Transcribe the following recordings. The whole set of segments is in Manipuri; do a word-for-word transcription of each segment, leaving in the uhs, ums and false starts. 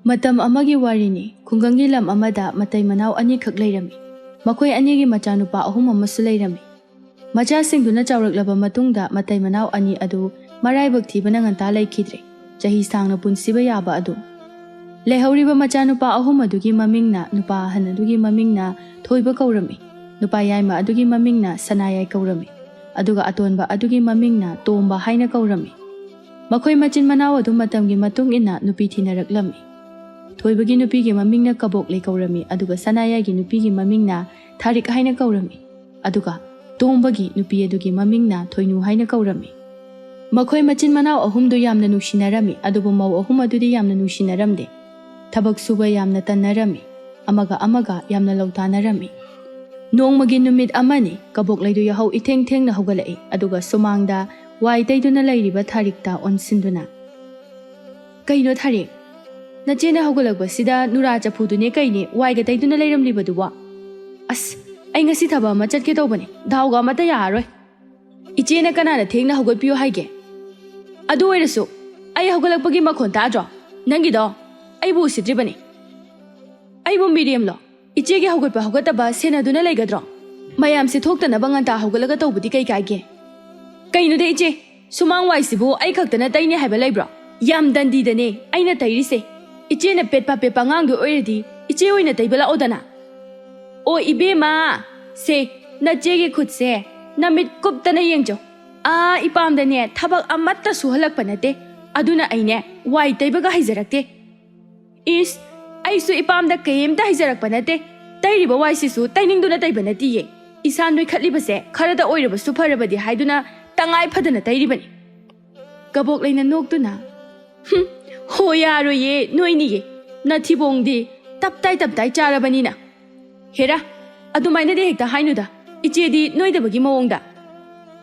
ꯃꯇꯝ ꯑꯃꯒꯤ ꯋꯥꯔꯤꯅꯤ꯫ ꯈꯨꯡꯒꯪꯒꯤ ꯂꯝ ꯑꯃꯗ ꯃꯇꯩ ꯃꯅꯥꯎ ꯑꯅꯤꯈꯛ ꯂꯩꯔꯝꯃꯤ꯫ ꯃꯈꯣꯏ ꯑꯅꯤꯒꯤ ꯃꯆꯥꯅꯨꯄꯥ ꯑꯍꯨꯝ ꯑꯃꯁꯨ ꯂꯩꯔꯝꯃꯤ꯫ ꯃꯆꯥꯁꯤꯡꯗꯨꯅ ꯆꯥꯎꯔꯛꯂꯕ ꯃꯇꯨꯡꯗ ꯃꯇꯩ ꯃꯅꯥꯎ ꯑꯅꯤ ꯑꯗꯨ ꯃꯔꯥꯏꯕꯛ ꯊꯤꯕꯅ ꯉꯟꯇꯥ ꯂꯩꯈꯤꯗ꯭ꯔꯦ꯫ ꯆꯍꯤ ꯁꯥꯡꯅ ꯄꯨꯟꯁꯤꯕ ꯌꯥꯕ ꯑꯗꯨꯝ꯫ ꯂꯩꯍꯧꯔꯤꯕ ꯃꯆꯥꯅꯨꯄꯥ ꯑꯍꯨꯝ ꯑꯗꯨꯒꯤ ꯃꯃꯤꯡꯅ, ꯅꯨꯄꯥ ꯑꯍꯟ ꯑꯗꯨꯒꯤ ꯃꯃꯤꯡꯅ ꯊꯣꯏꯕ ꯀꯧꯔꯝꯃꯤ꯫ ꯅꯨꯄꯥ ꯌꯥꯏꯃ ꯑꯗꯨꯒꯤ ꯃꯃꯤꯡꯅ ꯁꯅꯥꯌꯥꯏ ꯀꯧꯔꯝꯃꯤ꯫ ꯑꯗꯨꯒ ꯑꯇꯣꯟꯕ ꯑꯗꯨꯒꯤ ꯃꯃꯤꯡꯅ ꯇꯣꯝꯕ ꯍꯥꯏꯅ ꯀꯧꯔꯝꯃꯤ꯫ ꯃꯈꯣꯏ ꯃꯆꯤꯟ ꯃꯅꯥꯎ ꯑꯗꯨ ꯃꯇꯝꯒꯤ ꯃꯇꯨꯡ ꯏꯟꯅ ꯅꯨꯄꯤ ꯊꯤꯅꯔꯛꯂꯝꯃꯤ꯫ ꯊꯣꯏꯕꯒꯤ ꯅꯨꯄꯤꯒꯤ ꯃꯃꯤꯡꯅ ꯀꯕꯣꯛꯂꯩ ꯀꯧꯔꯝꯃꯤ, ꯑꯗꯨꯒ ꯁꯅꯥꯌꯥꯏꯒꯤ ꯅꯨꯄꯤꯒꯤ ꯃꯃꯤꯡꯅ ꯊꯥꯔꯤꯛ ꯍꯥꯏꯅ ꯀꯧꯔꯝꯃꯤ꯫ ꯑꯗꯨꯒ ꯇꯣꯝꯕꯒꯤ ꯅꯨꯄꯤ ꯑꯗꯨꯒꯤ ꯃꯃꯤꯡꯅ ꯊꯣꯏꯅꯨ ꯍꯥꯏꯅ ꯀꯧꯔꯝꯃꯤ꯫ ꯃꯈꯣꯏ ꯃꯆꯤꯟ ꯃꯅꯥꯎ ꯑꯍꯨꯝꯗꯨ ꯌꯥꯝꯅ ꯅꯨꯡꯁꯤꯅꯔꯝꯃꯤ, ꯑꯗꯨꯕꯨ ꯃꯧ ꯑꯍꯨꯝ ꯑꯗꯨꯗꯤ ꯌꯥꯝꯅ ꯅꯨꯡꯁꯤꯅꯔꯝꯗꯦ꯫ ꯊꯕꯛ ꯁꯨꯕ ꯌꯥꯝꯅ ꯇꯟꯅꯔꯝꯃꯤ, ꯑꯃꯒ ꯑꯃꯒ ꯌꯥꯝꯅ ꯂꯧꯊꯥꯅꯔꯝꯃꯤ꯫ ꯅꯣꯡꯃꯒꯤ ꯅꯨꯃꯤꯠ ꯑꯃꯅꯤ, ꯀꯕꯣꯛꯂꯩꯗꯨ ꯌꯥꯍꯧ ꯏꯊꯦꯡ ꯊꯦꯡꯅ ꯍꯧꯒꯠꯂꯛꯏ, ꯑꯗꯨꯒ ꯁꯨꯃꯥꯡꯗ ꯋꯥꯏ ꯇꯩꯗꯨꯅ ꯂꯩꯔꯤꯕ ꯊꯥꯔꯤꯛꯇ ꯑꯣꯟꯁꯤꯟꯗꯨꯅ, "ꯀꯩꯅꯣ ꯊꯥꯔꯤꯛ? ꯅꯆꯦꯅ ꯍꯧꯒꯠꯂꯛꯄꯁꯤꯗ ꯅꯨꯔꯥ ꯆꯐꯨꯗꯨꯅꯦ ꯀꯩꯅꯦ ꯋꯥꯏꯒ ꯇꯩꯗꯨꯅ ꯂꯩꯔꯝꯂꯤꯕꯗꯨꯕꯣ? ꯑꯁ, ꯑꯩ ꯉꯁꯤ ꯊꯕꯛ ꯑꯃ ꯆꯠꯀꯦ ꯇꯧꯕꯅꯦ, ꯗꯥꯎꯒ ꯑꯃꯠꯇ ꯌꯥꯔꯔꯣꯏ꯫ ꯏꯆꯦꯅ ꯀꯅꯥꯅ ꯊꯦꯡꯅ ꯍꯧꯒꯠꯄꯤꯌꯨ ꯍꯥꯏꯒꯦ? ꯑꯗꯨ ꯑꯣꯏꯔꯁꯨ ꯑꯩ ꯍꯧꯒꯠꯂꯛꯄꯒꯤ ꯃꯈꯣꯟ ꯇꯥꯗ꯭ꯔꯣ? ꯅꯪꯒꯤꯗꯣ ꯑꯩꯕꯨ ꯎꯁꯤꯠꯇ꯭ꯔꯤꯕꯅꯤ꯫ ꯑꯩꯕꯨ ꯃꯤꯔꯦꯝꯂꯣ? ꯏꯆꯦꯒꯤ ꯍꯧꯒꯠꯄ ꯍꯧꯒꯠꯇꯕ ꯁꯦꯟꯅꯗꯨꯅ ꯂꯩꯒꯗ꯭ꯔꯣ? ꯃꯌꯥꯝꯁꯦ ꯊꯣꯛꯇꯅꯕ ꯉꯟꯇꯥ ꯍꯧꯒꯠꯂꯒ ꯇꯧꯕꯗꯤ ꯀꯩ ꯀꯥꯏꯒꯦ?" "ꯀꯩꯅꯣꯗ ꯏꯆꯦ, ꯁꯨꯃꯥꯡ ꯋꯥꯏꯁꯤꯕꯨ ꯑꯩ ꯈꯛꯇꯅ ꯇꯩꯅꯤ ꯍꯥꯏꯕ ꯂꯩꯕ꯭ꯔꯣ? ꯌꯥꯝ ꯗꯟꯗꯤꯗꯅꯦ ꯑꯩꯅ ꯇꯩꯔꯤꯁꯦ꯫ ꯏꯆꯦꯅ ꯄꯦꯠꯄ ꯄꯦꯠꯄ ꯑꯉꯥꯡꯗꯣ ꯑꯣꯏꯔꯗꯤ ꯏꯆꯦ ꯑꯣꯏꯅ ꯇꯩꯕ ꯂꯥꯛꯑꯣꯗꯅ꯫" "ꯑꯣ ꯏꯕꯦꯝꯃ, ꯁꯦ, ꯅꯆꯦꯒꯤ ꯈꯨꯠꯁꯦ ꯅꯃꯤꯠ ꯀꯨꯞꯇꯅ ꯌꯦꯡꯖꯧ꯫ ꯑꯥ ꯏꯄꯥꯝꯗꯅꯦ ꯊꯕꯛ ꯑꯃꯠꯇ ꯁꯨꯍꯜꯂꯛꯄ ꯅꯠꯇꯦ, ꯑꯗꯨꯅ ꯑꯩꯅꯦ ꯋꯥꯏ ꯇꯩꯕꯒ ꯍꯩꯖꯔꯛꯇꯦ꯫" "ꯏꯁ, ꯑꯩꯁꯨ ꯏꯄꯥꯝꯗ ꯀꯩꯝꯇ ꯍꯩꯖꯔꯛꯄ ꯅꯠꯇꯦ꯫ ꯇꯩꯔꯤꯕ ꯋꯥꯏꯁꯤꯁꯨ ꯇꯩꯅꯤꯡꯗꯨꯅ ꯇꯩꯕ ꯅꯠꯇꯤꯌꯦ꯫ ꯏꯁꯥ ꯅꯣꯏꯈꯠꯂꯤꯕꯁꯦ ꯈꯔꯗ ꯑꯣꯏꯔꯕꯁꯨ ꯐꯔꯕꯗꯤ ꯍꯥꯏꯗꯨꯅ ꯇꯉꯥꯏ ꯐꯗꯅ ꯇꯩꯔꯤꯕꯅꯤ꯫" ꯀꯕꯣꯛꯂꯩꯅ ꯅꯣꯛꯇꯨꯅ, "ꯍꯨꯝ, ꯍꯣ ꯌꯥꯔꯣꯏꯌꯦ, ꯅꯣꯏꯅꯤꯌꯦ꯫ ꯅꯊꯤꯕꯣꯡꯗꯤ ꯇꯞꯇꯥꯏ ꯇꯞꯇꯥꯏ ꯆꯥꯔꯕꯅꯤꯅ꯫ ꯍꯦꯔꯥ, ꯑꯗꯨꯃꯥꯏꯅꯗꯤ ꯍꯦꯛꯇ ꯍꯥꯏꯅꯨꯗ, ꯏꯆꯦꯗꯤ ꯅꯣꯏꯗꯕꯒꯤ ꯃꯑꯣꯡꯗ꯫"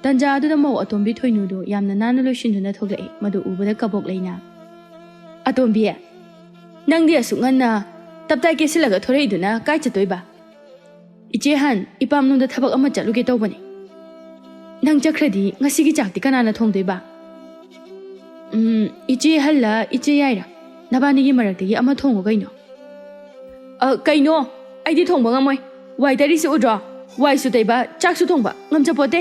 ꯇꯟꯖꯥ ꯑꯗꯨꯗ ꯃꯧ ꯑꯇꯣꯝꯕꯤ ꯊꯣꯏꯅꯨꯗꯨ ꯌꯥꯝꯅ ꯅꯥꯟꯅ ꯂꯣꯏꯁꯤꯟꯗꯨꯅ ꯊꯣꯛꯂꯛꯏ꯫ ꯃꯗꯨ ꯎꯕꯗ ꯀꯕꯣꯛꯂꯩꯅ, "ꯑꯇꯣꯝꯕꯤ, ꯅꯪꯗꯤ ꯑꯁꯨꯛ ꯉꯟꯅ ꯇꯞꯇꯥꯏ ꯀꯦꯁꯤꯜꯂꯒ ꯊꯣꯔꯛꯏꯗꯨꯅ ꯀꯥꯏ ꯆꯠꯇꯣꯏꯕ?" "ꯏꯆꯦ ꯍꯟ, ꯏꯄꯥꯝꯂꯣꯝꯗ ꯊꯕꯛ ꯑꯃ ꯆꯠꯂꯨꯒꯦ ꯇꯧꯕꯅꯤ꯫ ꯅꯪ ꯆꯠꯈ꯭ꯔꯗꯤ ꯉꯁꯤꯒꯤ ꯆꯥꯛꯇꯤ ꯀꯅꯥꯅ ꯊꯣꯡꯗꯣꯏꯕ?" "ꯎꯝ, ꯏꯆꯦ ꯍꯜꯂ ꯏꯆꯦ ꯌꯥꯏꯔ, ꯅꯕꯥꯅꯤꯒꯤ ꯃꯔꯛꯇꯒꯤ ꯑꯃ ꯊꯣꯡꯉꯣ ꯀꯩꯅꯣ꯫ "ꯑ, ꯀꯩꯅꯣ? ꯑꯩꯗꯤ ꯊꯣꯡꯕ ꯉꯝꯃꯣꯏ꯫ ꯋꯥꯏ ꯇꯩꯔꯤꯁꯤ ꯎꯗ꯭ꯔꯣ? ꯋꯥꯏꯁꯨ ꯇꯩꯕ, ꯆꯥꯛꯁꯨ ꯊꯣꯡꯕ ꯉꯝꯖꯄꯣꯠꯇꯦ꯫"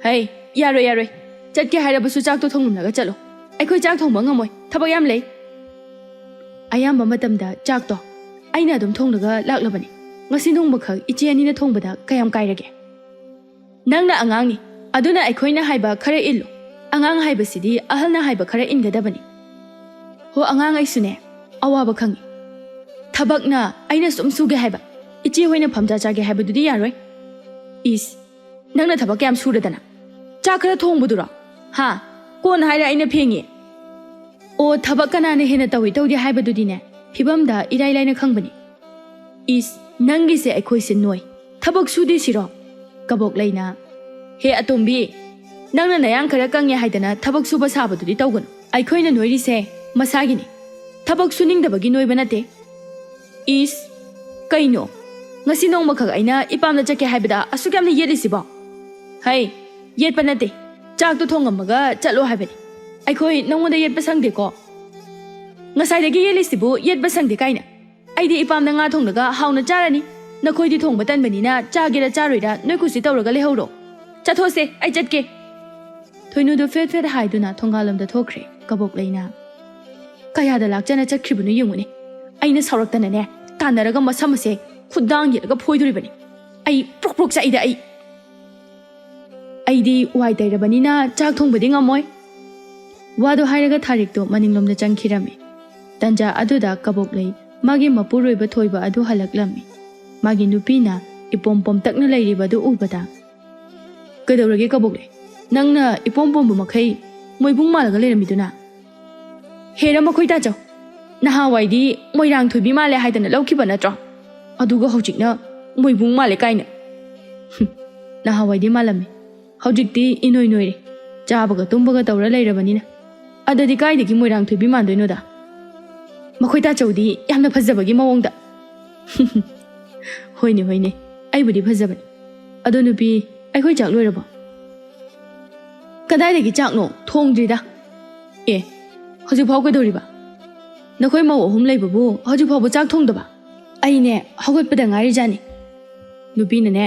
"ꯍꯩ, ꯌꯥꯔꯣꯏ, ꯌꯥꯔꯣꯏ꯫ ꯆꯠꯀꯦ ꯍꯥꯏꯔꯕꯁꯨ ꯆꯥꯛꯇꯣ ꯊꯣꯡꯂꯝꯂꯒ ꯆꯠꯂꯣ꯫ ꯑꯩꯈꯣꯏ ꯆꯥꯛ ꯊꯣꯡꯕ ꯉꯝꯃꯣꯏ, ꯊꯕꯛ ꯌꯥꯝ ꯂꯩ꯫" "ꯑꯌꯥꯝꯕ ꯃꯇꯝꯗ ꯆꯥꯛꯇꯣ ꯑꯩꯅ ꯑꯗꯨꯝ ꯊꯣꯡꯂꯒ ꯂꯥꯛꯂꯕꯅꯤ꯫ ꯉꯁꯤ ꯅꯣꯡꯃꯈꯛ ꯏꯆꯦ ꯑꯅꯤꯅ ꯊꯣꯡꯕꯗ ꯀꯌꯥꯝ ꯀꯥꯏꯔꯒꯦ?" "ꯅꯪꯅ ꯑꯉꯥꯡꯅꯤ, ꯑꯗꯨꯅ ꯑꯩꯈꯣꯏꯅ ꯍꯥꯏꯕ ꯈꯔ ꯏꯜꯂꯨ꯫ ꯑꯉꯥꯡ ꯍꯥꯏꯕꯁꯤꯗꯤ ꯑꯍꯜꯅ ꯍꯥꯏꯕ ꯈꯔ ꯏꯟꯒꯗꯕꯅꯤ꯫" "ꯍꯣ, ꯑꯉꯥꯡ ꯑꯩꯁꯨꯅꯦ, ꯑꯋꯥꯕ ꯈꯪꯉꯤ꯫ ꯊꯕꯛꯅ ꯑꯩꯅ ꯁꯨꯝ ꯁꯨꯒꯦ ꯍꯥꯏꯕ, ꯏꯆꯦ ꯍꯣꯏꯅ ꯐꯝꯖꯥ ꯆꯥꯒꯦ ꯍꯥꯏꯕꯗꯨꯗꯤ ꯌꯥꯔꯣꯏ꯫" "ꯏꯁ, ꯅꯪꯅ ꯊꯕꯛ ꯀꯌꯥꯝ ꯁꯨꯔꯗꯅ? ꯆꯥꯛ ꯈꯔ ꯊꯣꯡꯕꯗꯨꯔꯣ? ꯍꯥ? ꯀꯣꯟ ꯍꯥꯏꯔ ꯑꯩꯅ ꯐꯦꯡꯉꯤ꯫" "ꯑꯣ, ꯊꯕꯛ ꯀꯅꯥꯅ ꯍꯦꯟꯅ ꯇꯧꯏ ꯇꯧꯗꯦ ꯍꯥꯏꯕꯗꯨꯗꯤꯅꯦ, ꯐꯤꯕꯝꯗ ꯏꯔꯥꯏ ꯂꯥꯏꯅ ꯈꯪꯕꯅꯤ꯫" "ꯏꯁ, ꯅꯪꯒꯤꯁꯦ ꯑꯩꯈꯣꯏꯁꯦ ꯅꯣꯏ, ꯊꯕꯛ ꯁꯨꯗꯦ ꯁꯤꯔꯣ?" ꯀꯕꯣꯛꯂꯩꯅ, "ꯍꯦ ꯑꯇꯣꯝꯕꯤ, ꯅꯪꯅ ꯅꯌꯥꯡ ꯈꯔ ꯀꯪꯉꯦ ꯍꯥꯏꯗꯅ ꯊꯕꯛ ꯁꯨꯕ ꯁꯥꯕꯗꯨꯗꯤ ꯇꯧꯒꯅꯨ꯫ ꯑꯩꯈꯣꯏꯅ ꯅꯣꯏꯔꯤꯁꯦ ꯃꯁꯥꯒꯤꯅꯤ, ꯊꯕꯛ ꯁꯨꯅꯤꯡꯗꯕꯒꯤ ꯅꯣꯏꯕ ꯅꯠꯇꯦ꯫" "ꯏꯁ, ꯀꯩꯅꯣ? ꯉꯁꯤ ꯅꯣꯡꯃꯈꯛ ꯑꯩꯅ ꯏꯄꯥꯝꯗ ꯆꯠꯀꯦ ꯍꯥꯏꯕꯗ ꯑꯁꯨꯛ ꯌꯥꯝꯅ ꯌꯦꯠꯂꯤꯁꯤꯕꯣ?" "ꯍꯩ, ꯌꯦꯠꯄ ꯅꯠꯇꯦ, ꯆꯥꯛꯇꯣ ꯊꯣꯡꯉꯝꯃꯒ ꯆꯠꯂꯣ ꯍꯥꯏꯕꯅꯤ꯫ ꯑꯩꯈꯣꯏ ꯅꯪꯉꯣꯟꯗ ꯌꯦꯠꯄ ꯁꯪꯗꯦꯀꯣ꯫ ꯉꯁꯥꯏꯗꯒꯤ ꯌꯦꯠꯂꯤꯁꯤꯕꯨ ꯌꯦꯠꯄ ꯁꯪꯗꯦ ꯀꯥꯏꯅ꯫ ꯑꯩꯗꯤ ꯏꯄꯥꯝꯗ ꯉꯥ ꯊꯣꯡꯂꯒ ꯍꯥꯎꯅ ꯆꯥꯔꯅꯤ꯫ ꯅꯈꯣꯏꯗꯤ ꯊꯣꯡꯕ ꯇꯟꯕꯅꯤꯅ ꯆꯥꯒꯦꯔꯥ ꯆꯥꯔꯣꯏꯔꯥ ꯅꯣꯏ ꯀꯨꯁꯤ ꯇꯧꯔꯒ ꯂꯩꯍꯧꯔꯣ꯫ ꯆꯠꯊꯣꯛꯁꯦ, ꯑꯩ ꯆꯠꯀꯦ꯫" ꯊꯣꯏꯅꯨꯗꯨ ꯐꯦꯠ ꯐꯦꯠ ꯍꯥꯏꯗꯨꯅ ꯊꯣꯡꯒꯥꯜꯂꯣꯝꯗ ꯊꯣꯛꯈ꯭ꯔꯦ꯫ ꯀꯕꯣꯛꯂꯩꯅ, "ꯀꯌꯥꯗ ꯂꯥꯛꯆꯅ ꯆꯠꯈ꯭ꯔꯤꯕꯅꯣ ꯌꯦꯡꯉꯨꯅꯦ꯫ ꯑꯩꯅ ꯁꯥꯎꯔꯛꯇꯅꯅꯦ, ꯇꯥꯟꯅꯔꯒ ꯃꯁꯝ ꯑꯁꯦ ꯈꯨꯗꯥꯡ ꯌꯦꯠꯂꯒ ꯐꯣꯏꯗꯣꯔꯤꯕꯅꯤ꯫ ꯑꯩ ꯄ꯭ꯔꯣꯛ ꯄ꯭ꯔꯣꯛ ꯆꯥꯛꯏꯗ ꯑꯩ꯫ ꯑꯩꯗꯤ ꯋꯥꯏ ꯇꯩꯔꯕꯅꯤꯅ ꯆꯥꯛ ꯊꯣꯡꯕꯗꯤ ꯉꯝꯃꯣꯏ꯫" ꯋꯥꯗꯣ ꯍꯥꯏꯔꯒ ꯊꯥꯔꯤꯛꯇꯣ ꯃꯅꯤꯡꯂꯣꯝꯗ ꯆꯪꯈꯤꯔꯝꯃꯤ꯫ ꯇꯟꯖꯥ ꯑꯗꯨꯗ ꯀꯕꯣꯛꯂꯩ ꯃꯥꯒꯤ ꯃꯄꯨꯔꯣꯏꯕ ꯊꯣꯏꯕ ꯑꯗꯨ ꯍꯜꯂꯛꯂꯝꯃꯤ꯫ ꯃꯥꯒꯤ ꯅꯨꯄꯤꯅ ꯏꯄꯣꯝ ꯄꯣꯝꯇꯛꯅ ꯂꯩꯔꯤꯕ ꯑꯗꯨ ꯎꯕꯗ, "ꯀꯩꯗꯧꯔꯒꯦ ꯀꯕꯣꯛꯂꯩ? ꯅꯪꯅ ꯏꯄꯣꯝ ꯄꯣꯝꯕ ꯃꯈꯩ ꯃꯣꯏꯕꯨꯡ ꯃꯥꯜꯂꯒ ꯂꯩꯔꯝꯃꯤꯗꯨꯅ?" "ꯍꯦꯔꯥ ꯃꯈꯣꯏ ꯇꯥꯆꯧ, ꯅꯍꯥꯟꯋꯥꯏꯗꯤ ꯃꯣꯏꯔꯥꯡ ꯊꯣꯏꯕꯤ ꯃꯥꯜꯂꯦ ꯍꯥꯏꯗꯅ ꯂꯧꯈꯤꯕ ꯅꯠꯇ꯭ꯔꯣ? ꯑꯗꯨꯒ ꯍꯧꯖꯤꯛꯅ ꯃꯣꯏꯕꯨꯡ ꯃꯥꯜꯂꯦ ꯀꯥꯏꯅ꯫" "ꯍꯨꯝ, ꯅꯍꯥꯟꯋꯥꯏꯗꯤ ꯃꯥꯜꯂꯝꯃꯤ, ꯍꯧꯖꯤꯛꯇꯤ ꯏꯅꯣꯏ ꯅꯣꯏꯔꯦ, ꯆꯥꯕꯒ ꯇꯨꯝꯕꯒ ꯇꯧꯔ ꯂꯩꯔꯕꯅꯤꯅ꯫ ꯑꯗꯗꯤ ꯀꯥꯏꯗꯒꯤ ꯃꯣꯏꯔꯥꯡ ꯊꯣꯏꯕꯤ ꯃꯥꯟꯗꯣꯏꯅꯣꯗ? ꯃꯈꯣꯏ ꯇꯥꯆꯧꯗꯤ ꯌꯥꯝꯅ ꯐꯖꯕꯒꯤ ꯃꯑꯣꯡꯗ꯫" "ꯍꯣꯏꯅꯦ, ꯍꯣꯏꯅꯦ, ꯑꯩꯕꯨꯗꯤ ꯐꯖꯕꯅꯤ꯫ ꯑꯗꯣ ꯅꯨꯄꯤ, ꯑꯩꯈꯣꯏ ꯆꯥꯛ ꯂꯣꯏꯔꯕꯣ?" "ꯀꯗꯥꯏꯗꯒꯤ ꯆꯥꯛꯅꯣ? ꯊꯣꯡꯗ꯭ꯔꯤꯗ꯫" "ꯑꯦ, ꯍꯧꯖꯤꯛꯐꯥꯎ ꯀꯩꯗꯧꯔꯤꯕ?" "ꯅꯈꯣꯏ ꯃꯧ ꯑꯍꯨꯝ ꯂꯩꯕꯕꯨ ꯍꯧꯖꯤꯛ ꯐꯥꯎꯕ ꯆꯥꯛ ꯊꯣꯡꯗꯕ? ꯑꯩꯅꯦ ꯍꯧꯒꯠꯄꯗ ꯉꯥꯏꯔꯤꯖꯥꯠꯅꯤ꯫" ꯅꯨꯄꯤꯅꯅꯦ,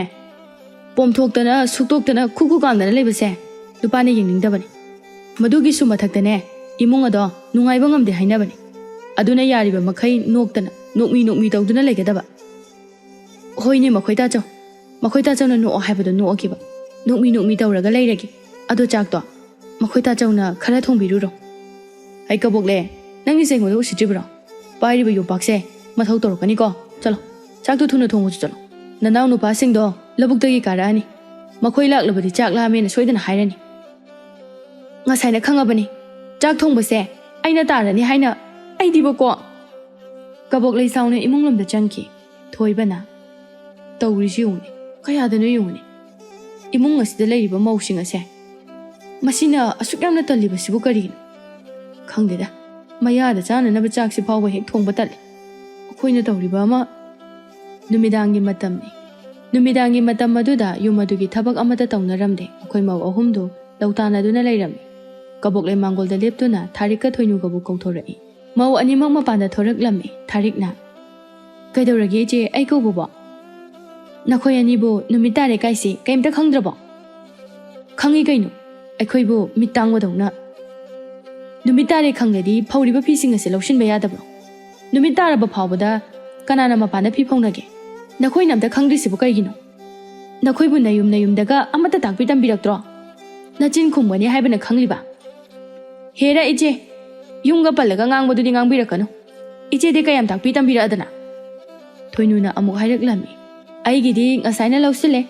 ꯄꯣꯝꯊꯣꯛꯇꯅ, ꯁꯨꯛꯇꯣꯛꯇꯅ, ꯈꯨ ꯈꯨ ꯀꯥꯝꯗꯅ ꯂꯩꯕꯁꯦ ꯅꯨꯄꯥꯅ ꯌꯦꯡꯅꯤꯡꯗꯕꯅꯤ꯫ ꯃꯗꯨꯒꯤꯁꯨ ꯃꯊꯛꯇꯅꯦ, ꯏꯃꯨꯡ ꯑꯗꯣ ꯅꯨꯡꯉꯥꯏꯕ ꯉꯝꯗꯦ ꯍꯥꯏꯅꯕꯅꯤ꯫ ꯑꯗꯨꯅ ꯌꯥꯔꯤꯕ ꯃꯈꯩ ꯅꯣꯛꯇꯅ, ꯅꯣꯛꯃꯤ ꯅꯣꯛꯃꯤ ꯇꯧꯗꯨꯅ ꯂꯩꯒꯗꯕ꯫ "ꯍꯣꯏꯅꯦ, ꯃꯈꯣꯏ ꯇꯥꯆꯧ꯫ ꯃꯈꯣꯏ ꯇꯥꯆꯧꯅ ꯅꯣꯛꯑꯣ ꯍꯥꯏꯕꯗꯣ ꯅꯣꯛꯑꯒꯦꯕ꯫ ꯅꯣꯛꯃꯤ ꯅꯣꯛꯃꯤ ꯇꯧꯔꯒ ꯂꯩꯔꯒꯦ꯫ ꯑꯗꯣ ꯆꯥꯛꯇꯣ ꯃꯈꯣꯏ ꯇꯥꯆꯧꯅ ꯈꯔ ꯊꯣꯡꯕꯤꯔꯨꯔꯣ꯫" "ꯑꯩ ꯀꯕꯣꯛꯂꯦ, ꯅꯪꯒꯤꯁꯦ ꯑꯩꯉꯣꯟꯗ ꯎꯁꯤꯠꯇ꯭ꯔꯤꯕ꯭ꯔꯣ? ꯄꯥꯏꯔꯤꯕ ꯌꯣꯝꯄꯥꯛꯁꯦ ꯃꯊꯧ ꯇꯧꯔꯛꯀꯅꯤꯀꯣ꯫ ꯆꯠꯂꯣ, ꯆꯥꯛꯇꯣ ꯊꯨꯅ ꯊꯣꯡꯉꯨꯆꯣ ꯆꯠꯂꯣ꯫ ꯅꯅꯥꯎ ꯅꯨꯄꯥꯁꯤꯡꯗꯣ ꯂꯧꯕꯨꯛꯇꯒꯤ ꯀꯥꯔꯛꯑꯅꯤ꯫ ꯃꯈꯣꯏ ꯂꯥꯛꯂꯕꯗꯤ ꯆꯥꯛ ꯂꯥꯝꯃꯦꯅ ꯁꯣꯏꯗꯅ ꯍꯥꯏꯔꯅꯤ꯫" "ꯉꯁꯥꯏꯅ ꯈꯪꯉꯕꯅꯤ, ꯆꯥꯛ ꯊꯣꯡꯕꯁꯦ ꯑꯩꯅ ꯇꯥꯔꯅꯤ ꯍꯥꯏꯅ꯫ ꯑꯩꯗꯤꯕꯀꯣ꯫" ꯀꯕꯣꯛꯂꯩ ꯁꯥꯎꯅ ꯏꯃꯨꯡ ꯂꯣꯝꯗ ꯆꯪꯈꯤ꯫ ꯊꯣꯏꯕꯅ, "ꯇꯧꯔꯤꯁꯤ ꯌꯦꯡꯉꯨꯅꯦ, ꯀꯌꯥꯗꯅꯣ ꯌꯦꯡꯉꯨꯅꯦ꯫ ꯏꯃꯨꯡ ꯑꯁꯤꯗ ꯂꯩꯔꯤꯕ ꯃꯧꯁꯤꯡ ꯑꯁꯦ, ꯃꯁꯤꯅ ꯑꯁꯨꯛ ꯌꯥꯝꯅ ꯇꯜꯂꯤꯕꯁꯤꯕꯨ ꯀꯔꯤꯒꯤꯅꯣ? ꯈꯪꯗꯦꯗ, ꯃꯌꯥꯗ ꯆꯥꯅꯅꯕ ꯆꯥꯛꯁꯤ ꯐꯥꯎꯕ ꯍꯦꯛ ꯊꯣꯡꯕ ꯇꯜꯂꯤ꯫ ꯑꯩꯈꯣꯏꯅ ꯇꯧꯔꯤꯕ ꯑꯃ꯫" ꯅꯨꯃꯤꯗꯥꯡꯒꯤ ꯃꯇꯝꯅꯤ꯫ ꯅꯨꯃꯤꯗꯥꯡꯒꯤ ꯃꯇꯝ ꯑꯗꯨꯗ ꯌꯨꯝ ꯑꯗꯨꯒꯤ ꯊꯕꯛ ꯑꯃꯠꯇ ꯇꯧꯅꯔꯝꯗꯦ꯫ ꯃꯈꯣꯏ ꯃꯧ ꯑꯍꯨꯝꯗꯨ ꯂꯧꯇꯥꯟꯅꯗꯨꯅ ꯂꯩꯔꯝꯃꯤ꯫ ꯀꯕꯣꯛꯂꯩ ꯃꯥꯡꯒꯣꯜꯗ ꯂꯦꯞꯇꯨꯅ ꯊꯥꯔꯤꯛꯀ ꯊꯣꯏꯅꯨꯒꯕꯨ ꯀꯧꯊꯣꯔꯛꯏ꯫ ꯃꯧ ꯑꯅꯤꯃꯛ ꯃꯄꯥꯟꯗ ꯊꯣꯔꯛꯂꯝꯃꯤ꯫ ꯊꯥꯔꯤꯛꯅ, "ꯀꯩꯗꯧꯔꯒꯦ ꯏꯆꯦ, ꯑꯩ ꯀꯧꯕꯕꯣ?" "ꯅꯈꯣꯏ ꯑꯅꯤꯕꯨ ꯅꯨꯃꯤꯠ ꯇꯥꯔꯦ ꯀꯥꯏꯁꯤ ꯀꯩꯝꯇ ꯈꯪꯗ꯭ꯔꯕꯣ?" "ꯈꯪꯉꯤ ꯀꯩꯅꯣ, ꯑꯩꯈꯣꯏꯕꯨ ꯃꯤꯠ ꯇꯥꯡꯕꯗꯧꯅ꯫ ꯅꯨꯃꯤꯠ ꯇꯥꯔꯦ ꯈꯪꯂꯗꯤ ꯐꯧꯔꯤꯕ ꯐꯤꯁꯤꯡ ꯑꯁꯦ ꯂꯧꯁꯤꯟꯕ ꯌꯥꯗꯕ꯭ꯔꯣ? ꯅꯨꯃꯤꯠ ꯇꯥꯔꯕ ꯐꯥꯎꯕꯗ ꯀꯅꯥꯅ ꯃꯄꯥꯟꯗ ꯐꯤ ꯐꯧꯅꯒꯦ? ꯅꯈꯣꯏꯅ ꯑꯝꯇ ꯈꯪꯗ꯭ꯔꯤꯁꯤꯕꯨ ꯀꯩꯒꯤꯅꯣ? ꯅꯈꯣꯏꯕꯨ ꯅꯌꯨꯝ ꯅꯌꯨꯝꯗꯒ ꯑꯃꯠꯇ ꯇꯥꯛꯄꯤ ꯇꯝꯕꯤꯔꯛꯇ꯭ꯔꯣ? ꯅꯆꯤꯟ ꯈꯨꯝꯒꯅꯤ ꯍꯥꯏꯕꯅ ꯈꯪꯂꯤꯕ?" "ꯍꯦꯔꯥ ꯏꯆꯦ, ꯌꯨꯝꯒ ꯄꯜꯂꯒ ꯉꯥꯡꯕꯗꯨꯗꯤ ꯉꯥꯡꯕꯤꯔꯛꯀꯅꯨ꯫ ꯏꯆꯦꯗꯤ ꯀꯌꯥꯝ ꯇꯥꯛꯄꯤ ꯇꯝꯕꯤꯔꯛꯑꯗꯅ?" ꯊꯣꯏꯅꯨꯅ ꯑꯃꯨꯛ ꯍꯥꯏꯔꯛꯂꯝꯃꯤ꯫ "ꯑꯩꯒꯤꯗꯤ ꯉꯁꯥꯏꯅ ꯂꯧꯁꯤꯜꯂꯦ꯫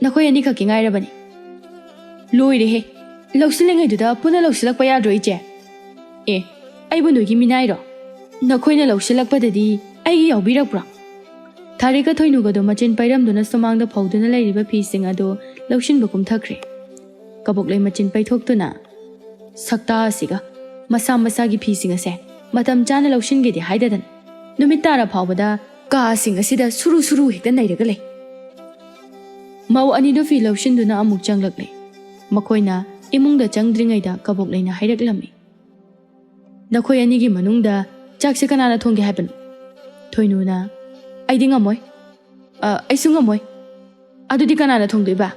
ꯅꯈꯣꯏ ꯑꯅꯤꯈꯛꯀꯤ ꯉꯥꯏꯔꯕꯅꯤ꯫" "ꯂꯣꯏꯔꯦꯍꯦ! ꯂꯧꯁꯤꯜꯂꯤꯉꯩꯗꯨꯗ ꯄꯨꯟꯅ ꯂꯧꯁꯤꯜꯂꯛꯄ ꯌꯥꯗ꯭ꯔꯣ ꯏꯆꯦ? ꯑꯦ, ꯑꯩꯕꯨ ꯅꯣꯏꯒꯤ ꯃꯤꯅꯥꯏꯔꯣ? ꯅꯈꯣꯏꯅ ꯂꯧꯁꯤꯜꯂꯛꯄꯗꯗꯤ ꯑꯩꯒꯤ ꯌꯥꯎꯕꯤꯔꯛꯄ꯭ꯔꯣ?" ꯊꯥꯔꯤꯛꯀ ꯊꯣꯏꯅꯨꯒꯗꯣ ꯃꯆꯤꯟ ꯄꯩꯔꯝꯗꯨꯅ ꯁꯨꯃꯥꯡꯗ ꯐꯧꯗꯨꯅ ꯂꯩꯔꯤꯕ ꯐꯤꯁꯤꯡ ꯑꯗꯨ ꯂꯧꯁꯤꯟꯕ ꯀꯨꯝꯊꯈ꯭ꯔꯦ꯫ ꯀꯕꯣꯛꯂꯩ ꯃꯆꯤꯟ ꯄꯩꯊꯣꯛꯇꯨꯅ, "ꯁꯛꯇꯥ ꯑꯁꯤꯒ, ꯃꯁꯥ ꯃꯁꯥꯒꯤ ꯐꯤꯁꯤꯡ ꯑꯁꯦ ꯃꯇꯝ ꯆꯥꯅ ꯂꯧꯁꯤꯟꯒꯦꯗꯤ ꯍꯥꯏꯗꯗꯅ, ꯅꯨꯃꯤꯠ ꯇꯥꯔ ꯐꯥꯎꯕꯗ ꯀꯥꯁꯤꯡ ꯑꯁꯤꯗ ꯁꯨꯔꯨ ꯁꯨꯔꯨ ꯍꯦꯛꯇ ꯅꯩꯔꯒ ꯂꯩ꯫" ꯃꯧ ꯑꯅꯤꯗꯨ ꯐꯤ ꯂꯧꯁꯤꯟꯗꯨꯅ ꯑꯃꯨꯛ ꯆꯪꯂꯛꯂꯦ꯫ ꯃꯈꯣꯏꯅ ꯏꯃꯨꯡꯗ ꯆꯪꯗ꯭ꯔꯤꯉꯩꯗ ꯀꯕꯣꯛꯂꯩꯅ ꯍꯥꯏꯔꯛꯂꯝꯃꯤ, "ꯅꯈꯣꯏ ꯑꯅꯤꯒꯤ ꯃꯅꯨꯡꯗ "ꯆꯥꯛꯁꯦ ꯀꯅꯥꯅ ꯊꯣꯡꯒꯦ ꯍꯥꯏꯕꯅꯣ?" ꯊꯣꯏꯅꯨꯅ, "ꯑꯩꯗꯤ ꯉꯝꯃꯣꯏ꯫ ꯑ, ꯑꯩꯁꯨ ꯉꯝꯃꯣꯏ꯫ ꯑꯗꯨꯗꯤ ꯀꯅꯥꯅ ꯊꯣꯡꯗꯣꯏꯕ?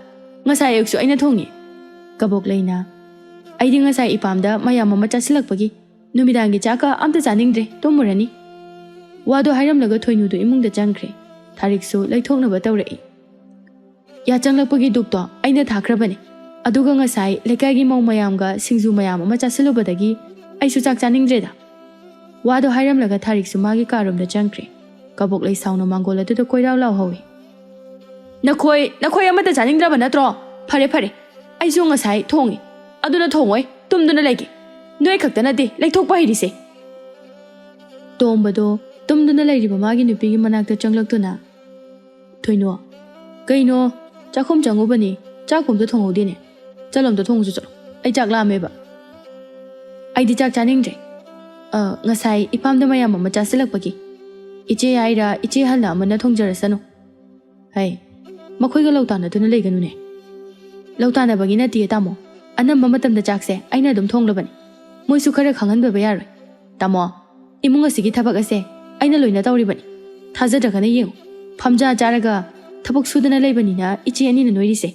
ꯉꯁꯥꯏ ꯑꯌꯨꯛꯁꯨ ꯑꯩꯅ ꯊꯣꯡꯉꯤ꯫" ꯀꯕꯣꯛꯂꯩꯅ, "ꯑꯩꯗꯤ ꯉꯁꯥꯏ ꯏꯄꯥꯝꯗ ꯃꯌꯥꯝ ꯑꯃ ꯆꯥꯁꯤꯜꯂꯛꯄꯒꯤ ꯅꯨꯃꯤꯗꯥꯡꯒꯤ ꯆꯥꯛꯀ ꯑꯝꯇ ꯆꯥꯅꯤꯡꯗ꯭ꯔꯦ, ꯇꯨꯝꯃꯨꯔꯅꯤ꯫" ꯋꯥꯗꯣ ꯍꯥꯏꯔꯝꯂꯒ ꯊꯣꯏꯅꯨꯗꯣ ꯏꯃꯨꯡꯗ ꯆꯪꯈ꯭ꯔꯦ꯫ ꯊꯥꯔꯤꯛꯁꯨ ꯂꯩꯊꯣꯛꯅꯕ ꯇꯧꯔꯛꯏ꯫ "ꯌꯥꯆꯪꯂꯛꯄꯒꯤ ꯗꯨꯛꯇꯣ ꯑꯩꯅ ꯊꯥꯈ꯭ꯔꯕꯅꯦ꯫ ꯑꯗꯨꯒ ꯉꯁꯥꯏ ꯂꯩꯀꯥꯏꯒꯤ ꯃꯧ ꯃꯌꯥꯝꯒ ꯁꯤꯡꯖꯨ ꯃꯌꯥꯝ ꯑꯃ ꯆꯥꯁꯤꯜꯂꯨꯕꯗꯒꯤ ꯑꯩꯁꯨ ꯆꯥꯛ ꯆꯥꯅꯤꯡꯗ꯭ꯔꯦꯗ꯫" ꯋꯥꯗꯣ ꯍꯥꯏꯔꯝꯂꯒ ꯊꯥꯔꯤꯛꯁꯨ ꯃꯥꯒꯤ ꯀꯥꯔꯣꯝꯗ ꯆꯪꯈ꯭ꯔꯦ꯫ ꯀꯕꯣꯛꯂꯩ ꯁꯥꯎꯅ ꯃꯥꯡꯒꯣꯜ ꯑꯗꯨꯗ ꯀꯣꯏꯔꯥꯎ ꯂꯥꯎꯍꯧꯏ꯫ "ꯅꯈꯣꯏ, ꯅꯈꯣꯏ ꯑꯃꯠꯇ ꯆꯥꯅꯤꯡꯗ꯭ꯔꯕ ꯅꯠꯇ꯭ꯔꯣ? ꯐꯔꯦ, ꯐꯔꯦ꯫ ꯑꯩꯁꯨ ꯉꯁꯥꯏ ꯊꯣꯡꯉꯤ꯫ ꯑꯗꯨꯅ ꯊꯣꯡꯉꯣꯏ꯫ ꯇꯨꯝꯗꯨꯅ ꯂꯩꯒꯦ꯫ ꯅꯣꯏ ꯈꯛꯇ ꯅꯠꯇꯦ ꯂꯩꯊꯣꯛꯄ ꯍꯩꯔꯤꯁꯦ꯫" ꯇꯣꯝꯕꯗꯣ ꯇꯨꯝꯗꯨꯅ ꯂꯩꯔꯤꯕ ꯃꯥꯒꯤ ꯅꯨꯄꯤꯒꯤ ꯃꯅꯥꯛꯇ ꯆꯪꯂꯛꯇꯨꯅ, "ꯊꯣꯏꯅꯣ, ꯀꯩꯅꯣ? ꯆꯥꯛꯈꯨꯝ ꯆꯪꯉꯨꯕꯅꯤ, ꯆꯥꯛ ꯑꯝꯇ ꯊꯣꯡꯍꯧꯗꯦꯅꯦ꯫ ꯆꯠꯂꯣ, ꯑꯝꯇ ꯊꯣꯡꯉꯨꯆꯣ ꯆꯠꯂꯣ꯫ ꯑꯩ ꯆꯥꯛ ꯂꯥꯝꯃꯦꯕ꯫" "ꯑꯩꯗꯤ ꯆꯥꯛ ꯆꯥꯅꯤꯡꯗ꯭ꯔꯦ꯫ ꯑ, ꯉꯁꯥꯏ ꯏꯄꯥꯝꯗ ꯃꯌꯥꯝ ꯑꯃ ꯆꯥꯁꯤꯜꯂꯛꯄꯒꯤ꯫ ꯏꯆꯦ ꯌꯥꯏꯔ, ꯏꯆꯦ ꯍꯜꯂ ꯑꯃꯅ ꯊꯣꯡꯖꯔꯁꯅꯨ꯫" "ꯍꯩ, ꯃꯈꯣꯏꯒ ꯂꯧꯇꯥꯟꯅꯗꯨꯅ ꯂꯩꯒꯅꯨꯅꯦ꯫" "ꯂꯧꯇꯥꯟꯅꯕꯒꯤ ꯅꯠꯇꯤꯌꯦ ꯇꯥꯃꯣ꯫ ꯑꯅꯝꯕ ꯃꯇꯝꯗ ꯆꯥꯛꯁꯦ ꯑꯩꯅ ꯑꯗꯨꯝ ꯊꯣꯡꯂꯕꯅꯤ꯫ ꯃꯣꯏꯁꯨ ꯈꯔ ꯈꯪꯍꯟꯗꯕ ꯌꯥꯔꯣꯏ꯫ ꯇꯥꯃꯣ, ꯏꯃꯨꯡ ꯑꯁꯤꯒꯤ ꯊꯕꯛ ꯑꯁꯦ ꯑꯩꯅ ꯂꯣꯏꯅ ꯇꯧꯔꯤꯕꯅꯤ꯫ ꯊꯥꯖꯗ꯭ꯔꯒꯅ ꯌꯦꯡꯉꯨ꯫ ꯐꯝꯖꯥ ꯆꯥꯔꯒ ꯊꯕꯛ ꯁꯨꯗꯅ ꯂꯩꯕꯅꯤꯅ ꯏꯆꯦ ꯑꯅꯤꯅ ꯅꯣꯏꯔꯤꯁꯦ꯫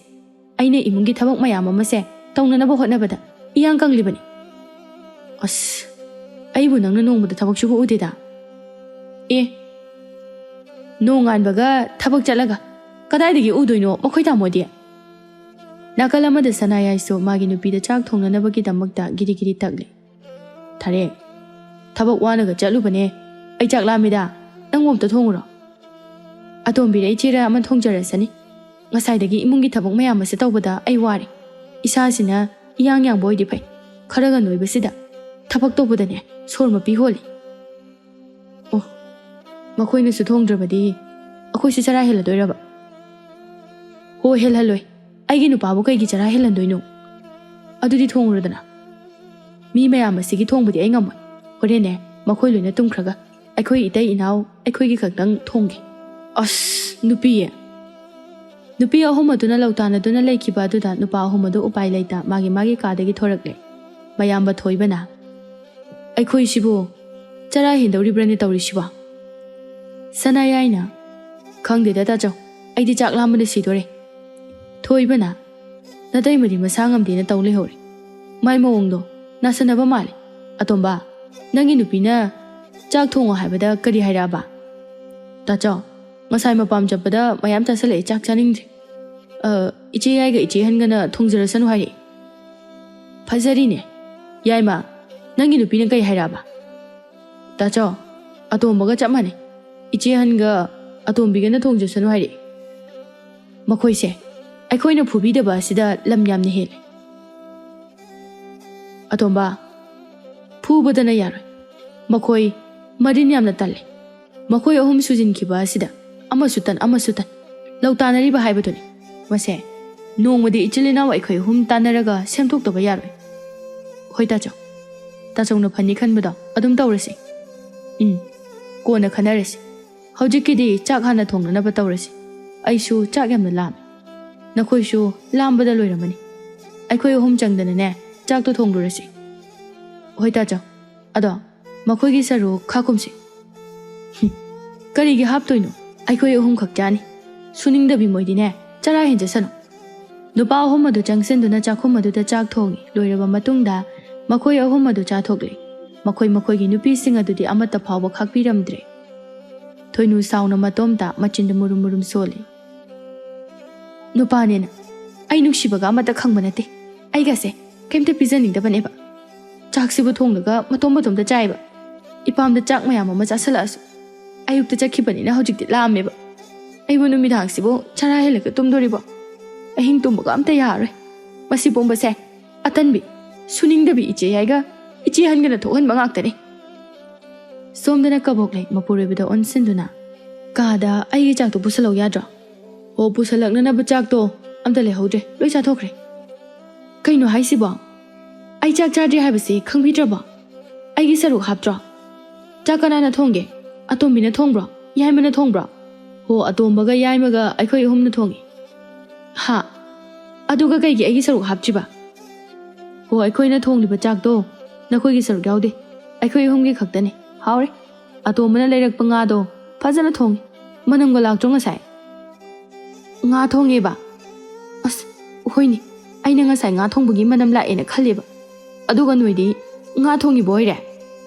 ꯑꯩꯅ ꯏꯃꯨꯡꯒꯤ ꯊꯕꯛ ꯃꯌꯥꯝ ꯑꯃꯁꯦ ꯇꯧꯅꯅꯕ ꯍꯣꯠꯅꯕꯗ ꯏꯌꯥꯡ ꯀꯪꯂꯤꯕꯅꯤ꯫" "ꯑꯁ, ꯑꯩꯕꯨ ꯅꯪꯅ ꯅꯣꯡꯃꯗ ꯊꯕꯛ ꯁꯨꯕ ꯎꯗꯦꯗ꯫" "ꯑꯦ, ꯅꯣꯡꯉꯥꯟꯕꯒ ꯊꯕꯛ ꯆꯠꯂꯒ ꯀꯗꯥꯏꯗꯒꯤ ꯎꯗꯣꯏꯅꯣ ꯃꯈꯣꯏ ꯇꯥꯃꯣꯗꯤ?" ꯅꯥꯀꯜ ꯑꯃꯗ ꯁꯅꯥꯌꯥꯏꯁꯨ ꯃꯥꯒꯤ ꯅꯨꯄꯤꯗ ꯆꯥꯛ ꯊꯣꯡꯅꯅꯕꯒꯤꯗꯃꯛꯇ ꯒꯤꯔꯤ ꯒꯤꯔꯤ ꯇꯛꯂꯤ꯫ "ꯊꯥꯔꯦꯛ, ꯊꯕꯛ ꯋꯥꯅꯒ ꯆꯠꯂꯨꯕꯅꯦ꯫ ꯑꯩ ꯆꯥꯛ ꯂꯥꯝꯃꯤꯗ, ꯅꯪꯕꯨ ꯑꯝꯇ ꯊꯣꯡꯉꯨꯔꯣ꯫" "ꯑꯇꯣꯝꯕꯤꯔ ꯏꯆꯦꯔ ꯑꯃ ꯊꯣꯡꯖꯔꯁꯅꯤ꯫ ꯉꯁꯥꯏꯗꯒꯤ ꯏꯃꯨꯡꯒꯤ ꯊꯕꯛ ꯃꯌꯥꯝ ꯑꯁꯤ ꯇꯧꯕꯗ ꯑꯩ ꯋꯥꯔꯦ꯫ ꯏꯁꯥꯁꯤꯅ ꯏꯌꯥꯡ ꯌꯥꯡꯕ ꯑꯣꯏꯗꯤ ꯐꯩ, ꯈꯔꯒ ꯅꯣꯏꯕꯁꯤꯗ ꯊꯕꯛ ꯇꯧꯕꯗꯅꯦ ꯁꯣꯔ ꯃꯄꯤ ꯍꯣꯜꯂꯤ꯫" "ꯑꯣ, ꯃꯈꯣꯏꯅꯁꯨ ꯊꯣꯡꯗ꯭ꯔꯕꯗꯤ ꯑꯩꯈꯣꯏꯁꯨ ꯆꯔꯥ ꯍꯦꯜꯂꯗꯣꯏꯔꯕ?" "ꯍꯣ, ꯍꯦꯜꯍꯜꯂꯣꯏ꯫ ꯑꯩꯒꯤ ꯅꯨꯄꯥꯕꯨ ꯀꯩꯒꯤ ꯆꯔꯥ ꯍꯦꯜꯍꯟꯗꯣꯏꯅꯣ? ꯑꯗꯨꯗꯤ ꯊꯣꯡꯉꯨꯔꯣꯗꯅ꯫" "ꯃꯤ ꯃꯌꯥꯝ ꯑꯁꯤꯒꯤ ꯊꯣꯡꯕꯗꯤ ꯑꯩ ꯉꯝꯃꯣꯏ꯫ ꯍꯣꯔꯦꯟꯅꯦ ꯃꯈꯣꯏ ꯂꯣꯏꯅ ꯇꯨꯝꯈ꯭ꯔꯒ ꯑꯩꯈꯣꯏ ꯏꯇꯩ ꯏꯅꯥꯎ ꯑꯩꯈꯣꯏꯒꯤ ꯈꯛꯇꯪ ꯊꯣꯡꯒꯦ꯫" "ꯑꯁ, ꯅꯨꯄꯤ, ꯅꯨꯄꯤ ꯑꯍꯨꯝ ꯑꯗꯨꯅ ꯂꯧꯇꯥꯟꯅꯗꯨꯅ ꯂꯩꯈꯤꯕ ꯑꯗꯨꯗ ꯅꯨꯄꯥ ꯑꯍꯨꯝ ꯑꯗꯨ ꯎꯄꯥꯏ ꯂꯩꯇ ꯃꯥꯒꯤ ꯃꯥꯒꯤ ꯀꯥꯗꯒꯤ ꯊꯣꯔꯛꯂꯦ꯫ ꯃꯌꯥꯝꯕ ꯊꯣꯏꯕꯅ, "ꯑꯩꯈꯣꯏꯁꯤꯕꯨ ꯆꯔꯥ ꯍꯦꯟꯗꯧꯔꯤꯕ꯭ꯔꯅꯦ ꯇꯧꯔꯤꯁꯤꯕꯣ? ꯁꯅꯥꯌꯥꯏꯅ, "ꯈꯪꯗꯦꯗ ꯇꯥꯆꯧ, ꯑꯩꯗꯤ ꯆꯥꯛ ꯂꯥꯝꯕꯅ ꯁꯤꯗꯣꯔꯦ꯫" ꯊꯣꯏꯕꯅ, "ꯅꯇꯩꯃꯗꯤ ꯃꯁꯥ ꯉꯝꯗꯦꯅ ꯇꯧ ꯂꯩꯍꯧꯔꯦ꯫ ꯃꯥꯏ ꯃꯑꯣꯡꯗꯣ ꯅꯥꯁꯟꯅꯕ ꯃꯥꯜꯂꯦ꯫ ꯑꯇꯣꯝꯕ, ꯅꯪꯒꯤ ꯅꯨꯄꯤꯅ ꯆꯥꯛ ꯊꯣꯡꯉꯣ ꯍꯥꯏꯕꯗ ꯀꯔꯤ ꯍꯥꯏꯔꯛꯑꯕ?" "ꯇꯥꯆꯧ, ꯉꯁꯥꯏ ꯃꯄꯥꯝ ꯆꯠꯄꯗ ꯃꯌꯥꯝ ꯆꯥꯁꯤꯜꯂꯛꯑꯦ, ꯆꯥꯛ ꯆꯥꯅꯤꯡꯗ꯭ꯔꯦ꯫ ꯑ, ꯏꯆꯦ ꯌꯥꯏꯒ ꯏꯆꯦ ꯑꯍꯟꯒꯅ ꯊꯣꯡꯖꯔꯁꯅꯨ ꯍꯥꯏꯔꯛꯑꯦ꯫" "ꯐꯖꯔꯤꯅꯦ꯫ ꯌꯥꯏꯃ, ꯅꯪꯒꯤ ꯅꯨꯄꯤꯅ ꯀꯩ ꯍꯥꯏꯔꯛꯑꯕ?" "ꯇꯥꯆꯧ, ꯑꯇꯣꯝꯕꯒ ꯆꯞ ꯃꯥꯟꯅꯩ꯫ ꯏꯆꯦ ꯑꯍꯟꯒ ꯑꯇꯣꯝꯕꯤꯒꯅ ꯊꯣꯡꯖꯁꯅꯨ ꯍꯥꯏꯔꯛꯑꯦ꯫ ꯃꯈꯣꯏꯁꯦ ꯑꯩꯈꯣꯏꯅ ꯐꯨꯕꯤꯗꯕ ꯑꯁꯤꯗ ꯂꯝ ꯌꯥꯝꯅ ꯍꯦꯜꯂꯦ꯫" "ꯑꯇꯣꯝꯕ, ꯐꯨꯕꯗꯅ ꯌꯥꯔꯣꯏ꯫ ꯃꯈꯣꯏ ꯃꯔꯤꯟ ꯌꯥꯝꯅ ꯇꯜꯂꯦ꯫ ꯃꯈꯣꯏ ꯑꯍꯨꯝ ꯁꯨꯖꯤꯟꯈꯤꯕ ꯑꯁꯤꯗ ꯑꯃꯁꯨ ꯇꯟ, ꯑꯃꯁꯨ ꯇꯟ꯫ ꯂꯧ ꯇꯥꯟꯅꯔꯤꯕ ꯍꯥꯏꯕꯗꯨꯅꯤ꯫ ꯃꯁꯦ ꯅꯣꯡꯃꯗꯤ ꯏꯆꯤꯜ ꯏꯅꯥꯎ ꯑꯩꯈꯣꯏ ꯑꯍꯨꯝ ꯇꯥꯟꯅꯔꯒ ꯁꯦꯝꯗꯣꯛꯇꯕ ꯌꯥꯔꯣꯏ꯫" "ꯍꯣꯏ ꯇꯥꯆꯧ, ꯇꯥꯆꯧꯅ ꯐꯅꯤ ꯈꯟꯕꯗꯣ ꯑꯗꯨꯝ ꯇꯧꯔꯁꯤ꯫" "ꯎꯝ, ꯀꯣꯟꯅ ꯈꯟꯅꯔꯁꯤ꯫ ꯍꯧꯖꯤꯛꯀꯤꯗꯤ ꯆꯥꯛ ꯍꯥꯟꯅ ꯊꯣꯡꯅꯅꯕ ꯇꯧꯔꯁꯤ꯫ ꯑꯩꯁꯨ ꯆꯥꯛ ꯌꯥꯝꯅ ꯂꯥꯝꯃꯦ꯫ ꯅꯈꯣꯏꯁꯨ ꯂꯥꯝꯕꯗ ꯂꯣꯏꯔꯝꯃꯅꯤ꯫ ꯑꯩꯈꯣꯏ ꯑꯍꯨꯝ ꯆꯪꯗꯅꯅꯦ ꯆꯥꯛꯇꯣ ꯊꯣꯡꯂꯨꯔꯁꯤ꯫" "ꯍꯣꯏ ꯇꯥꯆꯧ, ꯑꯗꯣ ꯃꯈꯣꯏꯒꯤ ꯁꯔꯨꯛ ꯈꯥꯛꯈꯨꯝꯁꯤ꯫" "ꯍꯨꯝ, ꯀꯔꯤꯒꯤ ꯍꯥꯞꯇꯣꯏꯅꯣ? ꯑꯩꯈꯣꯏ ꯑꯍꯨꯝ ꯈꯛ ꯆꯥꯅꯤ꯫ ꯁꯨꯅꯤꯡꯗꯕꯤ ꯃꯣꯏꯗꯤꯅꯦ, ꯆꯔꯥ ꯍꯦꯟꯖꯁꯅꯨ꯫" ꯅꯨꯄꯥ ꯑꯍꯨꯝ ꯑꯗꯨ ꯆꯪꯁꯤꯟꯗꯨꯅ ꯆꯥꯛꯈꯨꯝ ꯑꯗꯨꯗ ꯆꯥꯛ ꯊꯣꯡꯉꯤ꯫ ꯂꯣꯏꯔꯕ ꯃꯇꯨꯡꯗ ꯃꯈꯣꯏ ꯑꯍꯨꯝ ꯑꯗꯨ ꯆꯥꯊꯣꯛꯂꯤ꯫ ꯃꯈꯣꯏ ꯃꯈꯣꯏꯒꯤ ꯅꯨꯄꯤꯁꯤꯡ ꯑꯗꯨꯗꯤ ꯑꯃꯠꯇ ꯐꯥꯎꯕ ꯈꯥꯛꯄꯤꯔꯝꯗ꯭ꯔꯦ꯫ ꯊꯣꯏꯅꯨ ꯁꯥꯎꯅ ꯃꯇꯣꯝꯇ ꯃꯆꯤꯟꯗ ꯃꯨꯔꯨꯝ ꯃꯨꯔꯨꯝ ꯁꯣꯜꯂꯤ꯫ "ꯅꯨꯄꯥꯅꯦꯅ ꯑꯩ ꯅꯨꯡꯁꯤꯕꯒ ꯑꯃꯠꯇ ꯈꯪꯕ ꯅꯠꯇꯦ꯫ ꯑꯩꯒꯁꯦ ꯀꯩꯝꯇ ꯄꯤꯖꯅꯤꯡꯗꯕꯅꯦꯕ꯫ ꯆꯥꯛꯁꯤꯕꯨ ꯊꯣꯡꯂꯒ ꯃꯇꯣꯝ ꯃꯇꯣꯝꯇ ꯆꯥꯏꯕ꯫ ꯏꯄꯥꯝꯗ ꯆꯥꯛ ꯃꯌꯥꯝ ꯑꯃ ꯆꯥꯁꯤꯜꯂꯛꯑꯁꯨ꯫ ꯑꯌꯨꯛꯇ ꯆꯠꯈꯤꯕꯅꯤꯅ ꯍꯧꯖꯤꯛꯇꯤ ꯂꯥꯝꯃꯦꯕ꯫ ꯑꯩꯕꯨ ꯅꯨꯃꯤꯗꯥꯡꯁꯤꯕꯨ ꯆꯔꯥ ꯍꯦꯜꯂꯒ ꯇꯨꯝꯗꯣꯔꯤꯕꯣ? ꯑꯍꯤꯡ ꯇꯨꯝꯕꯒ ꯑꯝꯇ ꯌꯥꯔꯔꯣꯏ꯫ ꯃꯁꯤ ꯄꯨꯝꯕꯁꯦ ꯑꯇꯟꯕꯤ, ꯁꯨꯅꯤꯡꯗꯕꯤ ꯏꯆꯦ ꯌꯥꯏꯒ ꯏꯆꯦ ꯑꯍꯟꯒꯅ ꯊꯣꯛꯍꯟꯕ ꯉꯥꯛꯇꯅꯤ꯫" ꯁꯣꯝꯗꯅ ꯀꯕꯣꯛ ꯂꯩ ꯃꯄꯨꯔꯣꯏꯕꯗ ꯑꯣꯟꯁꯤꯟꯗꯨꯅ, "ꯀꯥꯗ ꯑꯩꯒꯤ ꯆꯥꯛꯇꯣ ꯄꯨꯁꯜꯂꯧ ꯌꯥꯗ꯭ꯔꯣ?" "ꯑꯣ, ꯄꯨꯁꯜꯂꯛꯅꯅꯕ ꯆꯥꯛꯇꯣ ꯑꯝꯇ ꯂꯩꯍꯧꯗ꯭ꯔꯦ, ꯂꯣꯏ ꯆꯥꯊꯣꯛꯈ꯭ꯔꯦ꯫" "ꯀꯩꯅꯣ ꯍꯥꯏꯁꯤꯕꯣ? ꯑꯩ ꯆꯥꯛ ꯆꯥꯗ꯭ꯔꯤ ꯍꯥꯏꯕꯁꯤ ꯈꯪꯕꯤꯗ꯭ꯔꯕꯣ? ꯑꯩꯒꯤ ꯁꯔꯨꯛ ꯍꯥꯞꯇ꯭ꯔꯣ? ꯆꯥꯛ ꯀꯅꯥꯅ ꯊꯣꯡꯒꯦ? ꯑꯇꯣꯝꯕꯤꯅ ꯊꯣꯡꯕ꯭ꯔꯣ? ꯌꯥꯏꯃꯅ ꯊꯣꯡꯕ꯭ꯔꯣ?" "ꯍꯣ, ꯑꯇꯣꯝꯕꯒ ꯌꯥꯏꯃꯒ ꯑꯩꯈꯣꯏ ꯑꯍꯨꯝꯅ ꯊꯣꯡꯉꯤ꯫" "ꯍꯥ? ꯑꯗꯨꯒ ꯀꯩꯒꯤ ꯑꯩꯒꯤ ꯁꯔꯨꯛ ꯍꯥꯞꯇ꯭ꯔꯤꯕ?" "ꯍꯣ, ꯑꯩꯈꯣꯏꯅ ꯊꯣꯡꯂꯤꯕ ꯆꯥꯛꯇꯣ ꯅꯈꯣꯏꯒꯤ ꯁꯔꯨꯛ ꯌꯥꯎꯗꯦ, ꯑꯩꯈꯣꯏ ꯑꯍꯨꯝꯒꯤ ꯈꯛꯇꯅꯤ꯫ ꯍꯥꯎꯔꯦ꯫ ꯑꯇꯣꯝꯕꯅ ꯂꯩꯔꯛꯄ ꯉꯥꯗꯣ ꯐꯖꯅ ꯊꯣꯡꯉꯤ꯫ ꯃꯅꯝꯒ ꯂꯥꯛꯇ꯭ꯔꯣ ꯉꯁꯥꯏ? ꯉꯥ ꯊꯣꯡꯉꯦꯕ? ꯑꯁ, ꯍꯣꯏꯅꯦ, ꯑꯩꯅ ꯉꯁꯥꯏ ꯉꯥ ꯊꯣꯡꯕꯒꯤ ꯃꯅꯝ ꯂꯥꯛꯑꯦꯅ ꯈꯜꯂꯦꯕ꯫ ꯑꯗꯨꯒ ꯅꯣꯏꯗꯤ ꯉꯥ ꯊꯣꯡꯉꯤꯕ ꯑꯣꯏꯔꯦ?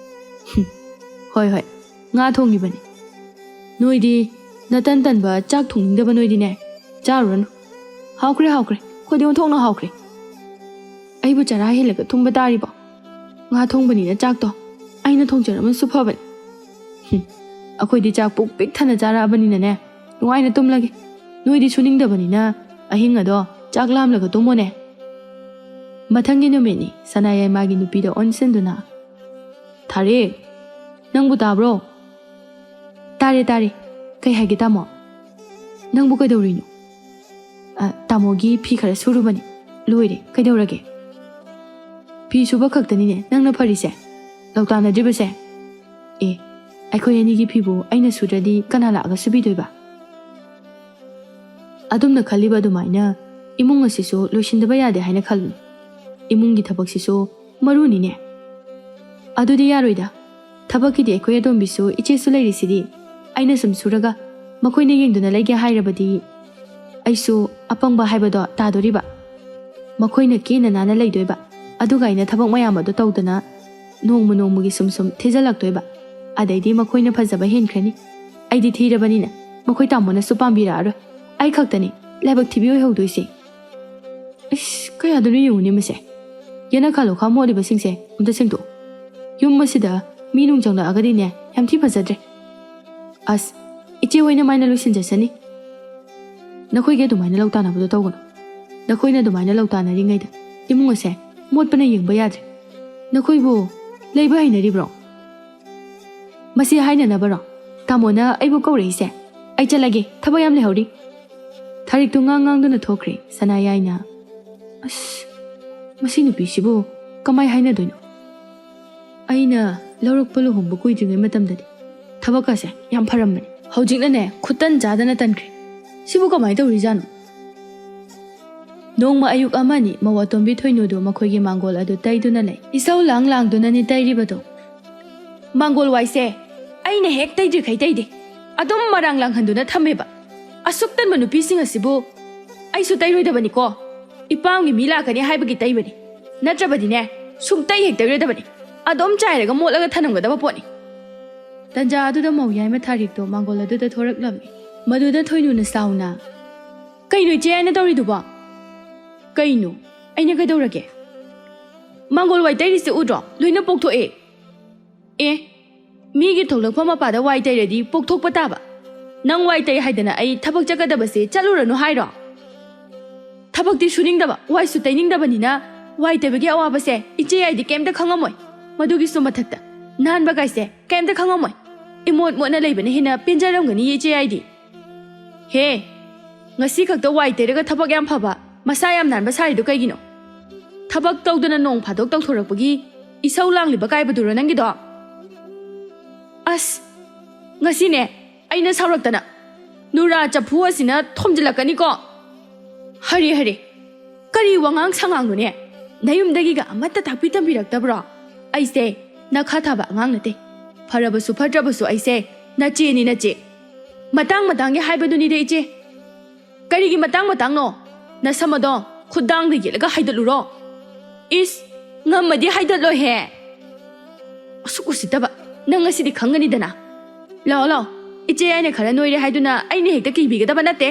ꯍꯨꯝ, ꯍꯣꯏ, ꯍꯣꯏ, ꯉꯥ ꯊꯣꯡꯉꯤꯕꯅꯤ꯫ ꯅꯣꯏꯗꯤ ꯅꯇꯟ ꯇꯟꯕ ꯆꯥꯛ ꯊꯣꯡꯅꯤꯡꯗꯕ ꯅꯣꯏꯗꯤꯅꯦ, ꯆꯥꯔꯨꯔꯅꯨ꯫ ꯍꯥꯎꯈ꯭ꯔꯦ, ꯍꯥꯎꯈ꯭ꯔꯦ, ꯑꯩꯈꯣꯏꯗꯤ ꯑꯣꯟꯊꯣꯛꯅ ꯍꯥꯎꯈ꯭ꯔꯦ꯫ ꯑꯩꯕꯨ ꯆꯔꯥ ꯍꯦꯜꯂꯒ ꯊꯨꯝꯕ ꯇꯥꯔꯤꯕꯣ? ꯉꯥ ꯊꯣꯡꯕꯅꯤꯅ ꯆꯥꯛꯇꯣ ꯑꯩꯅ ꯊꯣꯡꯖꯔꯝꯃꯁꯨ ꯐꯕꯅꯤ꯫ ꯍꯨꯝ, ꯑꯩꯈꯣꯏꯗꯤ ꯆꯥꯛ ꯄꯨꯛ ꯄꯤꯛ ꯊꯟꯅ ꯆꯥꯔꯛꯑꯕꯅꯤꯅꯅꯦ, ꯅꯨꯡꯉꯥꯏꯅ ꯇꯨꯝꯂꯒꯦ꯫ ꯅꯣꯏꯗꯤ ꯁꯨꯅꯤꯡꯗꯕꯅꯤꯅ ꯑꯍꯤꯡ ꯑꯗꯣ ꯆꯥꯛ ꯂꯥꯝꯂꯒ ꯇꯨꯝꯃꯣꯅꯦ꯫ ꯃꯊꯪꯒꯤ ꯅꯨꯃꯤꯠꯅꯤ꯫ ꯁꯅꯥꯌꯥꯏꯃꯥꯒꯤ ꯅꯨꯄꯤꯗ ꯑꯣꯟꯁꯤꯟꯗꯨꯅ, "ꯊꯥꯔꯦ, ꯅꯪꯕꯨ ꯇꯥꯕ꯭ꯔꯣ?" "ꯇꯥꯔꯦ, ꯇꯥꯔꯦ꯫ ꯀꯩ ꯍꯥꯏꯒꯦ, ꯇꯥꯃꯣ? ꯅꯪꯕꯨ ꯀꯩꯗꯧꯔꯤꯅꯣ?" "ꯑ, ꯇꯥꯃꯣꯒꯤ ꯐꯤ ꯈꯔ ꯁꯨꯔꯨꯕꯅꯤ꯫ ꯂꯣꯏꯔꯦ꯫ ꯀꯩꯗꯧꯔꯒꯦ?" "ꯐꯤ ꯁꯨꯕ ꯈꯛꯇꯅꯤꯅꯦ ꯅꯪꯅ ꯐꯔꯤꯁꯦ? ꯂꯧꯇꯥꯟꯅꯗ꯭ꯔꯤꯕꯁꯦ?" "ꯑꯦ, ꯑꯩꯈꯣꯏ ꯑꯅꯤꯒꯤ ꯐꯤꯕꯨ ꯑꯩꯅ ꯁꯨꯗ꯭ꯔꯗꯤ ꯀꯅꯥ ꯂꯥꯛꯑꯒ ꯁꯨꯕꯤꯗꯣꯏꯕ?" ꯑꯗꯨꯝꯅ ꯈꯜꯂꯤꯕ ꯑꯗꯨꯃꯥꯏꯅ ꯏꯃꯨꯡ ꯑꯁꯤꯁꯨ ꯂꯣꯏꯁꯤꯟꯗꯕ ꯌꯥꯗꯦ ꯍꯥꯏꯅ ꯈꯜꯂꯨ꯫ ꯏꯃꯨꯡꯒꯤ ꯊꯕꯛꯁꯤꯁꯨ ꯃꯔꯨꯅꯤꯅꯦ꯫ ꯑꯗꯨꯗꯤ ꯌꯥꯔꯣꯏꯗ꯫ ꯊꯕꯛꯀꯤꯗꯤ ꯑꯩꯈꯣꯏ ꯑꯇꯣꯝꯕꯤꯁꯨ ꯏꯆꯦꯁꯨ ꯂꯩꯔꯤꯁꯤꯗꯤ꯫ ꯑꯩꯅ ꯁꯨꯝ ꯁꯨꯔꯒ ꯃꯈꯣꯏꯅ ꯌꯦꯡꯗꯨꯅ ꯂꯩꯒꯦ ꯍꯥꯏꯔꯕꯗꯤ ꯑꯩꯁꯨ ꯑꯄꯪꯕ ꯍꯥꯏꯕꯗꯣ ꯇꯥꯗꯣꯔꯤꯕ꯫ ꯃꯈꯣꯏꯅ ꯀꯦꯅ ꯅꯥꯟꯅ ꯂꯩꯗꯣꯏꯕ꯫ ꯑꯗꯨꯒ ꯑꯩꯅ ꯊꯕꯛ ꯃꯌꯥꯝ ꯑꯗꯨ ꯇꯧꯗꯅ ꯅꯣꯡꯃ ꯅꯣꯡꯃꯒꯤ ꯁꯨꯝ ꯁꯨꯝ ꯊꯤꯖꯤꯜꯂꯛꯇꯣꯏꯕ꯫ ꯑꯗꯩꯗꯤ ꯃꯈꯣꯏꯅ ꯐꯖꯕ ꯍꯦꯟꯈ꯭ꯔꯅꯤ꯫ ꯑꯩꯗꯤ ꯊꯤꯔꯕꯅꯤꯅ ꯃꯈꯣꯏ ꯇꯥꯃꯣꯅꯁꯨ ꯄꯥꯝꯕꯤꯔꯛꯑꯔꯣꯏ꯫ ꯑꯩ ꯈꯛꯇꯅꯤ ꯂꯥꯏꯕꯛ ꯊꯤꯕꯤ ꯑꯣꯏꯍꯧꯗꯣꯏꯁꯦ꯫ ꯏꯁ, ꯀꯌꯥꯗꯅꯣ ꯌꯦꯡꯉꯨꯅꯦ ꯃꯁꯦ꯫ ꯌꯦꯅꯈꯥ ꯂꯨꯈꯥ ꯃꯣꯠꯂꯤꯕꯁꯤꯡꯁꯦ ꯑꯝꯇ ꯁꯦꯡꯗꯣꯛꯎ꯫ ꯌꯨꯝ ꯑꯁꯤꯗ ꯃꯤ ꯅꯨꯡ ꯆꯪꯂꯛꯑꯒꯗꯤꯅꯦ, ꯌꯥꯝ ꯊꯤ ꯐꯖꯗ꯭ꯔꯦ꯫ ꯑꯁ, ꯏꯆꯦ ꯍꯣꯏꯅ ꯃꯥꯏꯅ ꯂꯣꯏꯁꯤꯟꯖꯁꯅꯤ꯫ ꯅꯈꯣꯏꯒꯤ ꯑꯗꯨꯃꯥꯏꯅ ꯂꯧ ꯇꯥꯟꯅꯕꯗꯣ ꯇꯧꯒꯅꯨ꯫ ꯅꯈꯣꯏꯅ ꯑꯗꯨꯃꯥꯏꯅ ꯂꯧ ꯇꯥꯟꯅꯔꯤꯉꯩꯗ ꯏꯃꯨꯡ ꯑꯁꯦ ꯃꯣꯠꯄꯅ ꯌꯦꯡꯕ ꯌꯥꯗ꯭ꯔꯦ꯫ ꯅꯈꯣꯏꯕꯨ ꯂꯩꯕ ꯍꯩꯅꯔꯤꯕ꯭ꯔꯣ? ꯃꯁꯤ ꯍꯥꯏꯅꯅꯕꯔꯣ ꯇꯥꯃꯣꯅ ꯑꯩꯕꯨ ꯀꯧꯔꯛꯏꯁꯦ? ꯑꯩ ꯆꯠꯂꯒꯦ, ꯊꯕꯛ ꯌꯥꯝ ꯂꯩꯍꯧꯔꯤ꯫ ꯊꯥꯔꯤꯛꯇꯨ ꯉꯥꯡ ꯉꯥꯡꯗꯨꯅ ꯊꯣꯛꯈ꯭ꯔꯦ ꯁꯅꯥꯌꯥꯏꯅ꯫ ꯑꯁ, ꯃꯁꯤ ꯅꯨꯄꯤꯁꯤꯕꯨ ꯀꯃꯥꯏ ꯍꯥꯏꯅꯗꯣꯏꯅꯣ? ꯑꯩꯅ ꯂꯧꯔꯛꯄ ꯂꯨꯍꯣꯡꯕ ꯀꯨꯏꯗ꯭ꯔꯤꯉꯩ ꯃꯇꯝꯗꯗꯤ ꯊꯕꯛꯀꯁꯦ ꯌꯥꯝ ꯐꯔꯝꯕꯅꯤ꯫ ꯍꯧꯖꯤꯛꯅꯅꯦ, ꯈꯨꯇꯟ ꯆꯥꯗꯅ ꯇꯟꯈ꯭ꯔꯦ꯫ ꯁꯤꯕꯨ ꯀꯃꯥꯏ ꯇꯧꯔꯤꯖꯥꯠꯅꯣ? ꯅꯣꯡꯃ ꯑꯌꯨꯛ ꯑꯃꯅꯤ ꯃꯧ ꯑꯇꯣꯝꯕꯤ ꯊꯣꯏꯅꯨꯗꯨ ꯃꯈꯣꯏꯒꯤ ꯃꯥꯡꯒꯣꯜ ꯑꯗꯨ ꯇꯩꯗꯨꯅ ꯂꯩ꯫ ꯏꯁꯧ ꯂꯥꯡ ꯂꯥꯡꯗꯨꯅꯅꯤ ꯇꯩꯔꯤꯕꯗꯣ꯫ ꯃꯥꯡꯒꯣꯜ ꯋꯥꯏꯁꯦ ꯑꯩꯅ ꯍꯦꯛ ꯇꯩꯗ꯭ꯔꯤꯈꯩ ꯇꯩꯗꯦ꯫ ꯑꯗꯨꯝ ꯃꯔꯥꯡ ꯂꯥꯡꯍꯟꯗꯨꯅ ꯊꯝꯃꯦꯕ꯫ ꯑꯁꯨꯛ ꯇꯟꯕ ꯅꯨꯄꯤꯁꯤꯡ ꯑꯁꯤꯕꯨ ꯑꯩꯁꯨ ꯇꯩꯔꯣꯏꯗꯕꯅꯤꯀꯣ꯫ ꯏꯄꯥꯝꯒꯤ ꯃꯤ ꯂꯥꯛꯀꯅꯤ ꯍꯥꯏꯕꯒꯤ ꯇꯩꯕꯅꯤ꯫ ꯅꯠꯇ꯭ꯔꯕꯗꯤꯅꯦ, ꯁꯨꯡꯇꯩ ꯍꯦꯛ ꯇꯩꯔꯣꯏꯗꯕꯅꯤ꯫ ꯑꯗꯨꯝ ꯆꯥꯏꯔꯒ ꯃꯣꯠꯂꯒ ꯊꯅꯝꯒꯗꯕ ꯄꯣꯠꯅꯤ꯫ ꯇꯟꯖꯥ ꯑꯗꯨꯗ ꯃꯧ ꯌꯥꯏꯃ ꯊꯥꯔꯤꯛꯇꯣ ꯃꯥꯡꯒꯣꯜ ꯑꯗꯨꯗ ꯊꯣꯔꯛꯂꯝꯃꯤ꯫ ꯃꯗꯨꯗ ꯊꯣꯏꯅꯨꯅ ꯁꯥꯎꯅ, "ꯀꯩꯅꯣ ꯏꯆꯦ ꯌꯥꯏꯅ ꯇꯧꯔꯤꯗꯨꯕꯣ?" "ꯀꯩꯅꯣ? ꯑꯩꯅ ꯀꯩꯗꯧꯔꯒꯦ? ꯃꯥꯡꯒꯣꯜ ꯋꯥꯏ ꯇꯩꯔꯤꯁꯦ ꯎꯗ꯭ꯔꯣ? ꯂꯣꯏꯅ ꯄꯣꯛꯊꯣꯛꯑꯦ꯫" "ꯑꯦ, ꯃꯤꯒꯤ ꯊꯣꯛꯂꯛꯐꯝ ꯃꯄꯥꯗ ꯋꯥꯏ ꯇꯩꯔꯗꯤ ꯄꯣꯛꯊꯣꯛꯄ ꯇꯥꯕ꯫ ꯅꯪ ꯋꯥꯏ ꯇꯩ ꯍꯥꯏꯗꯅ ꯑꯩ ꯊꯕꯛ ꯆꯠꯀꯗꯕꯁꯦ ꯆꯠꯂꯨꯔꯅꯨ ꯍꯥꯏꯔꯣ?" "ꯊꯕꯛꯇꯤ ꯁꯨꯅꯤꯡꯗꯕ, ꯋꯥꯏꯁꯨ ꯇꯩꯅꯤꯡꯗꯕꯅꯤꯅ ꯋꯥꯏ ꯇꯩꯕꯒꯤ ꯑꯋꯥꯕꯁꯦ ꯏꯆꯦ ꯌꯥꯏꯗꯤ ꯀꯩꯝꯇ ꯈꯪꯉꯝꯃꯣꯏ꯫ ꯃꯗꯨꯒꯤꯁꯨ ꯃꯊꯛꯇ ꯅꯥꯟꯕ ꯀꯥꯏꯁꯦ ꯀꯩꯝꯇ ꯈꯪꯉꯝꯃꯣꯏ꯫ ꯏꯃꯣꯠ ꯃꯣꯠꯅ ꯂꯩꯕꯅ ꯍꯦꯟꯅ ꯄꯦꯟꯖꯔꯝꯒꯅꯤ ꯏꯆꯦ ꯌꯥꯏꯗꯤ꯫ ꯍꯦ, ꯉꯁꯤ ꯈꯛꯇ ꯋꯥꯏ ꯇꯩꯔꯒ ꯊꯕꯛ ꯌꯥꯝ ꯐꯕ, ꯃꯁꯥ ꯌꯥꯝ ꯅꯥꯟꯕ ꯁꯥꯔꯤꯗꯣ ꯀꯩꯒꯤꯅꯣ? ꯊꯕꯛ ꯇꯧꯗꯅ ꯅꯣꯡ ꯐꯥꯗꯣꯛ ꯇꯧꯊꯣꯔꯛꯄꯒꯤ ꯏꯁꯧ ꯂꯥꯡꯂꯤꯕ ꯀꯥꯏꯕꯗꯨꯔꯣ ꯅꯪꯒꯤꯗꯣ?" "ꯑꯁ, ꯉꯁꯤꯅꯦ ꯑꯩꯅ ꯁꯥꯎꯔꯛꯇꯅ ꯅꯨꯔꯥ ꯆꯐꯨ ꯑꯁꯤꯅ ꯊꯣꯝꯖꯤꯜꯂꯛꯀꯅꯤꯀꯣ꯫" "ꯍꯔꯦ ꯍꯔꯦ, ꯀꯔꯤ ꯋꯥꯉꯥꯡ ꯁꯉꯥꯡꯅꯣꯅꯦ? ꯅꯌꯨꯝꯗꯒꯤꯒ ꯑꯃꯠꯇ ꯇꯥꯛꯄꯤ ꯇꯝꯕꯤꯔꯛꯇꯕ꯭ꯔꯣ? ꯑꯩꯁꯦ ꯅꯈꯥ ꯊꯥꯕ ꯑꯉꯥꯡ ꯅꯠꯇꯦ꯫ ꯐꯔꯕꯁꯨ ꯐꯠꯇ꯭ꯔꯕꯁꯨ ꯑꯩꯁꯦ ꯅꯆꯦꯅꯤ, ꯅꯆꯦ꯫ ꯃꯇꯥꯡ ꯃꯇꯥꯡꯒꯤ ꯍꯥꯏꯕꯗꯨꯅꯤꯗ ꯏꯆꯦ꯫" "ꯀꯔꯤꯒꯤ ꯃꯇꯥꯡ ꯃꯇꯥꯡꯅꯣ? ꯅꯁꯝ ꯑꯗꯣ ꯈꯨꯗꯥꯡꯗ ꯌꯦꯠꯂꯒ ꯍꯥꯏꯗꯠꯂꯨꯔꯣ?" "ꯏꯁ, ꯉꯝꯃꯗꯤ ꯍꯥꯏꯗꯠꯂꯣꯍꯦ꯫" ꯑꯁꯨꯛ ꯎꯁꯤꯠꯇꯕ, ꯅꯪ ꯉꯁꯤꯗꯤ ꯈꯪꯒꯅꯤꯗꯅ꯫ ꯂꯥꯛꯑꯣ, ꯂꯥꯛꯑꯣ, ꯏꯆꯦ ꯌꯥꯏꯅ ꯈꯔ ꯅꯣꯏꯔꯦ ꯍꯥꯏꯗꯨꯅ ꯑꯩꯅ ꯍꯦꯛꯇ ꯀꯤꯕꯤꯒꯗꯕ ꯅꯠꯇꯦ꯫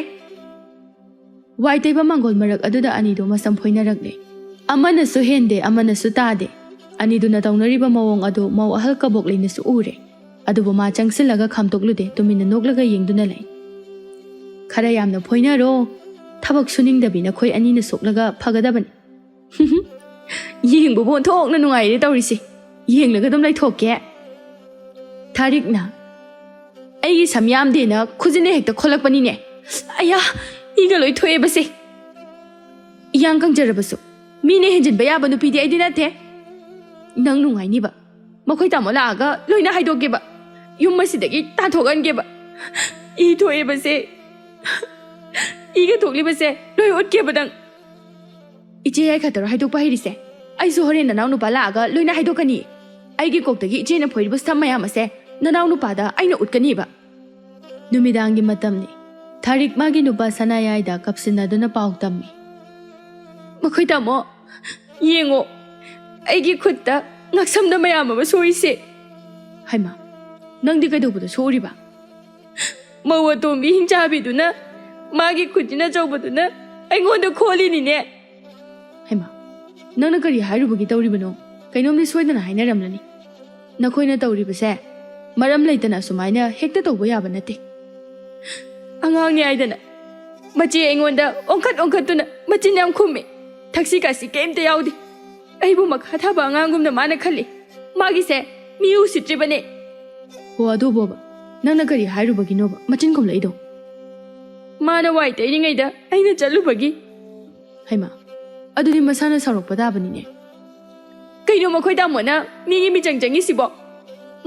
ꯋꯥꯏ ꯇꯩꯕ ꯃꯥꯡꯒꯣꯜ ꯃꯔꯛ ꯑꯗꯨꯗ ꯑꯅꯤꯗꯣ ꯃꯁꯝ ꯐꯣꯏꯅꯔꯛꯂꯦ꯫ ꯑꯃꯅꯁꯨ ꯍꯦꯟꯗꯦ, ꯑꯃꯅꯁꯨ ꯇꯥꯗꯦ꯫ ꯑꯅꯤꯗꯨꯅ ꯇꯧꯅꯔꯤꯕ ꯃꯑꯣꯡ ꯑꯗꯨ ꯃꯧ ꯑꯍꯜ ꯀꯕꯣꯛꯂꯩꯅꯁꯨ ꯎꯔꯦ꯫ ꯑꯗꯨꯕꯨ ꯃꯥ ꯆꯪꯁꯤꯜꯂꯒ ꯈꯥꯝꯇꯣꯛꯂꯨꯗꯦ, ꯇꯨꯃꯤꯟꯅ ꯅꯣꯛꯂꯒ ꯌꯦꯡꯗꯨꯅ ꯂꯩ꯫ "ꯈꯔ ꯌꯥꯝꯅ ꯐꯣꯏꯅꯔꯣ꯫ ꯊꯕꯛ ꯁꯨꯅꯤꯡꯗꯕꯤ ꯅꯈꯣꯏ ꯑꯅꯤꯅ ꯁꯣꯛꯂꯒ ꯐꯒꯗꯕꯅꯤ꯫" "ꯌꯦꯡꯕꯕꯨ ꯑꯣꯟꯊꯣꯛꯅ ꯅꯨꯡꯉꯥꯏꯔꯦ ꯇꯧꯔꯤꯁꯦ꯫ ꯌꯦꯡꯂꯒ ꯑꯗꯨꯝ ꯂꯩꯊꯣꯛꯀꯦ꯫" ꯊꯥꯔꯤꯛꯅ, "ꯑꯩꯒꯤ ꯁꯝ ꯌꯥꯝꯗꯦꯅ ꯈꯨꯖꯤꯟꯅ ꯍꯦꯛꯇ ꯈꯣꯜꯂꯛꯄꯅꯤꯅꯦ꯫ ꯑꯌꯥ, ꯏꯒ ꯂꯣꯏ ꯊꯣꯛꯑꯦꯕꯁꯦ꯫ ꯏꯌꯥꯡ ꯀꯪꯖꯔꯕꯁꯨ ꯃꯤꯅ ꯍꯦꯟꯖꯤꯟꯕ ꯌꯥꯕ ꯅꯨꯄꯤꯗꯤ ꯑꯩꯗꯤ ꯅꯠꯇꯦ꯫ ꯅꯪ ꯅꯨꯡꯉꯥꯏꯅꯤꯕ꯫ ꯃꯈꯣꯏ ꯇꯥꯃꯣ ꯂꯥꯛꯑꯒ ꯂꯣꯏꯅ ꯍꯥꯏꯗꯣꯛꯀꯦꯕ꯫ ꯌꯨꯝ ꯑꯁꯤꯗꯒꯤ ꯇꯥꯟꯊꯣꯛꯍꯟꯒꯦꯕ꯫ ꯏ ꯊꯣꯛꯑꯦꯕꯁꯦ꯫ ꯏꯒ ꯊꯣꯛꯂꯤꯕꯁꯦ ꯂꯣꯏ ꯎꯠꯀꯦꯕ ꯅꯪ꯫" "ꯏꯆꯦ ꯌꯥꯏ ꯈꯛꯇꯔꯣ ꯍꯥꯏꯗꯣꯛꯄ ꯍꯩꯔꯤꯁꯦ? ꯑꯩꯁꯨ ꯍꯣꯔꯦꯟ ꯅꯅꯥꯎ ꯅꯨꯄꯥ ꯂꯥꯛꯑꯒ ꯂꯣꯏꯅ ꯍꯥꯏꯗꯣꯛꯀꯅꯤ꯫" ꯑꯩꯒꯤ ꯀꯣꯛꯇꯒꯤ ꯏꯆꯦꯅ ꯐꯣꯏꯔꯤꯕ ꯁꯝ ꯃꯌꯥꯝ ꯑꯁꯦ ꯅꯅꯥꯎ ꯅꯨꯄꯥꯗ ꯑꯩꯅ ꯎꯠꯀꯅꯤꯕ꯫ ꯅꯨꯃꯤꯗꯥꯡꯒꯤ ꯃꯇꯝꯅꯤ꯫ ꯊꯥꯔꯤꯛ ꯃꯥꯒꯤ ꯅꯨꯄꯥ ꯁꯅꯥꯌꯥꯏꯗ ꯀꯞꯁꯤꯟꯅꯗꯨꯅ ꯄꯥꯎ ꯇꯝꯃꯤ꯫ "ꯃꯈꯣꯏ ꯇꯥꯃꯣ, ꯌꯦꯡꯉꯣ, ꯑꯩꯒꯤ ꯈꯨꯠꯇ ꯉꯛꯁꯝꯗ ꯃꯌꯥꯝ ꯑꯃ ꯁꯣꯛꯏꯁꯦ꯫" "ꯍꯩꯃꯥ, ꯅꯪꯗꯤ ꯀꯩꯗꯧꯕꯗ ꯁꯣꯛꯎꯔꯤꯕ?" "ꯃꯧ ꯑꯇꯣꯝꯕꯤ ꯍꯤꯡꯆꯥꯕꯤꯗꯨꯅ, ꯃꯥꯒꯤ ꯈꯨꯖꯤꯟ ꯑꯆꯧꯕꯗꯨꯅ ꯑꯩꯉꯣꯟꯗ ꯈꯣꯜꯂꯤꯅꯤꯅꯦ꯫" "ꯍꯩꯃꯥ, ꯅꯪꯅ ꯀꯔꯤ ꯍꯥꯏꯔꯨꯕꯒꯤ ꯇꯧꯔꯤꯕꯅꯣ? ꯀꯩꯅꯣꯝꯗꯤ ꯁꯣꯏꯗꯅ ꯍꯥꯏꯅꯔꯝꯂꯅꯤ꯫ ꯅꯈꯣꯏꯅ ꯇꯧꯔꯤꯕꯁꯦ ꯃꯔꯝ ꯂꯩꯇꯅ ꯑꯁꯨꯃꯥꯏꯅ ꯍꯦꯛꯇ ꯇꯧꯕ ꯌꯥꯕ ꯅꯠꯇꯦ꯫" "ꯑꯉꯥꯡꯅꯤ ꯍꯥꯏꯗꯅ ꯃꯆꯦ ꯑꯩꯉꯣꯟꯗ ꯑꯣꯟꯈꯠ ꯑꯣꯟꯈꯠꯇꯨꯅ ꯃꯆꯤꯟ ꯌꯥꯝ ꯈꯨꯝꯃꯦ꯫ ꯊꯛꯁꯤ ꯈꯥꯁꯤ ꯀꯩꯝꯇ ꯌꯥꯎꯗꯦ꯫ ꯑꯩꯕꯨ ꯃꯈꯥ ꯊꯥꯕ ꯑꯉꯥꯡꯒꯨꯝꯅ ꯃꯥꯅ ꯈꯜꯂꯤ꯫ ꯃꯥꯒꯤꯁꯦ ꯃꯤ ꯎꯁꯤꯠꯇ꯭ꯔꯤꯕꯅꯦ꯫" "ꯍꯣ ꯑꯗꯨꯕꯣꯕ, ꯅꯪꯅ ꯀꯔꯤ ꯍꯥꯏꯔꯨꯕꯒꯤꯅꯣꯕ ꯃꯆꯤꯟ ꯈꯨꯝꯂꯛꯏꯗꯣ?" "ꯃꯥꯅ ꯋꯥꯏ ꯇꯩꯔꯤꯉꯩꯗ ꯑꯩꯅ ꯆꯠꯂꯨꯕꯒꯤ꯫" "ꯍꯩꯃꯥ, ꯑꯗꯨꯗꯤ ꯃꯁꯥꯅ ꯁꯥꯎꯔꯛꯄ ꯇꯥꯕꯅꯤꯅꯦ꯫" "ꯀꯩꯅꯣ ꯃꯈꯣꯏ ꯇꯥꯃꯣꯅ ꯃꯤꯒꯤ ꯃꯤꯆꯪ ꯆꯪꯉꯤꯁꯤꯕꯣ?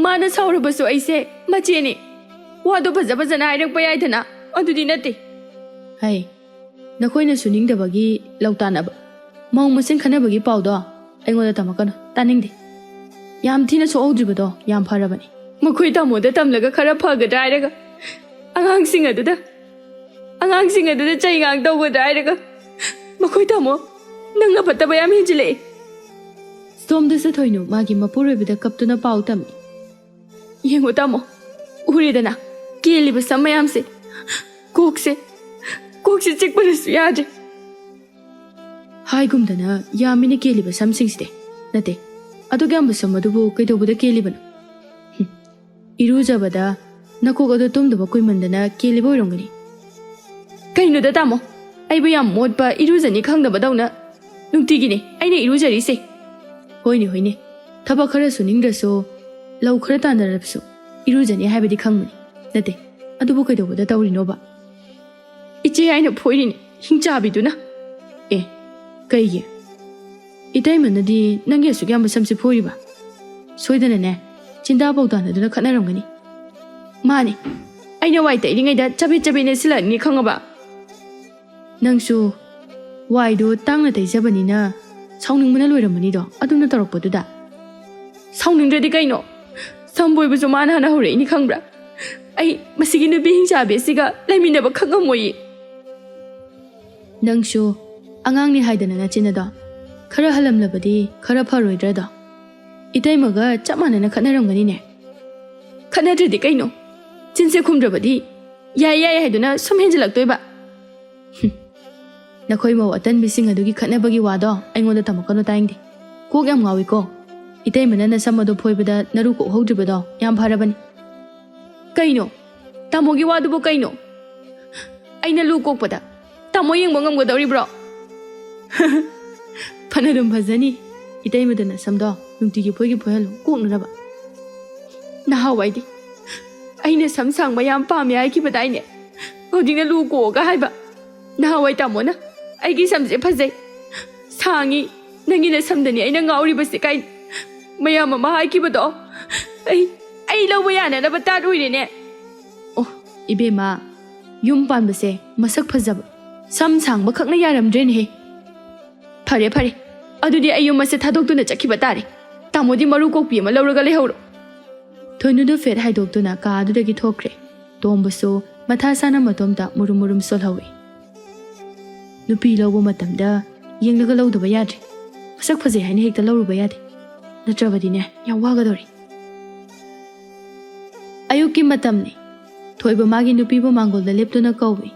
ꯃꯥꯅ ꯁꯥꯎꯔꯕꯁꯨ ꯑꯩꯁꯦ ꯃꯆꯦꯅꯤ꯫ ꯋꯥꯗꯣ ꯐꯖ ꯐꯖꯅ ꯍꯥꯏꯔꯛꯄ ꯌꯥꯏꯗꯅ, ꯑꯗꯨꯗꯤ ꯅꯠꯇꯦ꯫" "ꯍꯩ, ꯅꯈꯣꯏꯅ ꯁꯨꯅꯤꯡꯗꯕꯒꯤ ꯂꯧꯇꯥꯟꯅꯕ, ꯃꯧ ꯃꯁꯦꯟ ꯈꯟꯅꯕꯒꯤ ꯄꯥꯎꯗꯣ ꯑꯩꯉꯣꯟꯗ ꯇꯝꯃꯛꯀꯅꯨ, ꯇꯥꯅꯤꯡꯗꯦ꯫ ꯌꯥꯝ ꯊꯤꯅ ꯁꯣꯛꯍꯧꯗ꯭ꯔꯤꯕꯗꯣ ꯌꯥꯝ ꯐꯔꯕꯅꯤ꯫" "ꯃꯈꯣꯏ ꯇꯥꯃꯣꯗ ꯇꯝꯂꯒ ꯈꯔ ꯐꯒꯗ꯭ꯔꯥ ꯍꯥꯏꯔꯒ ꯑꯉꯥꯡꯁꯤꯡ ꯑꯗꯨꯗ, ꯑꯉꯥꯡꯁꯤꯡ ꯑꯗꯨꯗ ꯆꯩ ꯉꯥꯡ ꯇꯧꯒꯗ꯭ꯔꯥ ꯍꯥꯏꯔꯒ ꯃꯈꯣꯏ ꯇꯥꯃꯣ, ꯅꯪꯅ ꯐꯠꯇꯕ ꯌꯥꯝ ꯍꯦꯟꯖꯤꯜꯂꯛꯑꯦ꯫" ꯁꯣꯝꯗꯁꯨ ꯊꯣꯏꯅꯨ ꯃꯥꯒꯤ ꯃꯄꯨꯔꯣꯏꯕꯗ ꯀꯞꯇꯨꯅ ꯄꯥꯎ ꯇꯝꯃꯤ꯫ "ꯌꯦꯡꯉꯣ ꯇꯥꯃꯣ, ꯎꯔꯦꯗꯅ ꯀꯦꯜꯂꯤꯕ ꯁꯝ ꯃꯌꯥꯝꯁꯦ꯫ ꯀꯣꯛꯁꯦ, ꯀꯣꯛꯁꯦ ꯆꯤꯛꯄꯅꯁꯨ ꯌꯥꯗ꯭ꯔꯦ꯫" "ꯍꯥꯏꯒꯨꯝꯗꯅ ꯌꯥꯝꯃꯤꯅ ꯀꯦꯜꯂꯤꯕ ꯁꯝꯁꯤꯡꯁꯤꯗꯤ꯫ ꯅꯠꯇꯦ, ꯑꯗꯨꯛ ꯌꯥꯝꯕ ꯁꯝ ꯑꯗꯨꯕꯨ ꯀꯩꯗꯧꯕꯗ ꯀꯦꯜꯂꯤꯕꯅꯣ? ꯍꯨꯝ, ꯏꯔꯨꯖꯕꯗ ꯅꯀꯣꯛ ꯑꯗꯨ ꯇꯨꯝꯗꯕ ꯀꯨꯏꯃꯟꯗꯅ ꯀꯦꯜꯂꯤꯕ ꯑꯣꯏꯔꯝꯒꯅꯤ꯫" "ꯀꯩꯅꯣꯗ ꯇꯥꯃꯣ, ꯑꯩꯕꯨ ꯌꯥꯝ ꯃꯣꯠꯄ ꯏꯔꯨꯖꯅꯤ ꯈꯪꯗꯕꯗꯧꯅ ꯅꯨꯡꯇꯤꯒꯤꯅꯦ ꯑꯩꯅ ꯏꯔꯨꯖꯔꯤꯁꯦ꯫" "ꯍꯣꯏꯅꯦ, ꯍꯣꯏꯅꯦ, ꯊꯕꯛ ꯈꯔ ꯁꯨꯅꯤꯡꯗ꯭ꯔꯁꯨ, ꯂꯧ ꯈꯔ ꯇꯥꯟꯅꯔꯕꯁꯨ ꯏꯔꯨꯖꯅꯤ ꯍꯥꯏꯕꯗꯤ ꯈꯪꯕꯅꯤ꯫ ꯅꯠꯇꯦ, ꯑꯗꯨꯕꯨ ꯀꯩꯗꯧꯕꯗ ꯇꯧꯔꯤꯅꯣꯕ?" "ꯏꯆꯦ ꯍꯥꯏꯅ ꯐꯣꯏꯔꯤꯅꯦ, ꯍꯤꯡꯆꯥꯕꯤꯗꯨꯅ꯫" "ꯑꯦ, ꯀꯩꯒꯤ? ꯏꯇꯩꯃꯅꯗꯤ ꯅꯪꯒꯤ ꯑꯁꯨꯛ ꯌꯥꯝꯕ ꯁꯝꯁꯦ ꯐꯣꯏꯔꯤꯕ? ꯁꯣꯏꯗꯅꯅꯦ, ꯆꯤꯟꯗꯥ ꯄꯥꯎꯗꯥꯅꯗꯨꯅ ꯈꯠꯅꯔꯝꯒꯅꯤ꯫" "ꯃꯥꯅꯦ, ꯑꯩꯅ ꯋꯥꯏ ꯇꯩꯔꯤꯉꯩꯗ ꯆꯕꯦꯠ ꯆꯕꯦꯠ ꯅꯦꯠꯁꯤꯜꯂꯛꯑꯅꯤ ꯈꯪꯉꯕ?" "ꯅꯪꯁꯨ ꯋꯥꯏꯗꯣ ꯇꯥꯡꯅ ꯇꯩꯖꯕꯅꯤꯅ ꯁꯥꯎꯅꯤꯡꯕꯅ ꯂꯣꯏꯔꯝꯃꯅꯤꯗꯣ, ꯑꯗꯨꯝꯅ ꯇꯧꯔꯛꯄꯗꯨꯗ꯫" ꯁꯥꯎꯅꯤꯡꯗ꯭ꯔꯗꯤ ꯀꯩꯅꯣ? ꯁꯝꯕꯣꯏꯕꯁꯨ ꯃꯥꯅ ꯍꯥꯟꯅ ꯍꯧꯔꯛꯏꯅꯤ ꯈꯪꯕ꯭ꯔꯥ? ꯑꯩ ꯃꯁꯤꯒꯤ ꯅꯨꯄꯤ ꯍꯤꯡꯆꯥꯕꯤ ꯑꯁꯤꯒ ꯂꯩꯃꯤꯟꯅꯕ ꯈꯛ ꯉꯝꯃꯣꯏꯌꯦ꯫ ꯅꯪꯁꯨ ꯑꯉꯥꯡꯅꯤ ꯍꯥꯏꯗꯅ ꯅꯆꯤꯟ ꯑꯗꯣ ꯈꯔ ꯍꯜꯂꯝꯂꯕꯗꯤ ꯈꯔ ꯐꯔꯣꯏꯗ꯭ꯔꯗꯣ? ꯏꯇꯩꯃꯒ ꯆꯞ ꯃꯥꯟꯅꯅ ꯈꯠꯅꯔꯝꯒꯅꯤꯅꯦ꯫ ꯈꯠꯅꯗ꯭ꯔꯗꯤ ꯀꯩꯅꯣ? ꯆꯤꯟꯁꯦ ꯈꯨꯝꯗ꯭ꯔꯕꯗꯤ ꯌꯥꯏ ꯌꯥꯏ ꯍꯥꯏꯗꯨꯅ ꯁꯨꯝ ꯍꯦꯟꯖꯤꯜꯂꯛꯇꯣꯏꯕ꯫ ꯍꯨꯝ꯫ ꯅꯈꯣꯏ ꯃꯧ ꯑꯇꯟꯕꯤꯁꯤꯡ ꯑꯗꯨꯒꯤ ꯈꯠꯅꯕꯒꯤ ꯋꯥꯗꯣ ꯑꯩꯉꯣꯟꯗ ꯇꯝꯃꯛꯀꯅꯨ ꯇꯥꯏꯡꯗꯦ꯫ ꯀꯣꯛ ꯌꯥꯝ ꯉꯥꯎꯏꯀꯣ꯫ ꯏꯇꯩꯃꯅ ꯅꯁꯝ ꯑꯗꯨ ꯐꯣꯏꯕꯗ ꯅꯔꯨ ꯀꯣꯛꯍꯧꯗ꯭ꯔꯤꯕꯗꯣ ꯌꯥꯝ ꯐꯔꯕꯅꯤ꯫ ꯀꯩꯅꯣ? ꯇꯥꯃꯣꯒꯤ ꯋꯥꯗꯨꯕꯨ ꯀꯩꯅꯣ? ꯑꯩꯅ ꯂꯨ ꯀꯣꯛꯄꯗ ꯇꯥꯃꯣ ꯌꯦꯡꯕ ꯉꯝꯒꯗꯧꯔꯤꯕ꯭ꯔꯣ? ꯐꯅꯗꯨꯝ ꯐꯖꯅꯤ꯫ ꯏꯇꯩꯃꯗ ꯅꯁꯝꯗꯣ ꯅꯨꯡꯇꯤꯒꯤ ꯐꯣꯏꯒꯤ ꯐꯣꯏꯍꯜꯂꯨ, ꯀꯣꯛꯅꯅꯕ꯫ ꯅꯍꯥꯟꯋꯥꯏꯗꯤ ꯑꯩꯅ ꯁꯝ ꯁꯥꯡꯕ ꯌꯥꯝ ꯄꯥꯝꯃꯦ ꯍꯥꯏꯈꯤꯕꯗꯥꯏꯅꯦ? ꯍꯧꯖꯤꯛꯅ ꯂꯨ ꯀꯣꯛꯑꯒ ꯍꯥꯏꯕ꯫ ꯅꯍꯥꯟꯋꯥꯏ ꯇꯥꯃꯣꯅ ꯑꯩꯒꯤ ꯁꯝꯁꯦ ꯐꯖꯩ, ꯁꯥꯡꯉꯤ, ꯅꯪꯒꯤ ꯅꯁꯝꯗꯅꯤ ꯑꯩꯅ ꯉꯥꯎꯔꯤꯕꯁꯦ ꯀꯥꯏ ꯃꯌꯥꯝ ꯑꯃ ꯍꯥꯏꯈꯤꯕꯗꯣ ꯑꯩ, ꯑꯩ ꯂꯧꯕ ꯌꯥꯅꯅꯕ ꯇꯥꯠ ꯑꯣꯏꯔꯦꯅꯦ꯫ ꯑꯣ, ꯏꯕꯦꯝꯃ, ꯌꯨꯝ ꯄꯥꯟꯕꯁꯦ ꯃꯁꯛ ꯐꯖꯕ, ꯁꯝ ꯁꯥꯡꯕ ꯈꯛꯅ ꯌꯥꯔꯝꯗ꯭ꯔꯦꯅꯦꯍꯦ꯫ ꯐꯔꯦ, ꯐꯔꯦ, ꯑꯗꯨꯗꯤ ꯑꯩ ꯌꯨꯝ ꯑꯁꯦ ꯊꯥꯗꯣꯛꯇꯨꯅ ꯆꯠꯈꯤꯕ ꯇꯥꯔꯦ꯫ ꯇꯥꯃꯣꯗꯤ ꯃꯔꯨ ꯀꯣꯛꯄꯤ ꯑꯃ ꯂꯧꯔꯒ ꯂꯩꯍꯧꯔꯣ꯫ ꯊꯣꯏꯅꯨꯗꯨ ꯐꯦꯠ ꯍꯥꯏꯗꯣꯛꯇꯨꯅ ꯀꯥ ꯑꯗꯨꯗꯒꯤ ꯊꯣꯛꯈ꯭ꯔꯦ꯫ ꯇꯣꯝꯕꯁꯨ ꯃꯊꯥ ꯁꯥꯅ ꯃꯇꯣꯝꯇ ꯃꯨꯔꯨꯝ ꯃꯨꯔꯨꯝ ꯁꯣꯜꯍꯧꯏ꯫ ꯅꯨꯄꯤ ꯂꯧꯕ ꯃꯇꯝꯗ ꯌꯦꯡꯂꯒ ꯂꯧꯗꯕ ꯌꯥꯗ꯭ꯔꯦ꯫ ꯃꯁꯛ ꯐꯖꯩ ꯍꯥꯏꯅ ꯍꯦꯛꯇ ꯂꯧꯔꯨꯕ ꯌꯥꯗꯦ꯫ ꯅꯠꯇ꯭ꯔꯕꯗꯤꯅꯦ, ꯌꯥꯝ ꯋꯥꯒꯗꯧꯔꯤ꯫ ꯑꯌꯨꯛꯀꯤ ꯃꯇꯝꯅꯤ꯫ ꯊꯣꯏꯕ ꯃꯥꯒꯤ ꯅꯨꯄꯤꯕꯨ ꯃꯥꯡꯒꯣꯜꯗ ꯂꯦꯞꯇꯨꯅ ꯀꯧꯏ꯫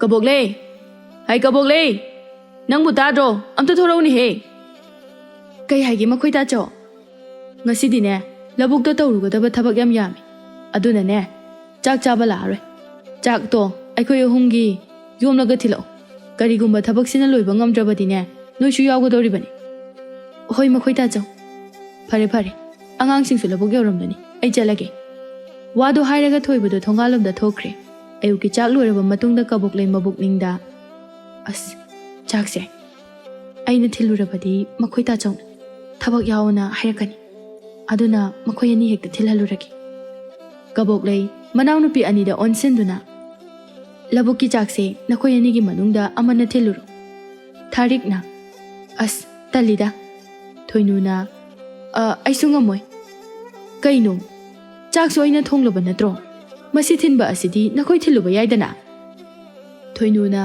"ꯀꯕꯣꯛꯂꯩ! ꯍꯥꯏ ꯀꯕꯣꯛꯂꯩ! ꯅꯪꯕꯨ ꯇꯥꯗ꯭ꯔꯣ? ꯑꯝꯇ ꯊꯣꯔꯛꯎꯅꯦꯍꯦ!" "ꯀꯩ ꯍꯥꯏꯒꯦ ꯃꯈꯣꯏ ꯇꯥꯆꯧ?" "ꯉꯁꯤꯗꯤꯅꯦ, ꯂꯧꯕꯨꯛꯇ ꯇꯧꯔꯨꯒꯗꯕ ꯊꯕꯛ ꯌꯥꯝ ꯌꯥꯝꯃꯤ꯫ ꯑꯗꯨꯅꯅꯦ, ꯆꯥꯛ ꯆꯥꯕ ꯂꯥꯛꯑꯔꯣꯏ꯫ ꯆꯥꯛꯇꯣ ꯑꯩꯈꯣꯏ ꯑꯍꯨꯝꯒꯤ ꯌꯣꯝꯂꯒ ꯊꯤꯜꯂꯛꯑꯣ꯫ ꯀꯔꯤꯒꯨꯝꯕ ꯊꯕꯛꯁꯤꯅ ꯂꯣꯏꯕ ꯉꯝꯗ꯭ꯔꯕꯗꯤꯅꯦ, ꯅꯣꯏꯁꯨ ꯌꯥꯎꯒꯗꯧꯔꯤꯕꯅꯤ꯫" "ꯍꯣꯏ ꯃꯈꯣꯏ ꯇꯥꯆꯧ꯫ ꯐꯔꯦ, ꯐꯔꯦ꯫ ꯑꯉꯥꯡꯁꯤꯡꯁꯨ ꯂꯧꯕꯨꯛ ꯌꯧꯔꯝꯂꯅꯤ꯫ ꯑꯩ ꯆꯠꯂꯒꯦ꯫" ꯋꯥꯗꯣ ꯍꯥꯏꯔꯒ ꯊꯣꯏꯕꯗꯣ ꯊꯣꯡꯒꯥꯜꯂꯣꯝꯗ ꯊꯣꯛꯈ꯭ꯔꯦ꯫ ꯑꯌꯨꯛꯀꯤ ꯆꯥꯛ ꯂꯣꯏꯔꯕ ꯃꯇꯨꯡꯗ ꯀꯕꯣꯛꯂꯩ ꯃꯕꯨꯛꯅꯤꯡꯗ, "ꯑꯁ, ꯆꯥꯛꯁꯦ ꯑꯩꯅ ꯊꯤꯜꯂꯨꯔꯕꯗꯤ ꯃꯈꯣꯏ ꯇꯥꯆꯧꯅ ꯊꯕꯛ ꯌꯥꯎꯅ ꯍꯥꯏꯔꯛꯀꯅꯤ꯫ ꯑꯗꯨꯅ ꯃꯈꯣꯏ ꯑꯅꯤ ꯍꯦꯛꯇ ꯊꯤꯜꯍꯜꯂꯨꯔꯒꯦ꯫" ꯀꯕꯣꯛꯂꯩ ꯃꯅꯥꯎꯅꯨꯄꯤ ꯑꯅꯤꯗ ꯑꯣꯟꯁꯤꯟꯗꯨꯅ, "ꯂꯧꯕꯨꯛꯀꯤ ꯆꯥꯛꯁꯦ ꯅꯈꯣꯏ ꯑꯅꯤꯒꯤ ꯃꯅꯨꯡꯗ ꯑꯃꯅ ꯊꯤꯜꯂꯨꯔꯣ꯫" ꯊꯥꯔꯤꯛꯅ, "ꯑꯁ, ꯇꯜꯂꯤꯗ꯫" ꯊꯣꯏꯅꯨꯅ, "ꯑ, ꯑꯩꯁꯨ ꯉꯝꯃꯣꯏ꯫ ꯀꯩꯅꯣ? ꯆꯥꯛꯁꯨ ꯑꯩꯅ ꯊꯣꯡꯂꯕ ꯅꯠꯇ꯭ꯔꯣ? ꯃꯁꯤ ꯊꯤꯟꯕ ꯑꯁꯤꯗꯤ ꯅꯈꯣꯏ ꯊꯤꯜꯂꯨꯕ ꯌꯥꯏꯗꯅ?" ꯊꯣꯏꯅꯨꯅ,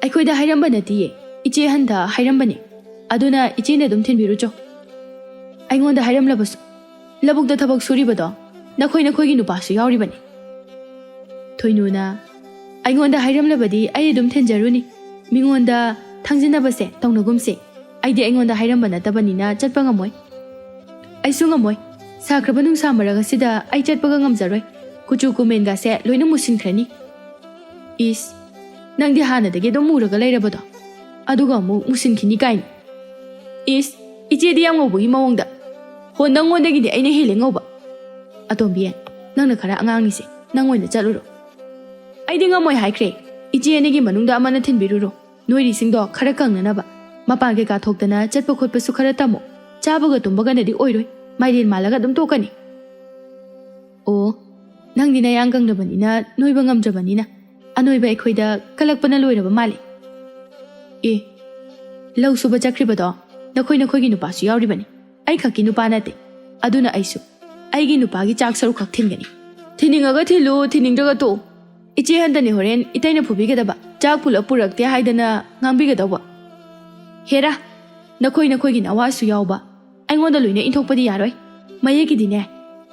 "ꯑꯩꯈꯣꯏꯗ ꯍꯥꯏꯔꯝꯕ ꯅꯠꯇꯤꯌꯦ, ꯏꯆꯦ ꯑꯍꯟꯗ ꯍꯥꯏꯔꯝꯕꯅꯦ꯫ ꯑꯗꯨꯅ ꯏꯆꯦꯅ ꯑꯗꯨꯝ ꯊꯤꯟꯕꯤꯔꯨꯆꯣ꯫ ꯑꯩꯉꯣꯟꯗ ꯍꯥꯏꯔꯝꯂꯕꯁꯨ, ꯂꯧꯕꯨꯛꯇ ꯊꯕꯛ ꯁꯨꯔꯤꯕꯗꯣ ꯅꯈꯣꯏ ꯅꯈꯣꯏꯒꯤ ꯅꯨꯄꯥꯁꯨ ꯌꯥꯎꯔꯤꯕꯅꯤ꯫" ꯊꯣꯏꯅꯨꯅ, "ꯑꯩꯉꯣꯟꯗ ꯍꯥꯏꯔꯝꯂꯕꯗꯤ ꯑꯩ ꯑꯗꯨꯝ ꯊꯤꯟꯖꯔꯨꯅꯤ꯫ ꯃꯤꯉꯣꯟꯗ ꯊꯥꯡꯖꯤꯟꯅꯕꯁꯦ ꯇꯧꯅꯒꯨꯝꯁꯦ꯫ ꯑꯩꯗꯤ ꯑꯩꯉꯣꯟꯗ ꯍꯥꯏꯔꯝꯕ ꯅꯠꯇꯕꯅꯤꯅ ꯆꯠꯄ ꯉꯝꯃꯣꯏ꯫ ꯑꯩꯁꯨ ꯉꯝꯃꯣꯏ꯫ ꯁꯥꯈ꯭ꯔꯕ ꯅꯨꯡꯁꯥ ꯃꯔꯛ ꯑꯁꯤꯗ ꯑꯩ ꯆꯠꯄꯒ ꯉꯝꯖꯔꯣꯏ꯫ ꯀꯨꯆꯨ ꯀꯨꯃꯦꯟꯒꯁꯦ ꯂꯣꯏꯅ ꯃꯨꯁꯤꯟꯈ꯭ꯔꯅꯤ꯫" "ꯏꯁ, ꯅꯪꯗꯤ ꯍꯥꯟꯅꯗꯒꯤ ꯑꯗꯨꯝ ꯃꯨꯔꯒ ꯂꯩꯔꯕꯗꯣ, ꯑꯗꯨꯒ ꯑꯃꯨꯛ ꯃꯨꯁꯤꯟꯈꯤꯅꯤ ꯀꯥꯏꯅ꯫ ꯏꯁ, ꯏꯆꯦꯗꯤ ꯌꯥꯝ ꯉꯧꯕꯒꯤ ꯃꯑꯣꯡꯗ꯫ ꯍꯣ, ꯅꯪꯉꯣꯟꯗꯒꯤꯗꯤ ꯑꯩꯅ ꯍꯦꯜꯂꯦ ꯉꯧꯕ꯫ ꯑꯇꯣꯝꯕꯤ, ꯅꯪꯅ ꯈꯔ ꯑꯉꯥꯡꯅꯤꯁꯦ, ꯅꯪ ꯑꯣꯏꯅ ꯆꯠꯂꯨꯔꯣ꯫" "ꯑꯩꯗꯤ ꯉꯝꯃꯣꯏ ꯍꯥꯏꯈ꯭ꯔꯦ꯫ ꯏꯆꯦ ꯑꯅꯤꯒꯤ ꯃꯅꯨꯡꯗ ꯑꯃꯅ ꯊꯤꯟꯕꯤꯔꯨꯔꯣ꯫ ꯅꯣꯏꯔꯤꯁꯤꯡꯗꯣ ꯈꯔ ꯀꯪꯅꯅꯕ꯫ ꯃꯄꯥꯟ ꯀꯩꯀꯥ ꯊꯣꯛꯇꯅ ꯆꯠꯄ ꯈꯣꯠꯄꯁꯨ ꯈꯔ ꯇꯝꯃꯣ꯫ ꯆꯥꯕꯒ ꯇꯨꯝꯕꯒꯅꯗꯤ ꯑꯣꯏꯔꯣꯏ꯫ ꯃꯥꯏꯔꯦꯟ ꯃꯥꯜꯂꯒ ꯑꯗꯨꯝ ꯇꯣꯛꯀꯅꯤ꯫" "ꯑꯣ, ꯅꯪꯗꯤ ꯅꯌꯥꯡ ꯀꯪꯗꯕꯅꯤꯅ ꯅꯣꯏꯕ ꯉꯝꯗ꯭ꯔꯕꯅꯤꯅ ꯑꯅꯣꯏꯕ ꯑꯩꯈꯣꯏꯗ ꯀꯜꯂꯛꯄꯅ ꯂꯣꯏꯔꯕ ꯃꯥꯜꯂꯤ꯫" "ꯑꯦ, ꯂꯧ ꯁꯨꯕ ꯆꯠꯈ꯭ꯔꯤꯕꯗꯣ ꯅꯈꯣꯏ ꯅꯈꯣꯏꯒꯤ ꯅꯨꯄꯥꯁꯨ ꯌꯥꯎꯔꯤꯕꯅꯤ꯫ ꯑꯩ ꯈꯛꯀꯤ ꯅꯨꯄꯥ ꯅꯠꯇꯦ꯫ ꯑꯗꯨꯅ ꯑꯩꯁꯨ ꯑꯩꯒꯤ ꯅꯨꯄꯥꯒꯤ ꯆꯥꯛ ꯁꯔꯨꯛ ꯈꯛ ꯊꯤꯟꯒꯅꯤ꯫" "ꯊꯤꯟꯅꯤꯡꯉꯒ ꯊꯤꯜꯂꯨ, ꯊꯤꯟꯅꯤꯡꯗ꯭ꯔꯒ ꯇꯣꯛꯎ꯫ ꯏꯆꯦ ꯑꯍꯟꯗꯅꯤ ꯍꯣꯔꯦꯟ ꯏꯇꯩꯅ ꯐꯨꯕꯤꯒꯗꯕ, ꯆꯥꯛ ꯄꯨꯂꯞ ꯄꯨꯔꯛꯇꯦ ꯍꯥꯏꯗꯅ ꯉꯥꯡꯕꯤꯒꯗꯧꯕ꯫" "ꯍꯦꯔꯥ, ꯅꯈꯣꯏ ꯅꯈꯣꯏꯒꯤ ꯅꯋꯥꯁꯨ ꯌꯥꯎꯕ, ꯑꯩꯉꯣꯟꯗ ꯂꯣꯏꯅ ꯏꯟꯊꯣꯛꯄꯗꯤ ꯌꯥꯔꯣꯏ꯫ ꯃꯌꯦꯛꯀꯤꯗꯤꯅꯦ,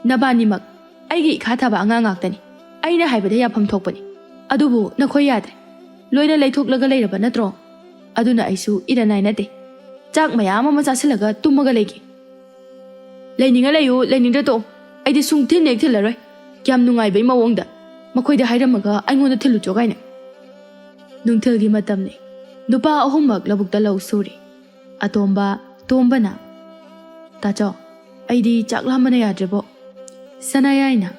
ꯅꯕꯥꯅꯤꯃꯛ ꯑꯩꯒꯤ ꯏꯈꯥ ꯊꯥꯕ ꯑꯉꯥꯡ ꯉꯥꯛꯇꯅꯤ꯫ ꯑꯩꯅ ꯍꯥꯏꯕꯗ ꯌꯥꯐꯝ ꯊꯣꯛꯄꯅꯤ꯫ ꯑꯗꯨꯕꯨ ꯅꯈꯣꯏ ꯌꯥꯗ꯭ꯔꯦ꯫ ꯂꯣꯏꯅ ꯂꯩꯊꯣꯛꯂꯒ ꯂꯩꯔꯕ ꯅꯠꯇ꯭ꯔꯣ? ꯑꯗꯨꯅ ꯑꯩꯁꯨ ꯏꯔꯟ ꯅꯥꯏ ꯅꯠꯇꯦ꯫ ꯆꯥꯛ ꯃꯌꯥꯝ ꯑꯃ ꯆꯥꯁꯤꯜꯂꯒ ꯇꯨꯝꯃꯒ ꯂꯩꯒꯦ꯫" "ꯂꯩꯅꯤꯡꯉ ꯂꯩꯌꯨ, ꯂꯩꯅꯤꯡꯗ꯭ꯔ ꯇꯣꯛꯑꯣ꯫ ꯑꯩꯗꯤ ꯁꯨꯡ ꯊꯤꯟ ꯍꯦꯛ ꯊꯤꯜꯂꯔꯣꯏ꯫ ꯀꯌꯥꯝ ꯅꯨꯡꯉꯥꯏꯕꯩ ꯃꯑꯣꯡꯗ꯫ ꯃꯈꯣꯏꯗ ꯍꯥꯏꯔꯝꯃꯒ ꯑꯩꯉꯣꯟꯗ ꯊꯤꯜꯂꯨꯆꯣ ꯀꯥꯏꯅ꯫" ꯅꯨꯡꯊꯤꯜꯒꯤ ꯃꯇꯝꯅꯤ꯫ ꯅꯨꯄꯥ ꯑꯍꯨꯝꯃꯛ ꯂꯧꯕꯨꯛꯇ ꯂꯧ ꯁꯨꯔꯤ꯫ ꯑꯇꯣꯝꯕ, ꯇꯣꯝꯕꯅ, "ꯇꯥꯆꯧ, ꯑꯩꯗꯤ ꯆꯥꯛ ꯂꯥꯝꯕꯅ ꯌꯥꯗ꯭ꯔꯦꯕꯣ꯫" ꯁꯅꯥꯌꯥꯏꯅ,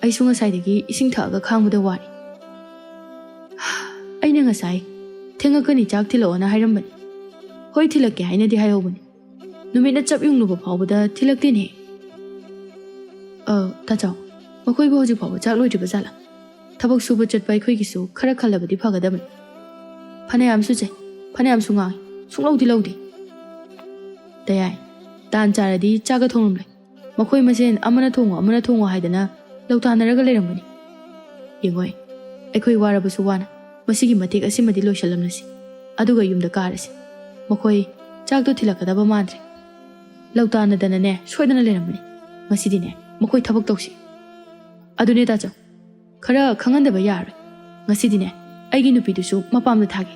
"ꯑꯩꯁꯨ ꯉꯁꯥꯏꯗꯒꯤ ꯏꯁꯤꯡ ꯊꯛꯑꯒ ꯈꯥꯡꯕꯗ ꯋꯥꯔꯦ꯫" "ꯑꯩꯅ ꯉꯁꯥꯏ ꯊꯦꯡꯉꯛꯀꯅꯤ, ꯆꯥꯛ ꯊꯤꯜꯂꯛꯑꯣꯅ ꯍꯥꯏꯔꯝꯕꯅꯤ꯫ ꯍꯣꯏ, ꯊꯤꯜꯂꯛꯀꯦ ꯍꯥꯏꯅꯗꯤ ꯍꯥꯏꯍꯧꯕꯅꯤ꯫ ꯅꯨꯃꯤꯠꯅ ꯆꯞ ꯌꯨꯡꯂꯨꯕ ꯐꯥꯎꯕꯗ ꯊꯤꯜꯂꯛꯇꯦꯅꯦ꯫" "ꯑ, ꯇꯥꯆꯧ, ꯃꯈꯣꯏꯕꯨ ꯍꯧꯖꯤꯛ ꯐꯥꯎꯕ ꯆꯥꯛ ꯂꯣꯏꯗ꯭ꯔꯤꯕ ꯖꯥꯠꯂꯥ? ꯊꯕꯛ ꯁꯨꯕ ꯆꯠꯄ ꯑꯩꯈꯣꯏꯒꯤꯁꯨ ꯈꯔ ꯈꯜꯂꯕꯗꯤ ꯐꯒꯗꯕꯅꯤ꯫ ꯐꯅꯌꯥꯝꯁꯨ ꯆꯩ, ꯐꯅꯌꯥꯝꯁꯨ ꯉꯥꯡꯏ, ꯁꯨꯡꯂꯧꯗꯤ ꯂꯧꯗꯦ꯫" "ꯇꯌꯥꯏ, ꯇꯥꯟ ꯆꯥꯔꯗꯤ ꯆꯥꯛꯀ ꯊꯣꯡꯂꯝꯂꯣꯏ꯫ ꯃꯈꯣꯏ ꯃꯁꯦꯟ ꯑꯃꯅ ꯊꯣꯡꯉꯣ, ꯑꯃꯅ ꯊꯣꯡꯉꯣ ꯍꯥꯏꯗꯅ ꯂꯧꯇꯥꯟꯅꯔꯒ ꯂꯩꯔꯝꯒꯅꯤ꯫ ꯌꯦꯡꯉꯣꯏ, ꯑꯩꯈꯣꯏ ꯋꯥꯔꯕꯁꯨ ꯋꯥꯅ ꯃꯁꯤꯒꯤ ꯃꯇꯦꯛ ꯑꯁꯤꯃꯗꯤ ꯂꯣꯏꯁꯤꯜꯂꯝꯂꯁꯤ, ꯑꯗꯨꯒ ꯌꯨꯝꯗ ꯀꯥꯔꯁꯤ꯫ ꯃꯈꯣꯏ ꯆꯥꯛꯇꯣ ꯊꯤꯜꯂꯛꯀꯗꯕ ꯃꯥꯟꯗ꯭ꯔꯦ꯫ ꯂꯧꯇꯥꯟꯅꯗꯅꯅꯦ ꯁꯣꯏꯗꯅ ꯂꯩꯔꯝꯒꯅꯤ꯫ ꯉꯁꯤꯗꯤꯅꯦ ꯃꯈꯣꯏ ꯊꯕꯛ ꯇꯧꯁꯤ꯫ ꯑꯗꯨꯅꯦ ꯇꯥꯆꯧ, ꯈꯔ ꯈꯪꯍꯟꯗꯕ ꯌꯥꯔꯣꯏ꯫ ꯉꯁꯤꯗꯤꯅꯦ ꯑꯩꯒꯤ ꯅꯨꯄꯤꯗꯨꯁꯨ ꯃꯄꯥꯝꯗ ꯊꯥꯒꯦ꯫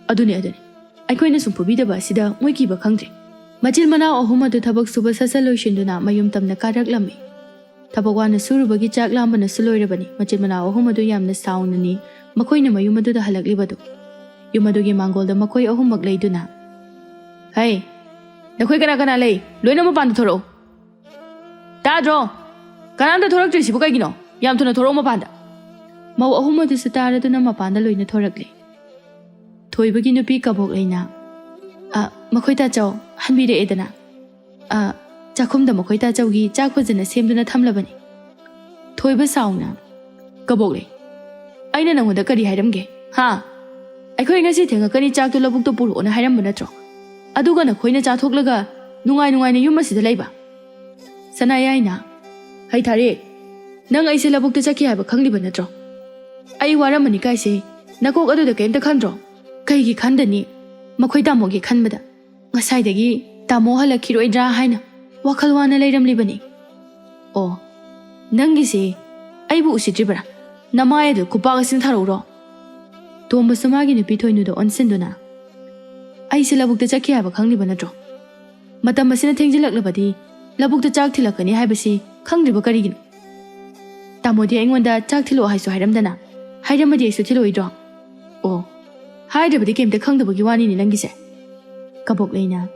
ꯑꯗꯨꯅꯦ, ꯑꯗꯨꯅꯦ, ꯑꯩꯈꯣꯏꯅ ꯁꯨꯝ ꯐꯨꯕꯤꯗꯕ ꯑꯁꯤꯗ ꯃꯣꯏ ꯀꯤꯕ ꯈꯪꯗ꯭ꯔꯦ꯫ ꯃꯆꯤꯟ ꯃꯅꯥꯎ ꯑꯍꯨꯝ ꯑꯗꯨ ꯊꯕꯛ ꯁꯨꯕ ꯁꯠ ꯁꯠ ꯂꯣꯏꯁꯤꯟꯗꯨꯅ ꯃꯌꯨꯝ ꯇꯝꯅ ꯀꯥꯔꯛꯂꯝꯃꯤ꯫ ꯊꯕꯛ ꯋꯥꯅ ꯁꯨꯔꯨꯕꯒꯤ ꯆꯥꯛ ꯂꯥꯝꯕꯅꯁꯨ ꯂꯣꯏꯔꯕꯅꯤ꯫ ꯃꯆꯤꯟ ꯃꯅꯥꯎ ꯑꯍꯨꯝ ꯑꯗꯨ ꯌꯥꯝꯅ ꯁꯥꯎꯅꯅꯤ ꯃꯈꯣꯏꯅ ꯃꯌꯨꯝ ꯑꯗꯨꯗ ꯍꯜꯂꯛꯂꯤꯕꯗꯨ꯫ ꯌꯨꯝ ꯑꯗꯨꯒꯤ ꯃꯥꯡꯒꯣꯜꯗ ꯃꯈꯣꯏ ꯑꯍꯨꯝꯃꯛ ꯂꯩꯗꯨꯅ, "ꯍꯩ, ꯅꯈꯣꯏ ꯀꯅꯥ ꯀꯅꯥ ꯂꯩ? ꯂꯣꯏꯅ ꯃꯄꯥꯟꯗ ꯊꯣꯔꯛꯎ꯫ ꯇꯥꯗ꯭ꯔꯣ? ꯀꯅꯥꯝꯇ ꯊꯣꯔꯛꯇ꯭ꯔꯤꯁꯤꯕꯨ ꯀꯩꯒꯤꯅꯣ? ꯌꯥꯝ ꯊꯨꯅ ꯊꯣꯔꯛꯎ ꯃꯄꯥꯟꯗ!" ꯃꯧ ꯑꯍꯨꯝ ꯑꯗꯨꯁꯨ ꯇꯥꯔꯗꯨꯅ ꯃꯄꯥꯟꯗ ꯂꯣꯏꯅ ꯊꯣꯔꯛꯂꯦ꯫ ꯊꯣꯏꯕꯒꯤ ꯅꯨꯄꯤ ꯀꯕꯣꯛ ꯂꯩꯅ, "ꯑ, ꯃꯈꯣꯏ ꯇꯥꯆꯧ ꯍꯟꯕꯤꯔꯛꯑꯦꯗꯅ꯫ ꯑ, ꯆꯥꯛꯈꯨꯝꯗ ꯃꯈꯣꯏ ꯇꯥꯆꯧꯒꯤ ꯆꯥꯛ ꯐꯖꯅ ꯁꯦꯝꯗꯨꯅ ꯊꯝꯂꯕꯅꯤ꯫" ꯊꯣꯏꯕ ꯁꯥꯎꯅ, "ꯀꯕꯣꯛ ꯂꯩ, ꯑꯩꯅ ꯅꯪꯉꯣꯟꯗ ꯀꯔꯤ ꯍꯥꯏꯔꯝꯒꯦ? ꯍꯥ? ꯑꯩꯈꯣꯏ ꯉꯁꯤ ꯊꯦꯡꯉꯛꯀꯅꯤ, ꯆꯥꯛꯇꯣ ꯂꯧꯕꯨꯛꯇ ꯄꯨꯔꯛꯑꯣꯅ ꯍꯥꯏꯔꯝꯕ ꯅꯠꯇ꯭ꯔꯣ? ꯑꯗꯨꯒ ꯅꯈꯣꯏꯅ ꯆꯥꯊꯣꯛꯂꯒ ꯅꯨꯡꯉꯥꯏ ꯅꯨꯡꯉꯥꯏꯅ ꯌꯨꯝ ꯑꯁꯤꯗ ꯂꯩꯕ?" ꯁꯅꯥꯌꯥꯏꯅ, "ꯍꯩ ꯊꯥꯔꯦ, ꯅꯪ ꯑꯩꯁꯦ ꯂꯧꯕꯨꯛꯇ ꯆꯠꯈꯤ ꯍꯥꯏꯕ ꯈꯪꯂꯤꯕ ꯅꯠꯇ꯭ꯔꯣ? ꯑꯩ ꯋꯥꯔꯝꯃꯅꯤ ꯀꯥꯏꯁꯦ, ꯅꯀꯣꯛ ꯑꯗꯨꯗ ꯀꯩꯝꯇ ꯈꯟꯗ꯭ꯔꯣ? ꯀꯩꯒꯤ ꯈꯟꯗꯅꯤ? ꯃꯈꯣꯏ ꯇꯥꯃꯣꯒꯤ ꯈꯟꯕꯗ꯫ ꯉꯁꯥꯏꯗꯒꯤ ꯇꯥꯃꯣ ꯍꯜꯂꯛꯈꯤꯔꯣꯏꯗ꯭ꯔꯥ ꯍꯥꯏꯅ ꯋꯥꯈꯜ ꯋꯥꯅ ꯂꯩꯔꯝꯂꯤꯕꯅꯤ꯫ ꯑꯣ, ꯅꯪꯒꯤꯁꯦ ꯑꯩꯕꯨ ꯎꯁꯤꯠꯇ꯭ꯔꯤꯕ꯭ꯔꯥ? ꯅꯃꯥꯏ ꯑꯗꯨ ꯈꯨꯄꯥꯛ ꯑꯁꯤꯅ ꯊꯥꯔꯛꯎꯔꯣ?" ꯇꯣꯝꯕꯁꯨ ꯃꯥꯒꯤ ꯅꯨꯄꯤ ꯊꯣꯏꯅꯨꯗ ꯑꯣꯟꯁꯤꯟꯗꯨꯅ, "ꯑꯩꯁꯦ ꯂꯧꯕꯨꯛꯇ ꯆꯠꯈꯤ ꯍꯥꯏꯕ ꯈꯪꯂꯤꯕ ꯅꯠꯇ꯭ꯔꯣ? ꯃꯇꯝ ꯑꯁꯤꯅ ꯊꯦꯡꯖꯤꯜꯂꯛꯂꯕꯗꯤ ꯂꯧꯕꯨꯛꯇ ꯆꯥꯛ ꯊꯤꯜꯂꯛꯀꯅꯤ ꯍꯥꯏꯕꯁꯤ ꯈꯪꯗ꯭ꯔꯤꯕ ꯀꯔꯤꯒꯤꯅꯣ? ꯇꯥꯃꯣꯗꯤ ꯑꯩꯉꯣꯟꯗ ꯆꯥꯛ ꯊꯤꯜꯂꯛꯑꯣ ꯍꯥꯏꯁꯨ ꯍꯥꯏꯔꯝꯗꯅ, ꯍꯥꯏꯔꯝꯃꯗꯤ ꯑꯩꯁꯨ ꯊꯤꯜꯂꯛꯑꯣꯏꯗ꯭ꯔꯣ? ꯑꯣ, ꯍꯥꯏꯗ꯭ꯔꯕꯗꯤ ꯀꯩꯝꯇ ꯈꯪꯗꯕꯒꯤ ꯋꯥꯅꯤꯅꯦ ꯅꯪꯒꯤꯁꯦ꯫" ꯀꯕꯣꯛ ꯂꯩꯅ,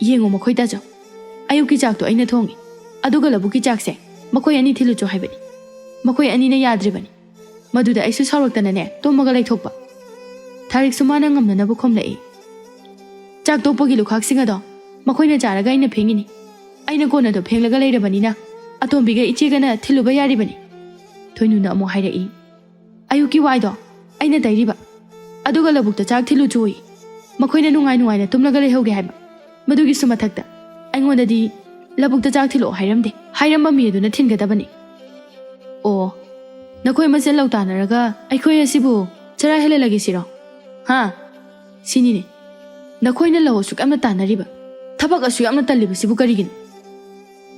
"ꯌꯦꯡꯉꯣ ꯃꯈꯣꯏ ꯇꯥꯆꯧ, ꯑꯌꯨꯛꯀꯤ ꯆꯥꯛꯇꯣ ꯑꯩꯅ ꯊꯣꯡꯉꯤ, ꯑꯗꯨꯒ ꯂꯧꯕꯨꯛꯀꯤ ꯆꯥꯛꯁꯦ ꯃꯈꯣꯏ ꯑꯅꯤ ꯊꯤꯜꯂꯨꯆꯣ ꯍꯥꯏꯕꯅꯤ꯫ ꯃꯈꯣꯏ ꯑꯅꯤꯅ ꯌꯥꯗ꯭ꯔꯤꯕꯅꯤ꯫ ꯃꯗꯨꯗ ꯑꯩꯁꯨ ꯁꯥꯎꯔꯛꯇꯅꯅꯦ ꯇꯨꯝꯃꯒ ꯂꯩꯊꯣꯛꯄ꯫ ꯊꯥꯔꯤꯛꯁꯨ ꯃꯥꯅ ꯉꯝꯅꯅꯕ ꯈꯨꯝꯂꯛꯏ꯫ ꯆꯥꯛ ꯇꯣꯛꯄꯒꯤ ꯂꯨꯈꯥꯛꯁꯤꯡ ꯑꯗꯣ ꯃꯈꯣꯏꯅ ꯆꯥꯔꯒ ꯑꯩꯅ ꯐꯦꯡꯉꯤꯅꯤ꯫ ꯑꯩꯅ ꯀꯣꯟꯅꯗꯣ ꯐꯦꯡꯂꯒ ꯂꯩꯔꯕꯅꯤꯅ ꯑꯇꯣꯝꯕꯤꯒ ꯏꯆꯦꯒꯅ ꯊꯤꯜꯂꯨꯕ ꯌꯥꯔꯤꯕꯅꯤ꯫" ꯊꯣꯏꯅꯨꯅ ꯑꯃꯨꯛ ꯍꯥꯏꯔꯛꯏ, "ꯑꯌꯨꯛꯀꯤ ꯋꯥꯏꯗꯣ ꯑꯩꯅ ꯇꯩꯔꯤꯕ, ꯑꯗꯨꯒ ꯂꯧꯕꯨꯛꯇ ꯆꯥꯛ ꯊꯤꯜꯂꯨ ꯆꯣꯌꯦ꯫ ꯃꯈꯣꯏꯅ ꯅꯨꯡꯉꯥꯏ ꯅꯨꯡꯉꯥꯏꯅ ꯇꯨꯝꯂꯒ ꯂꯩꯍꯧꯒꯦ ꯍꯥꯏꯕ꯫ ꯃꯗꯨꯒꯤꯁꯨ ꯃꯊꯛꯇ ꯑꯩꯉꯣꯟꯗꯗꯤ ꯂꯧꯕꯨꯛꯇ ꯆꯥꯛ ꯊꯤꯜꯂꯛꯑꯣ ꯍꯥꯏꯔꯝꯗꯦ꯫ ꯍꯥꯏꯔꯝꯕ ꯃꯤ ꯑꯗꯨꯅ ꯊꯤꯟꯒꯗꯕꯅꯤ꯫ ꯑꯣ, ꯅꯈꯣꯏ ꯃꯁꯦꯜ ꯂꯧ ꯇꯥꯟꯅꯔꯒ ꯑꯩꯈꯣꯏ ꯑꯁꯤꯕꯨ ꯆꯔꯥ ꯍꯦꯜꯍꯜꯂꯒꯦ ꯁꯤꯔꯣ? ꯍꯥ? ꯁꯤꯅꯤꯅꯦ꯫ ꯅꯈꯣꯏꯅ ꯂꯧ ꯑꯁꯨꯛ ꯌꯥꯝꯅ ꯇꯥꯟꯅꯔꯤꯕ, ꯊꯕꯛ ꯑꯁꯨꯛ ꯌꯥꯝꯅ ꯇꯜꯂꯤꯕꯁꯤꯕꯨ ꯀꯔꯤꯒꯤꯅꯣ?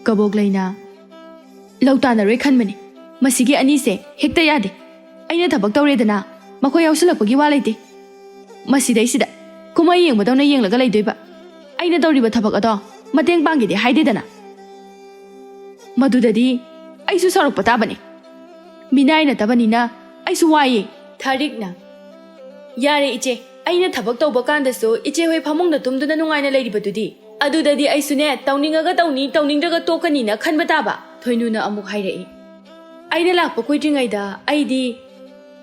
ꯀꯕꯣꯛ ꯂꯩꯅ, "ꯂꯧ ꯇꯥꯟꯅꯔꯣꯏ ꯈꯟꯕꯅꯤ꯫ ꯃꯁꯤꯒꯤ ꯑꯅꯤꯁꯦ ꯍꯦꯛꯇ ꯌꯥꯗꯦ꯫ ꯑꯩꯅ ꯊꯕꯛ ꯇꯧꯔꯦꯗꯅ, ꯃꯈꯣꯏ ꯌꯥꯎꯁꯤꯜꯂꯛꯄꯒꯤ ꯋꯥ ꯂꯩꯇꯦ꯫ ꯃꯁꯤꯗꯩꯁꯤꯗ ꯀꯨꯝꯍꯩ ꯌꯦꯡꯕꯗꯧꯅ ꯌꯦꯡꯂꯒ ꯂꯩꯗꯣꯏꯕ꯫ ꯑꯩꯅ ꯇꯧꯔꯤꯕ ꯊꯕꯛ ꯑꯗꯣ ꯃꯇꯦꯡ ꯄꯥꯡꯒꯦꯗꯤ ꯍꯥꯏꯗꯦꯗꯅ꯫ ꯃꯗꯨꯗꯗꯤ ꯑꯩꯁꯨ ꯁꯥꯎꯔꯛꯄ ꯇꯥꯕꯅꯤ꯫ ꯃꯤꯅꯥꯏ ꯅꯠꯇꯕꯅꯤꯅ ꯑꯩꯁꯨ ꯋꯥꯏꯌꯦ꯫" ꯊꯥꯔꯤꯛꯅ, "ꯌꯥꯔꯦ ꯏꯆꯦ, ꯑꯩꯅ ꯊꯕꯛ ꯇꯧꯕ ꯀꯥꯟꯗꯁꯨ ꯏꯆꯦ ꯍꯣꯏ ꯐꯃꯨꯡꯗ ꯇꯨꯝꯗꯨꯅ ꯅꯨꯡꯉꯥꯏꯅ ꯂꯩꯔꯤꯕꯗꯨꯗꯤ꯫ ꯑꯗꯨꯗꯗꯤ ꯑꯩꯁꯨꯅꯦ, ꯇꯧꯅꯤꯡꯉꯒ ꯇꯧꯅꯤ, ꯇꯧꯅꯤꯡꯗ꯭ꯔꯒ ꯇꯣꯛꯀꯅꯤꯅ ꯈꯟꯕ ꯇꯥꯕ꯫" ꯊꯣꯏꯅꯨꯅ ꯑꯃꯨꯛ ꯍꯥꯏꯔꯛꯏ, "ꯑꯩꯅ ꯂꯥꯛꯄ ꯀꯨꯏꯗ꯭ꯔꯤꯉꯩꯗ ꯑꯩꯗꯤ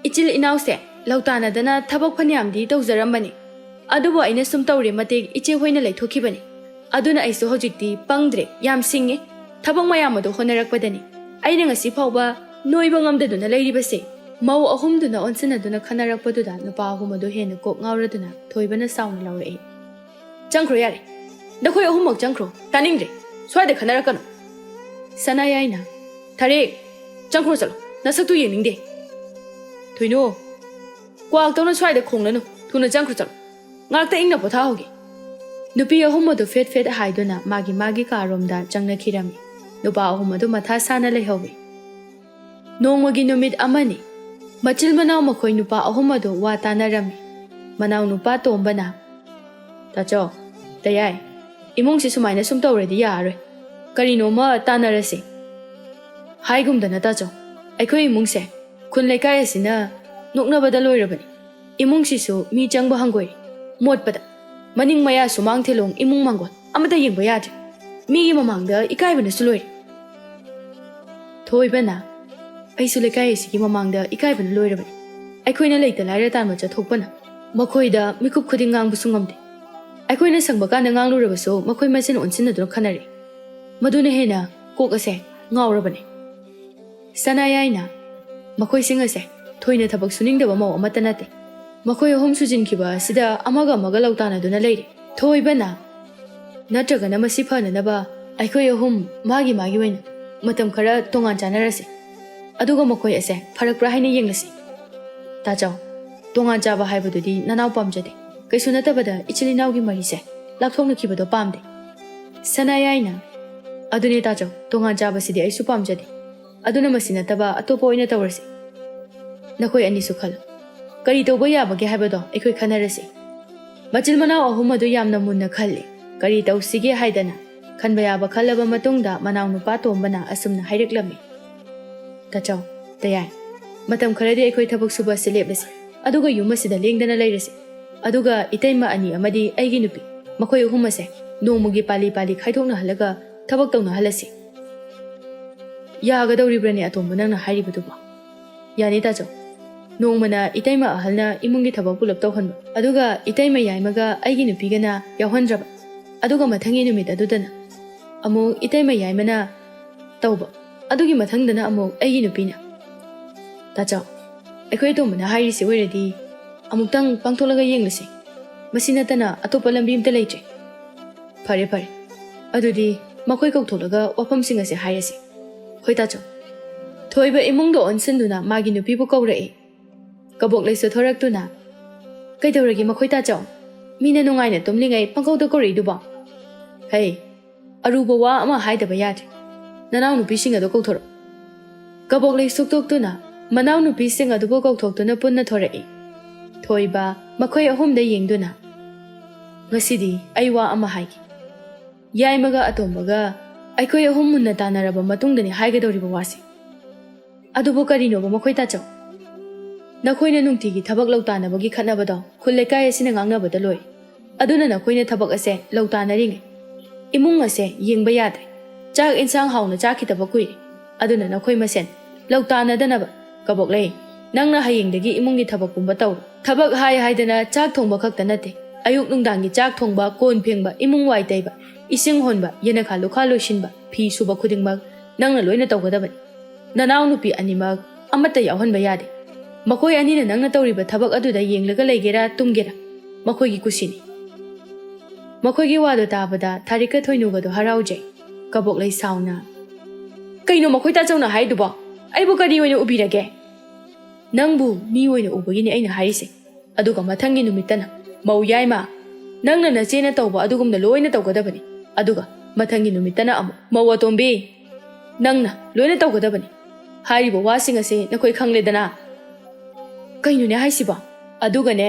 ꯏꯆꯤꯜ ꯏꯅꯥꯎꯁꯦ ꯂꯧ ꯇꯥꯟꯅꯗꯅ ꯊꯕꯛ ꯐꯅꯌꯥꯝꯗꯤ ꯇꯧꯖꯔꯝꯕꯅꯤ꯫ ꯑꯗꯨꯕꯨ ꯑꯩꯅ ꯁꯨꯝ ꯇꯧꯔꯦ ꯃꯇꯦꯛ ꯏꯆꯦ ꯍꯣꯏꯅ ꯂꯩꯊꯣꯛꯈꯤꯕꯅꯤ꯫ ꯑꯗꯨꯅ ꯑꯩꯁꯨ ꯍꯧꯖꯤꯛꯇꯤ ꯄꯪꯗ꯭ꯔꯦ, ꯌꯥꯝ ꯁꯤꯡꯉꯦ꯫ ꯊꯕꯛ ꯃꯌꯥꯝ ꯑꯗꯨ ꯍꯣꯠꯅꯔꯛꯄꯗꯅꯤ ꯑꯩꯅ ꯉꯁꯤ ꯐꯥꯎꯕ ꯅꯣꯏꯕ ꯉꯝꯗꯗꯨꯅ ꯂꯩꯔꯤꯕꯁꯦ꯫" ꯃꯧ ꯑꯍꯨꯝꯗꯨꯅ ꯑꯣꯟꯁꯤꯟꯅꯗꯨꯅ ꯈꯟꯅꯔꯛꯄꯗꯨꯗ ꯅꯨꯄꯥ ꯑꯍꯨꯝ ꯑꯗꯨ ꯍꯦꯟꯅ ꯀꯣꯛ ꯉꯥꯎꯔꯗꯨꯅ ꯊꯣꯏꯕꯅ ꯁꯥꯎꯅ ꯂꯧꯔꯛꯏ, "ꯆꯪꯈ꯭ꯔꯣ ꯌꯥꯔꯦ꯫ ꯅꯈꯣꯏ ꯑꯍꯨꯝꯃꯛ ꯆꯪꯈ꯭ꯔꯣ꯫ ꯇꯥꯅꯤꯡꯗ꯭ꯔꯦ꯫ ꯁ꯭ꯋꯥꯏꯗ ꯈꯟꯅꯔꯛꯀꯅꯨ꯫" ꯁꯅꯥꯌꯥꯏꯅ, "ꯊꯥꯔꯤꯛ, ꯆꯪꯈ꯭ꯔꯣ ꯆꯠꯂꯣ꯫ ꯅꯁꯛꯇꯨ ꯌꯦꯡꯅꯤꯡꯗꯦ꯫ ꯊꯣꯏꯅꯨ, ꯀ꯭ꯋꯥꯛꯇꯧꯅ ꯁ꯭ꯋꯥꯏꯗ ꯈꯣꯡꯂꯅꯨ꯫ ꯊꯨꯅ ꯆꯪꯈ꯭ꯔꯣ ꯆꯠꯂꯣ꯫ ꯉꯥꯛꯇ ꯏꯪꯅ ꯄꯣꯊꯥꯍꯧꯒꯦ꯫" ꯅꯨꯄꯤ ꯑꯍꯨꯝ ꯑꯗꯨ ꯐꯦꯠ ꯐꯦꯠ ꯍꯥꯏꯗꯨꯅ ꯃꯥꯒꯤ ꯃꯥꯒꯤ ꯀꯥꯔꯣꯝꯗ ꯆꯪꯅꯈꯤꯔꯝꯃꯤ꯫ ꯅꯨꯄꯥ ꯑꯍꯨꯝ ꯑꯗꯨ ꯃꯊꯥ ꯁꯥꯅ ꯂꯩꯍꯧꯏ꯫ ꯅꯣꯡꯃꯒꯤ ꯅꯨꯃꯤꯠ ꯑꯃꯅꯤ꯫ ꯃꯆꯤꯜ ꯃꯅꯥꯎ ꯃꯈꯣꯏ ꯅꯨꯄꯥ ꯑꯍꯨꯝ ꯑꯗꯨ ꯋꯥ ꯇꯥꯅꯔꯝꯃꯤ꯫ ꯃꯅꯥꯎ ꯅꯨꯄꯥ ꯇꯣꯝꯕꯅ, "ꯇꯥꯆꯧ, ꯇꯌꯥꯏ, ꯏꯃꯨꯡꯁꯤ ꯁꯨꯃꯥꯏꯅ ꯁꯨꯝ ꯇꯧꯔꯗꯤ ꯌꯥꯔꯔꯣꯏ꯫ ꯀꯔꯤꯅꯣꯃ ꯇꯥꯅꯔꯁꯤ꯫ ꯍꯥꯏꯒꯨꯝꯗꯅ ꯇꯥꯆꯧ, ꯑꯩꯈꯣꯏ ꯏꯃꯨꯡꯁꯦ ꯈꯨꯟ ꯂꯩꯀꯥꯏ ꯑꯁꯤꯅ ꯅꯣꯛꯅꯕꯗ ꯂꯣꯏꯔꯕꯅꯤ꯫ ꯏꯃꯨꯡꯁꯤꯁꯨ ꯃꯤ ꯆꯪꯕ ꯍꯪꯒꯣꯏꯔꯦ꯫ ꯃꯣꯠꯄꯗ ꯃꯅꯤꯡ ꯃꯌꯥ ꯁꯨꯃꯥꯡ ꯊꯤꯂꯣꯡ ꯏꯃꯨꯡ ꯃꯥꯡꯒꯣꯜ ꯑꯃꯠꯇ ꯌꯦꯡꯕ ꯌꯥꯗ꯭ꯔꯦ꯫ ꯃꯤꯒꯤ ꯃꯃꯥꯡꯗ ꯏꯀꯥꯏꯕꯅꯁꯨ ꯂꯣꯏꯔꯦ꯫" ꯊꯣꯏꯕꯅ, "ꯑꯩꯁꯨ ꯂꯩꯀꯥꯏ ꯑꯁꯤꯒꯤ ꯃꯃꯥꯡꯗ ꯏꯀꯥꯏꯕꯅ ꯂꯣꯏꯔꯕꯅꯤ꯫ ꯑꯩꯈꯣꯏꯅ ꯂꯩꯇ ꯂꯥꯏꯔ ꯇꯥꯟꯕ ꯆꯠꯊꯣꯛꯄꯅ ꯃꯈꯣꯏꯗ ꯃꯤꯀꯨꯞ ꯈꯨꯗꯤꯡ ꯉꯥꯡꯕꯁꯨ ꯉꯝꯗꯦ꯫ ꯑꯩꯈꯣꯏꯅ ꯁꯪꯕ ꯀꯥꯟꯗ ꯉꯥꯡꯂꯨꯔꯕꯁꯨ ꯃꯈꯣꯏ ꯃꯁꯦꯟ ꯑꯣꯟꯁꯤꯟꯅꯗꯨꯅ ꯈꯟꯅꯔꯦ꯫ ꯃꯗꯨꯅ ꯍꯦꯟꯅ ꯀꯣꯛ ꯑꯁꯦ ꯉꯥꯎꯔꯕꯅꯦ꯫" ꯁꯅꯥꯌꯥꯏꯅ, "ꯃꯈꯣꯏꯁꯤꯡ ꯑꯁꯦ ꯊꯣꯏꯅ ꯊꯕꯛ ꯁꯨꯅꯤꯡꯗꯕ ꯃꯧ ꯑꯃꯠꯇ ꯅꯠꯇꯦ꯫ ꯃꯈꯣꯏ ꯑꯍꯨꯝ ꯁꯨꯖꯤꯟꯈꯤꯕ ꯑꯁꯤꯗ ꯑꯃꯒ ꯑꯃꯒ ꯂꯧ ꯇꯥꯟꯅꯗꯨꯅ ꯂꯩꯔꯦ꯫" ꯊꯣꯏꯕꯅ, ꯅꯠꯇ꯭ꯔꯒꯅ ꯃꯁꯤ ꯐꯅꯅꯕ ꯑꯩꯈꯣꯏ ꯑꯍꯨꯝ ꯃꯥꯒꯤ ꯃꯥꯒꯤ ꯑꯣꯏꯅ ꯃꯇꯝ ꯈꯔ ꯇꯣꯉꯥꯟ ꯆꯥꯅꯔꯁꯤ꯫ ꯑꯗꯨꯒ ꯃꯈꯣꯏ ꯑꯁꯦ ꯐꯔꯛꯄ꯭ꯔꯥ ꯍꯥꯏꯅ ꯌꯦꯡꯂꯁꯤ꯫ ꯇꯥꯆꯧ, ꯇꯣꯉꯥꯟ ꯆꯥꯕ ꯍꯥꯏꯕꯗꯨꯗꯤ ꯅꯅꯥꯎ ꯄꯥꯝꯖꯗꯦ꯫ ꯀꯩꯁꯨ ꯅꯠꯇꯕꯗ ꯏꯆꯤꯜ ꯏꯅꯥꯎꯒꯤ ꯃꯔꯤꯁꯦ ꯂꯥꯞꯊꯣꯛꯅꯈꯤꯕꯗꯣ ꯄꯥꯝꯗꯦ꯫ ꯁꯅꯥꯌꯥꯏꯅ, ꯑꯗꯨꯅꯦ ꯇꯥꯆꯧ, ꯇꯣꯉꯥꯟ ꯆꯥꯕꯁꯤꯗꯤ ꯑꯩꯁꯨ ꯄꯥꯝꯖꯗꯦ꯫ ꯑꯗꯨꯅ ꯃꯁꯤ ꯅꯠꯇꯕ ꯑꯇꯣꯞꯄ ꯑꯣꯏꯅ ꯇꯧꯔꯁꯤ꯫ ꯅꯈꯣꯏ ꯑꯅꯤꯁꯨ ꯈꯜꯂꯨ꯫ ꯀꯔꯤ ꯇꯧꯕ ꯌꯥꯕꯒꯦ ꯍꯥꯏꯕꯗꯣ ꯑꯩꯈꯣꯏ ꯈꯟꯅꯔꯁꯤ꯫ ꯃꯆꯤꯜ ꯃꯅꯥꯎ ꯑꯍꯨꯝ ꯑꯗꯨ ꯌꯥꯝꯅ ꯃꯨꯟꯅ ꯈꯜꯂꯤ꯫ ꯀꯔꯤ ꯇꯧꯁꯤꯒꯦ ꯍꯥꯏꯗꯅ ꯈꯟꯕ ꯌꯥꯕ ꯈꯜꯂꯕ ꯃꯇꯨꯡꯗ ꯃꯅꯥꯎꯅꯨꯄꯥ ꯇꯣꯝꯕꯅ ꯑꯁꯨꯝꯅ ꯍꯥꯏꯔꯛꯂꯝꯃꯤ, "ꯇꯥꯆꯧ, ꯇꯌꯥꯏ, ꯃꯇꯝ ꯈꯔꯗꯤ ꯑꯩꯈꯣꯏ ꯊꯕꯛ ꯁꯨꯕ ꯑꯁꯤ ꯂꯦꯞꯂꯁꯤ, ꯑꯗꯨꯒ ꯌꯨꯝ ꯑꯁꯤꯗ ꯂꯦꯡꯗꯅ ꯂꯩꯔꯁꯤ꯫ ꯑꯗꯨꯒ ꯏꯇꯩꯃ ꯑꯅꯤ ꯑꯃꯗꯤ ꯑꯩꯒꯤ ꯅꯨꯄꯤ, ꯃꯈꯣꯏ ꯑꯍꯨꯝ ꯑꯁꯦ ꯅꯣꯡꯃꯒꯤ ꯄꯥꯂꯤ ꯄꯥꯂꯤ ꯈꯥꯏꯗꯣꯛꯅꯍꯜꯂꯒ ꯊꯕꯛ ꯇꯧꯅꯍꯜꯂꯁꯤ꯫ ꯌꯥꯒꯗꯧꯔꯤꯕ꯭ꯔꯅꯦ ꯑꯇꯣꯝꯕ ꯅꯪꯅ ꯍꯥꯏꯔꯤꯕꯗꯨꯕꯣ?" "ꯌꯥꯅꯤ ꯇꯥꯆꯧ꯫ ꯅꯣꯡꯃꯅ ꯏꯇꯩꯃ ꯑꯍꯜꯅ ꯏꯃꯨꯡꯒꯤ ꯊꯕꯛ ꯄꯨꯂꯞ ꯇꯧꯍꯟꯕ, ꯑꯗꯨꯒ ꯏꯇꯩꯃ ꯌꯥꯏꯃꯒ ꯑꯩꯒꯤ ꯅꯨꯄꯤꯒꯅ ꯌꯥꯎꯍꯟꯗ꯭ꯔꯕ, ꯑꯗꯨꯒ ꯃꯊꯪꯒꯤ ꯅꯨꯃꯤꯠ ꯑꯗꯨꯗꯅ ꯑꯃꯨꯛ ꯏꯇꯩꯃ ꯌꯥꯏꯃꯅ ꯇꯧꯕ, ꯑꯗꯨꯒꯤ ꯃꯊꯪꯗꯅ ꯑꯃꯨꯛ ꯑꯩꯒꯤ ꯅꯨꯄꯤꯅ꯫ ꯇꯥꯆꯧ, ꯑꯩꯈꯣꯏ ꯑꯇꯣꯝꯕꯅ ꯍꯥꯏꯔꯤꯁꯤ ꯑꯣꯏꯔꯗꯤ ꯑꯃꯨꯛꯇꯪ ꯄꯥꯡꯊꯣꯛꯂꯒ ꯌꯦꯡꯂꯁꯤ꯫ ꯃꯁꯤ ꯅꯠꯇꯅ ꯑꯇꯣꯞꯄ ꯂꯝꯕꯤ ꯑꯝꯇ ꯂꯩꯇ꯭ꯔꯦ꯫" "ꯐꯔꯦ, ꯐꯔꯦ꯫ ꯑꯗꯨꯗꯤ ꯃꯈꯣꯏ ꯀꯧꯊꯣꯛꯂꯒ ꯋꯥꯐꯝꯁꯤꯡ ꯑꯁꯦ ꯍꯥꯏꯔꯁꯤ꯫" "ꯍꯣꯏ ꯇꯥꯆꯧ꯫" ꯊꯣꯏꯕ ꯏꯃꯨꯡꯗ ꯑꯣꯟꯁꯤꯟꯗꯨꯅ ꯃꯥꯒꯤ ꯅꯨꯄꯤꯕꯨ ꯀꯧꯔꯛꯏ꯫ ꯀꯕꯣꯛꯂꯩꯁꯨ ꯊꯣꯔꯛꯇꯨꯅ, "ꯀꯩꯗꯧꯔꯒꯦ ꯃꯈꯣꯏ ꯇꯥꯆꯧ? ꯃꯤꯅ ꯅꯨꯡꯉꯥꯏꯅ ꯇꯨꯝꯂꯤꯉꯩ ꯄꯪꯀꯧꯗ ꯀꯧꯔꯛꯏꯗꯨꯕꯣ? ꯍꯩ, ꯑꯔꯨꯕ ꯋꯥ ꯑꯃ ꯍꯥꯏꯗꯕ ꯌꯥꯗ꯭ꯔꯦ꯫ ꯅꯅꯥꯎꯅꯨꯄꯤꯁꯤꯡ ꯑꯗꯨ ꯀꯧꯊꯣꯔꯛꯎ꯫" ꯀꯕꯣꯛꯂꯩ ꯁꯨꯛꯇꯣꯛꯇꯨꯅ ꯃꯅꯥꯎꯅꯨꯄꯤꯁꯤꯡ ꯑꯗꯨꯕꯨ ꯀꯧꯊꯣꯛꯇꯨꯅ ꯄꯨꯟꯅ ꯊꯣꯔꯛꯏ꯫ ꯊꯣꯏꯕ ꯃꯈꯣꯏ ꯑꯍꯨꯝꯗ ꯌꯦꯡꯗꯨꯅ, "ꯉꯁꯤꯗꯤ ꯑꯩ ꯋꯥ ꯑꯃ ꯍꯥꯏꯒꯦ꯫ ꯌꯥꯏꯃꯒ ꯑꯇꯣꯝꯕꯒ ꯑꯩꯈꯣꯏ ꯑꯍꯨꯝ ꯃꯨꯟꯅ ꯇꯥꯟꯅꯔꯕ ꯃꯇꯨꯡꯗꯅꯤ ꯍꯥꯏꯒꯗꯧꯔꯤꯕ ꯋꯥꯁꯦ꯫" "ꯑꯗꯨꯕꯨ ꯀꯔꯤꯅꯣꯕ ꯃꯈꯣꯏ ꯇꯥꯆꯧ? ꯅꯈꯣꯏꯅ ꯅꯨꯡꯇꯤꯒꯤ ꯊꯕꯛ ꯂꯧ ꯇꯥꯟꯅꯕꯒꯤ ꯈꯠꯅꯕꯗꯣ ꯈꯨꯜ ꯂꯩꯀꯥꯏ ꯑꯁꯤꯅ ꯉꯥꯡꯅꯕꯗ ꯂꯣꯏ꯫ ꯑꯗꯨꯅ ꯅꯈꯣꯏꯅ ꯊꯕꯛ ꯑꯁꯦ ꯂꯧ ꯇꯥꯟꯅꯔꯤꯉꯩ ꯏꯃꯨꯡ ꯑꯁꯦ ꯌꯦꯡꯕ ꯌꯥꯗ꯭ꯔꯦ꯫ ꯆꯥꯛ ꯏꯟꯁꯥꯡ ꯍꯥꯎꯅ ꯆꯥꯈꯤꯗꯕ ꯀꯨꯏꯔꯦ꯫ ꯑꯗꯨꯅ ꯅꯈꯣꯏ ꯃꯁꯦꯟ ꯂꯧ ꯇꯥꯟꯅꯗꯅꯕ꯫ ꯀꯕꯣꯛꯂꯩ, ꯅꯪꯅ ꯍꯌꯦꯡꯗꯒꯤ ꯏꯃꯨꯡꯒꯤ ꯊꯕꯛ ꯄꯨꯝꯕ ꯇꯧꯔꯣ꯫ ꯊꯕꯛ ꯍꯥꯏ ꯍꯥꯏꯗꯅ ꯆꯥꯛ ꯊꯣꯡꯕ ꯈꯛꯇ ꯅꯠꯇꯦ, ꯑꯌꯨꯛ ꯅꯨꯡꯗꯥꯡꯒꯤ ꯆꯥꯛ ꯊꯣꯡꯕ, ꯀꯣꯟ ꯐꯦꯡꯕ, ꯏꯃꯨꯡ ꯋꯥꯏ ꯇꯩꯕ, ꯏꯁꯤꯡ ꯍꯣꯟꯕ, ꯌꯦꯅꯈꯥ ꯂꯨꯈꯥ ꯂꯣꯏꯁꯤꯟꯕ, ꯐꯤ ꯁꯨꯕ ꯈꯨꯗꯤꯡꯃꯛ ꯅꯪꯅ ꯂꯣꯏꯅ ꯇꯧꯒꯗꯕꯅꯤ꯫ ꯅꯅꯥꯎꯅꯨꯄꯤ ꯑꯅꯤꯃꯛ ꯑꯃꯠꯇ ꯌꯥꯎꯍꯟꯕ ꯌꯥꯗꯦ꯫ ꯃꯈꯣꯏ ꯑꯅꯤꯅ ꯅꯪꯅ ꯇꯧꯔꯤꯕ ꯊꯕꯛ ꯑꯗꯨꯗ ꯌꯦꯡꯂꯒ ꯂꯩꯒꯦꯔꯥ ꯇꯨꯝꯒꯦꯔꯥ, ꯃꯈꯣꯏꯒꯤ ꯀꯨꯁꯤꯅꯤ꯫" ꯃꯈꯣꯏꯒꯤ ꯋꯥꯗꯣ ꯇꯥꯕꯗ ꯊꯥꯔꯤꯛꯀ ꯊꯣꯏꯅꯨꯒꯗꯣ ꯍꯔꯥꯎꯖꯩ꯫ ꯀꯕꯣꯛꯂꯩ ꯁꯥꯎꯅ, "ꯀꯩꯅꯣ ꯃꯈꯣꯏ ꯇꯥꯆꯧꯅ ꯍꯥꯏꯗꯨꯕꯣ? ꯑꯩꯕꯨ ꯀꯔꯤ ꯑꯣꯏꯅ ꯎꯕꯤꯔꯒꯦ? ꯅꯪꯕꯨ ꯃꯤ ꯑꯣꯏꯅ ꯎꯕꯒꯤꯅꯤ ꯑꯩꯅ ꯍꯥꯏꯔꯤꯁꯦ꯫ ꯑꯗꯨꯒ ꯃꯊꯪꯒꯤ ꯅꯨꯃꯤꯠꯇꯅ, ꯃꯧ ꯌꯥꯏꯃ, ꯅꯪꯅ ꯅꯆꯦꯅ ꯇꯧꯕ ꯑꯗꯨꯒꯨꯝꯅ ꯂꯣꯏꯅ ꯇꯧꯒꯗꯕꯅꯤ꯫ ꯑꯗꯨꯒ ꯃꯊꯪꯒꯤ ꯅꯨꯃꯤꯠꯇꯅ ꯑꯃꯨꯛ, ꯃꯧ ꯑꯇꯣꯝꯕꯤ, ꯅꯪꯅ ꯂꯣꯏꯅ ꯇꯧꯒꯗꯕꯅꯤ꯫ ꯍꯥꯏꯔꯤꯕ ꯋꯥꯁꯤꯡ ꯑꯁꯦ ꯅꯈꯣꯏ ꯈꯪꯂꯦꯗꯅ?" "ꯀꯩꯅꯣꯅꯦ ꯍꯥꯏꯁꯤꯕꯣ? ꯑꯗꯨꯒꯅꯦ,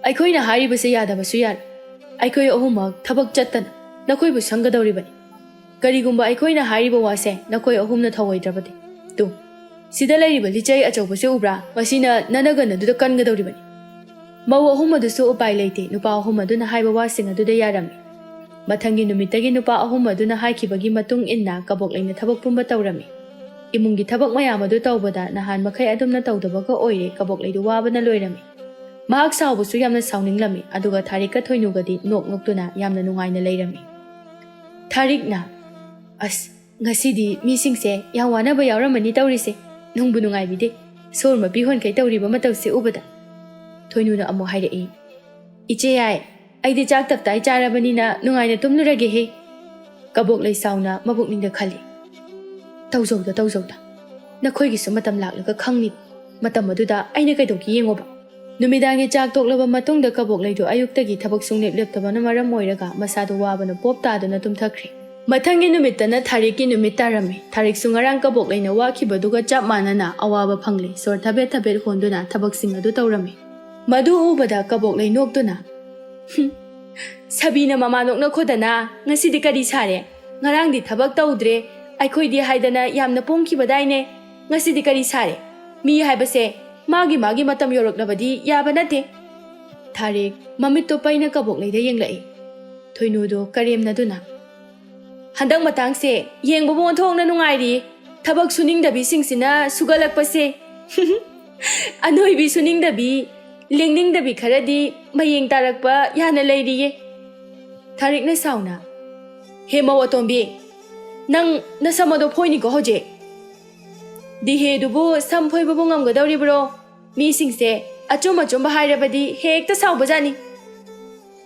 ꯑꯩꯈꯣꯏꯅ ꯍꯥꯏꯔꯤꯕꯁꯦ ꯌꯥꯗꯕꯁꯨ ꯌꯥꯔꯦ꯫ ꯑꯩꯈꯣꯏ ꯑꯍꯨꯝꯃꯛ ꯊꯕꯛ ꯆꯠꯇꯅ ꯅꯈꯣꯏꯕꯨ ꯁꯪꯒꯗꯧꯔꯤꯕꯅꯤ꯫ ꯀꯔꯤꯒꯨꯝꯕ ꯑꯩꯈꯣꯏꯅ ꯍꯥꯏꯔꯤꯕ ꯋꯥꯁꯦ ꯅꯈꯣꯏ ꯑꯍꯨꯝꯅ ꯊꯧꯑꯣꯏꯗ꯭ꯔꯕꯗꯤ, ꯇꯨ, ꯁꯤꯗ ꯂꯩꯔꯤꯕ ꯂꯤꯆꯩ ꯑꯆꯧꯕꯁꯦ ꯎꯕ꯭ꯔꯥ? ꯃꯁꯤꯅ ꯅꯅꯒꯟ ꯑꯗꯨꯗ ꯀꯟꯒꯗꯧꯔꯤꯕꯅꯤ꯫" ꯃꯧ ꯑꯍꯨꯝ ꯑꯗꯨꯁꯨ ꯎꯄꯥꯏ ꯂꯩꯇꯦ, ꯅꯨꯄꯥ ꯑꯍꯨꯝ ꯑꯗꯨꯅ ꯍꯥꯏꯕ ꯋꯥꯁꯤꯡ ꯑꯗꯨꯗ ꯌꯥꯔꯝꯃꯤ꯫ ꯃꯊꯪꯒꯤ ꯅꯨꯃꯤꯠꯇꯒꯤ ꯅꯨꯄꯥ ꯑꯍꯨꯝ ꯑꯗꯨꯅ ꯍꯥꯏꯈꯤꯕꯒꯤ ꯃꯇꯨꯡ ꯏꯟꯅ ꯀꯕꯣꯛꯂꯩꯅ ꯊꯕꯛ ꯄꯨꯝꯕ ꯇꯧꯔꯝꯃꯤ꯫ ꯏꯃꯨꯡꯒꯤ ꯊꯕꯛ ꯃꯌꯥꯝ ꯑꯗꯨ ꯇꯧꯕꯗ ꯅꯍꯥꯟ ꯃꯈꯩ ꯑꯗꯨꯝꯅ ꯇꯧꯗꯕꯒ ꯑꯣꯏꯔꯦ, ꯀꯕꯣꯛꯂꯩꯗꯨ ꯋꯥꯕꯅ ꯂꯣꯏꯔꯝꯃꯤ꯫ ꯃꯍꯥꯛ ꯁꯥꯎꯕꯁꯨ ꯌꯥꯝꯅ ꯁꯥꯎꯅꯤꯡꯂꯝꯃꯤ, ꯑꯗꯨꯒ ꯊꯥꯔꯤꯛꯀ ꯊꯣꯏꯅꯨꯒꯗꯤ ꯅꯣꯛ ꯅꯣꯛꯇꯨꯅ ꯌꯥꯝꯅ ꯅꯨꯡꯉꯥꯏꯅ ꯂꯩꯔꯝꯃꯤ꯫ ꯊꯥꯔꯤꯛꯅ, "ꯑꯁ, ꯉꯁꯤꯗꯤ ꯃꯤꯁꯤꯡꯁꯦ ꯌꯥꯝ ꯋꯥꯅꯕ ꯌꯥꯎꯔꯝꯃꯅꯤ ꯇꯧꯔꯤꯁꯦ꯫ ꯅꯨꯡꯕꯨ ꯅꯨꯡꯉꯥꯏꯕꯤꯗꯦ꯫ ꯁꯣꯔ ꯃꯄꯤ ꯍꯣꯟꯈꯩ ꯇꯧꯔꯤꯕ ꯃꯇꯧꯁꯦ ꯎꯕꯗ꯫" ꯊꯣꯏꯅꯨꯅ ꯑꯃꯨꯛ ꯍꯥꯏꯔꯛꯏ, "ꯏꯆꯦ ꯌꯥꯏ, ꯑꯩꯗꯤ ꯆꯥꯛ ꯇꯞꯇꯥꯏ ꯆꯥꯔꯕꯅꯤꯅ ꯅꯨꯡꯉꯥꯏꯅ ꯇꯨꯝꯂꯨꯔꯒꯦꯍꯦ꯫" ꯀꯕꯣꯛꯂꯩ ꯁꯥꯎꯅ ꯃꯄꯨꯛꯅꯤꯡꯗ ꯈꯜꯂꯤ, "ꯇꯧꯖꯧꯗ, ꯇꯧꯖꯧꯗ꯫ ꯅꯈꯣꯏꯒꯤꯁꯨ ꯃꯇꯝ ꯂꯥꯛꯂꯒ ꯈꯪꯅꯤ꯫ ꯃꯇꯝ ꯑꯗꯨꯗ ꯑꯩꯅ ꯀꯩꯗꯧꯒꯦ ꯌꯦꯡꯉꯣꯕ꯫" ꯅꯨꯃꯤꯗꯥꯡꯒꯤ ꯆꯥꯛ ꯇꯣꯛꯂꯕ ꯃꯇꯨꯡꯗ ꯀꯕꯣꯛꯂꯩꯗꯨ ꯑꯌꯨꯛꯇꯒꯤ ꯊꯕꯛ ꯁꯨꯡꯂꯦꯞ ꯂꯦꯞꯇꯕꯅ ꯃꯔꯝ ꯑꯣꯏꯔꯒ ꯃꯁꯥꯗꯨ ꯋꯥꯕꯅ ꯄꯣꯞ ꯇꯥꯗꯨꯅ ꯇꯨꯝꯊꯈ꯭ꯔꯦ꯫ ꯃꯊꯪꯒꯤ ꯅꯨꯃꯤꯠꯇꯅ ꯊꯥꯔꯤꯛꯀꯤ ꯅꯨꯃꯤꯠ ꯇꯥꯔꯝꯃꯤ꯫ ꯊꯥꯔꯤꯛꯁꯨ ꯉꯔꯥꯡ ꯀꯕꯣꯛꯂꯩꯅ ꯋꯥꯈꯤꯕꯗꯨꯒ ꯆꯞ ꯃꯥꯟꯅꯅ ꯑꯋꯥꯕ ꯐꯪꯂꯦ꯫ ꯁꯣꯔ ꯊꯕꯦꯠ ꯊꯕꯦꯠ ꯍꯣꯟꯗꯨꯅ ꯊꯕꯛꯁꯤꯡ ꯑꯗꯨ ꯇꯧꯔꯝꯃꯤ꯫ ꯃꯗꯨ ꯎꯕꯗ ꯀꯕꯣꯛꯂꯩ ꯅꯣꯛꯇꯨꯅ, "ꯍꯨꯝ, ꯁꯥꯕꯤꯅ ꯃꯃꯥ ꯅꯣꯛꯅꯈꯣꯗꯅ, ꯉꯁꯤꯗꯤ ꯀꯔꯤ ꯁꯥꯔꯦ? ꯉꯔꯥꯡꯗꯤ ꯊꯕꯛ ꯇꯧꯗ꯭ꯔꯦ, ꯑꯩꯈꯣꯏꯗꯤ ꯍꯥꯏꯗꯅ ꯌꯥꯝꯅ ꯄꯣꯡꯈꯤꯕꯗꯥꯏꯅꯦ꯫ ꯉꯁꯤꯗꯤ ꯀꯔꯤ ꯁꯥꯔꯦ? ꯃꯤ ꯍꯥꯏꯕꯁꯦ ꯃꯥꯒꯤ ꯃꯥꯒꯤ ꯃꯇꯝ ꯌꯧꯔꯛꯂꯕꯗꯤ ꯌꯥꯕ ꯅꯠꯇꯦ꯫" ꯊꯥꯔꯤꯛ ꯃꯃꯤꯠꯇꯣ ꯄꯩꯅ ꯀꯕꯣꯛꯂꯩꯗ ꯌꯦꯡꯂꯛꯏ꯫ ꯊꯣꯏꯅꯨꯗꯣ ꯀꯔꯦꯝꯅꯗꯨꯅ, "ꯍꯟꯗꯛ ꯃꯇꯥꯡꯁꯦ ꯌꯦꯡꯕꯕꯨ ꯑꯣꯟꯊꯣꯛꯅ ꯅꯨꯡꯉꯥꯏꯔꯤ꯫ ꯊꯕꯛ ꯁꯨꯅꯤꯡꯗꯕꯤꯁꯤꯡꯁꯤꯅ ꯁꯨꯒꯠꯂꯛꯄꯁꯦ꯫ ꯑꯅꯣꯏꯕꯤ ꯁꯨꯅꯤꯡꯗꯕꯤ, ꯂꯦꯡꯅꯤꯡꯗꯕꯤ ꯈꯔꯗꯤ ꯃꯌꯦꯡ ꯇꯥꯔꯛꯄ ꯌꯥꯅ ꯂꯩꯔꯤꯌꯦ꯫" ꯊꯥꯔꯤꯛꯅ ꯁꯥꯎꯅ, "ꯍꯦ ꯃꯧ ꯑꯇꯣꯝꯕꯤ, ꯅꯪ ꯅꯁꯝ ꯑꯗꯣ ꯐꯣꯏꯅꯤꯀꯣ ꯍꯧꯖꯤꯛ꯫ ꯗꯤꯍꯦꯗꯨꯕꯨ ꯁꯝ ꯐꯣꯏꯕꯕꯨ ꯉꯝꯒꯗꯧꯔꯤꯕ꯭ꯔꯣ? ꯃꯤꯁꯤꯡꯁꯦ ꯑꯆꯨꯝ ꯑꯆꯨꯝꯕ ꯍꯥꯏꯔꯕꯗꯤ ꯍꯦꯛꯇ ꯁꯥꯎꯕꯖꯥꯠꯅꯤ꯫"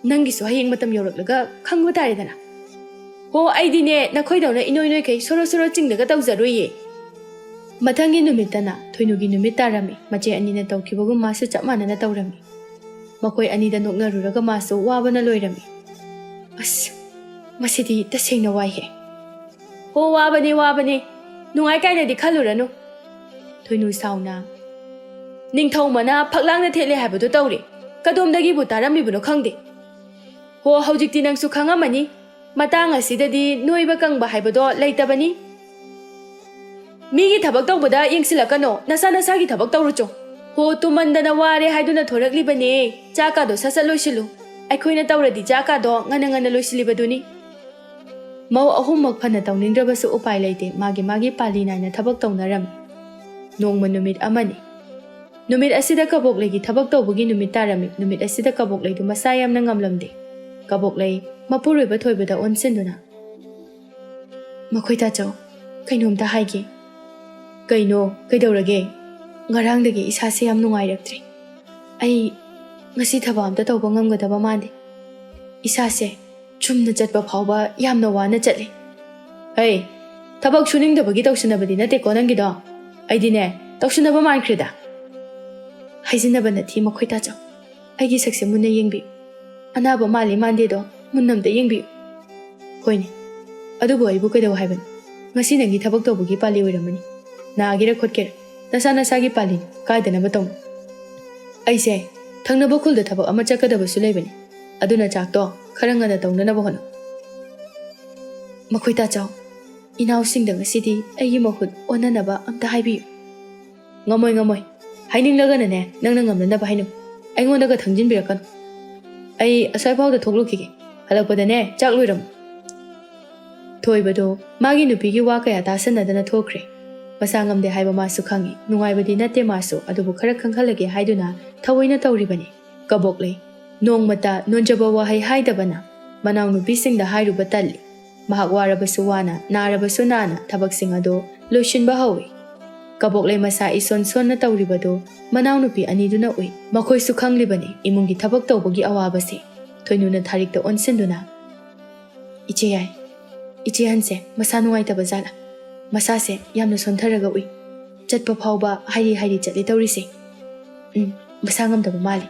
ꯅꯪꯒꯤꯁꯨ ꯍꯌꯦꯡ ꯃꯇꯝ ꯌꯧꯔꯛꯂꯒ ꯈꯪꯕ ꯇꯥꯔꯦꯗꯅ꯫ ꯍꯣ, ꯑꯩꯗꯤꯅꯦ ꯅꯈꯣꯏꯗꯧꯅ ꯏꯅꯣꯏ ꯅꯣꯏꯈꯩ ꯁꯣꯔꯣ ꯁꯣꯔꯣ ꯆꯤꯡꯗꯒ ꯇꯧꯖꯔꯣꯏꯌꯦ꯫ ꯃꯊꯪꯒꯤ ꯅꯨꯃꯤꯠꯇꯅ ꯊꯣꯏꯅꯨꯒꯤ ꯅꯨꯃꯤꯠ ꯇꯥꯔꯝꯃꯤ꯫ ꯃꯆꯦ ꯑꯅꯤꯅ ꯇꯧꯈꯤꯕꯒꯨꯝ ꯃꯥꯁꯨ ꯆꯞ ꯃꯥꯟꯅꯅ ꯇꯧꯔꯝꯃꯤ꯫ ꯃꯈꯣꯏ ꯑꯅꯤꯗ ꯅꯣꯛꯅꯔꯨꯔꯒ ꯃꯥꯁꯨ ꯋꯥꯕꯅ ꯂꯣꯏꯔꯝꯃꯤ꯫ ꯑꯁ, ꯃꯁꯤꯗꯤ ꯇꯁꯦꯡꯅ ꯋꯥꯏꯍꯦ꯫ ꯍꯣ, ꯋꯥꯕꯅꯤ, ꯋꯥꯕꯅꯤ꯫ ꯅꯨꯡꯉꯥꯏ ꯀꯥꯏꯅꯗꯤ ꯈꯜꯂꯨꯔꯅꯨ꯫ ꯊꯣꯏꯅꯨ ꯁꯥꯎꯅ, "ꯅꯤꯡꯊꯧ ꯃꯅꯥ ꯐꯛꯂꯥꯡꯗ ꯊꯦꯠꯂꯦ ꯍꯥꯏꯕꯗꯨ ꯇꯧꯔꯦ꯫ ꯀꯗꯣꯝꯗꯒꯤꯕꯨ ꯇꯥꯔꯝꯃꯤꯕꯅꯣ ꯈꯪꯗꯦ꯫ ꯍꯣ, ꯍꯧꯖꯤꯛꯇꯤ ꯅꯪꯁꯨ ꯈꯪꯉꯝꯃꯅꯤ꯫ ꯃꯇꯥꯡ ꯑꯁꯤꯗꯗꯤ ꯅꯣꯏꯕ ꯀꯪꯕ ꯍꯥꯏꯕꯗꯣ ꯂꯩꯇꯕꯅꯤ꯫ ꯃꯤꯒꯤ ꯊꯕꯛ ꯇꯧꯕꯗ ꯌꯦꯡꯁꯤꯜꯂꯛꯀꯅꯣ, ꯅꯁꯥ ꯅꯁꯥꯒꯤ ꯊꯕꯛ ꯇꯧꯔꯨꯆꯣ꯫ ꯍꯣ, ꯇꯨꯝꯃꯟꯗꯅ ꯋꯥꯔꯦ ꯍꯥꯏꯗꯨꯅ ꯊꯣꯔꯛꯂꯤꯕꯅꯦ꯫ ꯆꯥꯛꯀꯥꯗꯣ ꯁꯠ ꯁꯠ ꯂꯣꯏꯁꯤꯜꯂꯨ꯫ ꯑꯩꯈꯣꯏꯅ ꯇꯧꯔꯗꯤ ꯆꯥꯛꯀꯥꯗꯣ ꯉꯟꯅ ꯉꯟꯅ ꯂꯣꯏꯁꯤꯜꯂꯤꯕꯗꯨꯅꯤ꯫" ꯃꯧ ꯑꯍꯨꯝꯃꯛ ꯐꯅ ꯇꯧꯅꯤꯡꯗ꯭ꯔꯕꯁꯨ ꯎꯄꯥꯏ ꯂꯩꯇꯦ, ꯃꯥꯒꯤ ꯃꯥꯒꯤ ꯄꯥꯜꯂꯤ ꯅꯥꯏꯅ ꯊꯕꯛ ꯇꯧꯅꯔꯝꯃꯤ꯫ ꯅꯣꯡꯃ ꯅꯨꯃꯤꯠ ꯑꯃꯅꯤ꯫ ꯅꯨꯃꯤꯠ ꯑꯁꯤꯗ ꯀꯕꯣꯛꯂꯩꯒꯤ ꯊꯕꯛ ꯇꯧꯕꯒꯤ ꯅꯨꯃꯤꯠ ꯇꯥꯔꯝꯃꯤ꯫ ꯅꯨꯃꯤꯠ ꯑꯁꯤꯗ ꯀꯕꯣꯛꯂꯩꯗꯨ ꯃꯁꯥ ꯌꯥꯝꯅ ꯉꯝꯂꯝꯗꯦ꯫ ꯀꯕꯣꯛꯂꯩ ꯃꯄꯨꯔꯣꯏꯕ ꯊꯣꯏꯕꯗ ꯑꯣꯟꯁꯤꯟꯗꯨꯅ, "ꯃꯈꯣꯏ ꯇꯥꯆꯧ, ꯀꯩꯅꯣꯝꯇ ꯍꯥꯏꯒꯦ꯫" "ꯀꯩꯅꯣ? ꯀꯩꯗꯧꯔꯒꯦ?" "ꯉꯔꯥꯡꯗꯒꯤ ꯏꯁꯥꯁꯦ ꯌꯥꯝ ꯅꯨꯡꯉꯥꯏꯔꯛꯇ꯭ꯔꯦ꯫ ꯑꯩ ꯉꯁꯤ ꯊꯕꯛ ꯑꯝꯇ ꯇꯧꯕ ꯉꯝꯒꯗꯕ ꯃꯥꯟꯗꯦ꯫ ꯏꯁꯥꯁꯦ ꯆꯨꯝꯅ ꯆꯠꯄ ꯐꯥꯎꯕ ꯌꯥꯝꯅ ꯋꯥꯅ ꯆꯠꯂꯦ꯫" "ꯍꯩ, ꯊꯕꯛ ꯁꯨꯅꯤꯡꯗꯕꯒꯤ ꯇꯧꯁꯤꯟꯅꯕꯗꯤ ꯅꯠꯇꯦꯀꯣ ꯅꯪꯒꯤꯗꯣ? ꯑꯩꯗꯤꯅꯦ, ꯇꯧꯁꯤꯟꯅꯕ ꯃꯥꯟꯈ꯭ꯔꯦꯗ꯫" "ꯍꯥꯏꯖꯤꯟꯅꯕ ꯅꯠꯇꯦ ꯃꯈꯣꯏ ꯇꯥꯆꯧ꯫ ꯑꯩꯒꯤ ꯁꯛꯁꯦ ꯃꯨꯟꯅ ꯌꯦꯡꯕꯤꯌꯨ꯫ ꯑꯅꯥꯕ ꯃꯥꯜꯂꯤ ꯃꯥꯟꯗꯦꯗꯣ ꯃꯨꯟꯅ ꯑꯝꯇ ꯌꯦꯡꯕꯤꯌꯨ꯫" "ꯍꯣꯏꯅꯦ, ꯑꯗꯨꯕꯨ ꯑꯩꯕꯨ ꯀꯩꯗꯧ ꯍꯥꯏꯕꯅꯣ? ꯉꯁꯤ ꯅꯪꯒꯤ ꯊꯕꯛ ꯇꯧꯕꯒꯤ ꯄꯥꯜꯂꯤ ꯑꯣꯏꯔꯝꯃꯅꯤ꯫ ꯅꯥꯒꯦꯔꯥ ꯈꯣꯠꯀꯦꯔꯥ, ꯅꯁꯥ ꯅꯁꯥꯒꯤ ꯄꯥꯜꯂꯤꯅꯤ, ꯀꯥꯏꯗꯅꯕ ꯇꯧꯅꯤ꯫ ꯑꯩꯁꯦ ꯊꯪꯅꯕ ꯈꯨꯜꯗ ꯊꯕꯛ ꯑꯃ ꯆꯠꯀꯗꯕꯁꯨ ꯂꯩꯕꯅꯤ, ꯑꯗꯨꯅ ꯆꯥꯛꯇꯣ ꯈꯔ ꯉꯟꯅ ꯇꯧꯅꯅꯕ ꯍꯣꯠꯅꯧ꯫" "ꯃꯈꯣꯏ ꯇꯥꯆꯧ, ꯏꯅꯥꯎꯁꯤꯡꯗ ꯉꯁꯤꯗꯤ ꯑꯩꯒꯤ ꯃꯍꯨꯠ ꯑꯣꯟꯅꯅꯕ ꯑꯝꯇ ꯍꯥꯏꯕꯤꯌꯨ꯫" "ꯉꯝꯃꯣꯏ, ꯉꯝꯃꯣꯏ꯫ ꯍꯥꯏꯅꯤꯡꯂꯒꯅꯅꯦ, ꯅꯪꯅ ꯉꯝꯅꯅꯕ ꯍꯥꯏꯅꯧ꯫ ꯑꯩꯉꯣꯟꯗꯒ ꯊꯪꯖꯤꯟꯕꯤꯔꯛꯀꯅꯨ꯫ ꯑꯩ ꯑꯁ꯭ꯋꯥꯏꯐꯥꯎꯗ ꯊꯣꯛꯂꯨꯈꯤꯒꯦ꯫ ꯍꯜꯂꯛꯄꯗꯅꯦ, ꯆꯥꯛ ꯂꯣꯏꯔꯝꯃꯨ꯫" ꯊꯣꯏꯕꯗꯣ ꯃꯥꯒꯤ ꯅꯨꯄꯤꯒꯤ ꯋꯥ ꯀꯌꯥ ꯇꯥꯁꯟꯅꯗꯅ ꯊꯣꯛꯈ꯭ꯔꯦ꯫ ꯃꯁꯥ ꯉꯝꯗꯦ ꯍꯥꯏꯕ ꯃꯥꯁꯨ ꯈꯪꯉꯤ꯫ ꯅꯨꯡꯉꯥꯏꯕꯗꯤ ꯅꯠꯇꯦ ꯃꯥꯁꯨ, ꯑꯗꯨꯕꯨ ꯈꯔ ꯈꯪꯍꯜꯂꯒꯦ ꯍꯥꯏꯗꯨꯅ ꯊꯑꯣꯏꯅ ꯇꯧꯔꯤꯕꯅꯤ꯫ ꯀꯕꯣꯛꯂꯩ ꯅꯣꯡꯃꯇ ꯅꯣꯟꯖꯕ ꯋꯥꯍꯩ ꯍꯥꯏꯗꯕꯅ ꯃꯅꯥꯎꯅꯨꯄꯤꯁꯤꯡꯗ ꯍꯥꯏꯔꯨꯕ ꯇꯜꯂꯤ꯫ ꯃꯍꯥꯛ ꯋꯥꯔꯕꯁꯨ ꯋꯥꯅ, ꯅꯥꯔꯕꯁꯨ ꯅꯥꯅ ꯊꯕꯛꯁꯤꯡ ꯑꯗꯨ ꯂꯣꯏꯁꯤꯟꯕ ꯍꯧꯏ꯫ ꯀꯕꯣꯛꯂꯩ ꯃꯁꯥ ꯏꯁꯣꯟ ꯁꯣꯟꯅ ꯇꯧꯔꯤꯕꯗꯨ ꯃꯅꯥꯎꯅꯨꯄꯤ ꯑꯅꯤꯗꯨꯅ ꯎꯏ꯫ ꯃꯈꯣꯏꯁꯨ ꯈꯪꯂꯤꯕꯅꯤ ꯏꯃꯨꯡꯒꯤ ꯊꯕꯛ ꯇꯧꯕꯒꯤ ꯑꯋꯥꯕꯁꯤ꯫ ꯊꯣꯏꯅꯨꯅ ꯊꯥꯔꯤꯛꯇ ꯑꯣꯟꯁꯤꯟꯗꯨꯅ, "ꯏꯆꯦ ꯌꯥꯏ, ꯏꯆꯦ ꯍꯟꯁꯦ ꯃꯁꯥ ꯅꯨꯡꯉꯥꯏꯇꯕ ꯖꯥꯠꯂꯥ? ꯃꯁꯥꯁꯦ ꯌꯥꯝꯅ ꯁꯣꯟꯊꯔꯒ ꯎꯏ꯫ ꯆꯠꯄ ꯐꯥꯎꯕ ꯍꯥꯏꯔꯤ ꯍꯥꯏꯔꯤ ꯆꯠꯂꯤ ꯇꯧꯔꯤꯁꯦ꯫ ꯎꯝ, ꯃꯁꯥ ꯉꯝꯗꯕ ꯃꯥꯜꯂꯤ꯫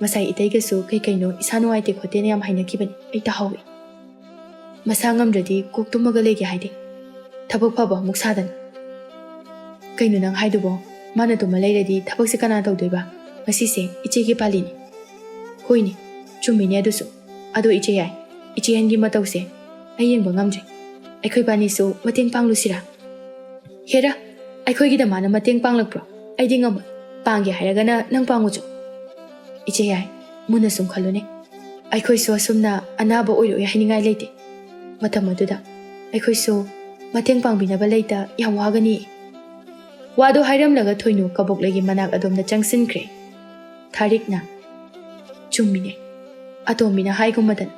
ꯉꯁꯥꯏ ꯏꯇꯩꯒꯁꯨ ꯀꯩ ꯀꯩꯅꯣ ꯏꯁꯥ ꯅꯨꯡꯉꯥꯏꯇꯦ ꯈꯣꯠꯇꯦꯅ ꯌꯥꯝ ꯍꯥꯏꯅꯈꯤꯕꯅꯤ, ꯑꯩ ꯇꯥꯍꯧꯏ꯫ ꯃꯁꯥ ꯉꯝꯗ꯭ꯔꯗꯤ ꯀꯣꯛ ꯇꯨꯝꯃꯒ ꯂꯩꯒꯦ ꯍꯥꯏꯗꯦ꯫ ꯊꯕꯛ ꯐꯕ ꯑꯃꯨꯛ ꯁꯥꯗꯅ꯫ ꯀꯩꯅꯣ ꯅꯪ ꯍꯥꯏꯗꯨꯕꯣ? ꯃꯥꯅ ꯇꯨꯝꯃ ꯂꯩꯔꯗꯤ ꯊꯕꯛꯁꯦ ꯀꯅꯥ ꯇꯧꯗꯣꯏꯕ? ꯉꯁꯤꯁꯦ ꯏꯆꯦꯒꯤ ꯄꯥꯜꯂꯤꯅꯤ꯫" "ꯍꯣꯏꯅꯦ, ꯆꯨꯝꯃꯤꯅꯦ ꯑꯗꯨꯁꯨ꯫ ꯑꯗꯣ ꯏꯆꯦ ꯌꯥꯏ, ꯏꯆꯦ ꯍꯟꯒꯤ ꯃꯇꯧꯁꯦ ꯑꯩ ꯌꯦꯡꯕ ꯉꯝꯗ꯭ꯔꯦ꯫ ꯑꯩꯈꯣꯏꯕꯥꯅꯤꯁꯨ ꯃꯇꯦꯡ ꯄꯥꯡꯂꯨꯁꯤꯔꯥ?" "ꯍꯦꯔꯥ, ꯑꯩꯈꯣꯏꯒꯤꯗ ꯃꯥꯅ ꯃꯇꯦꯡ ꯄꯥꯡꯂꯛꯄ꯭ꯔꯣ? ꯑꯩꯗꯤ ꯉꯝꯃꯣꯏ꯫ ꯄꯥꯡꯒꯦ ꯍꯥꯏꯔꯒꯅ ꯅꯪ ꯄꯥꯡꯉꯨꯆꯣ꯫" "ꯏꯆꯦ ꯌꯥꯏ, ꯃꯨꯟꯅ ꯁꯨꯝ ꯈꯜꯂꯨꯅꯦ꯫ ꯑꯩꯈꯣꯏꯁꯨ ꯑꯁꯨꯝꯅ ꯑꯅꯥꯕ ꯑꯣꯏꯔꯣꯏ ꯍꯥꯏꯅꯤꯡꯉꯥꯏ ꯂꯩꯇꯦ꯫ ꯃꯇꯝ ꯑꯗꯨꯗ ꯑꯩꯈꯣꯏꯁꯨ ꯃꯇꯦꯡ ꯄꯥꯡꯕꯤꯅꯕ ꯂꯩꯇ ꯌꯥꯝ ꯋꯥꯒꯅꯤ꯫" ꯋꯥꯗꯣ ꯍꯥꯏꯔꯝꯂꯒ ꯊꯣꯏꯅꯨ ꯀꯕꯣꯛꯂꯩꯒꯤ ꯃꯅꯥꯛ ꯑꯗꯣꯝꯗ ꯆꯪꯁꯤꯟꯈ꯭ꯔꯦ꯫ ꯊꯥꯔꯤꯛꯅ, "ꯆꯨꯝꯃꯤꯅꯦ, ꯑꯇꯣꯝꯕꯤꯅ ꯍꯥꯏꯒꯨꯝꯕꯗꯅ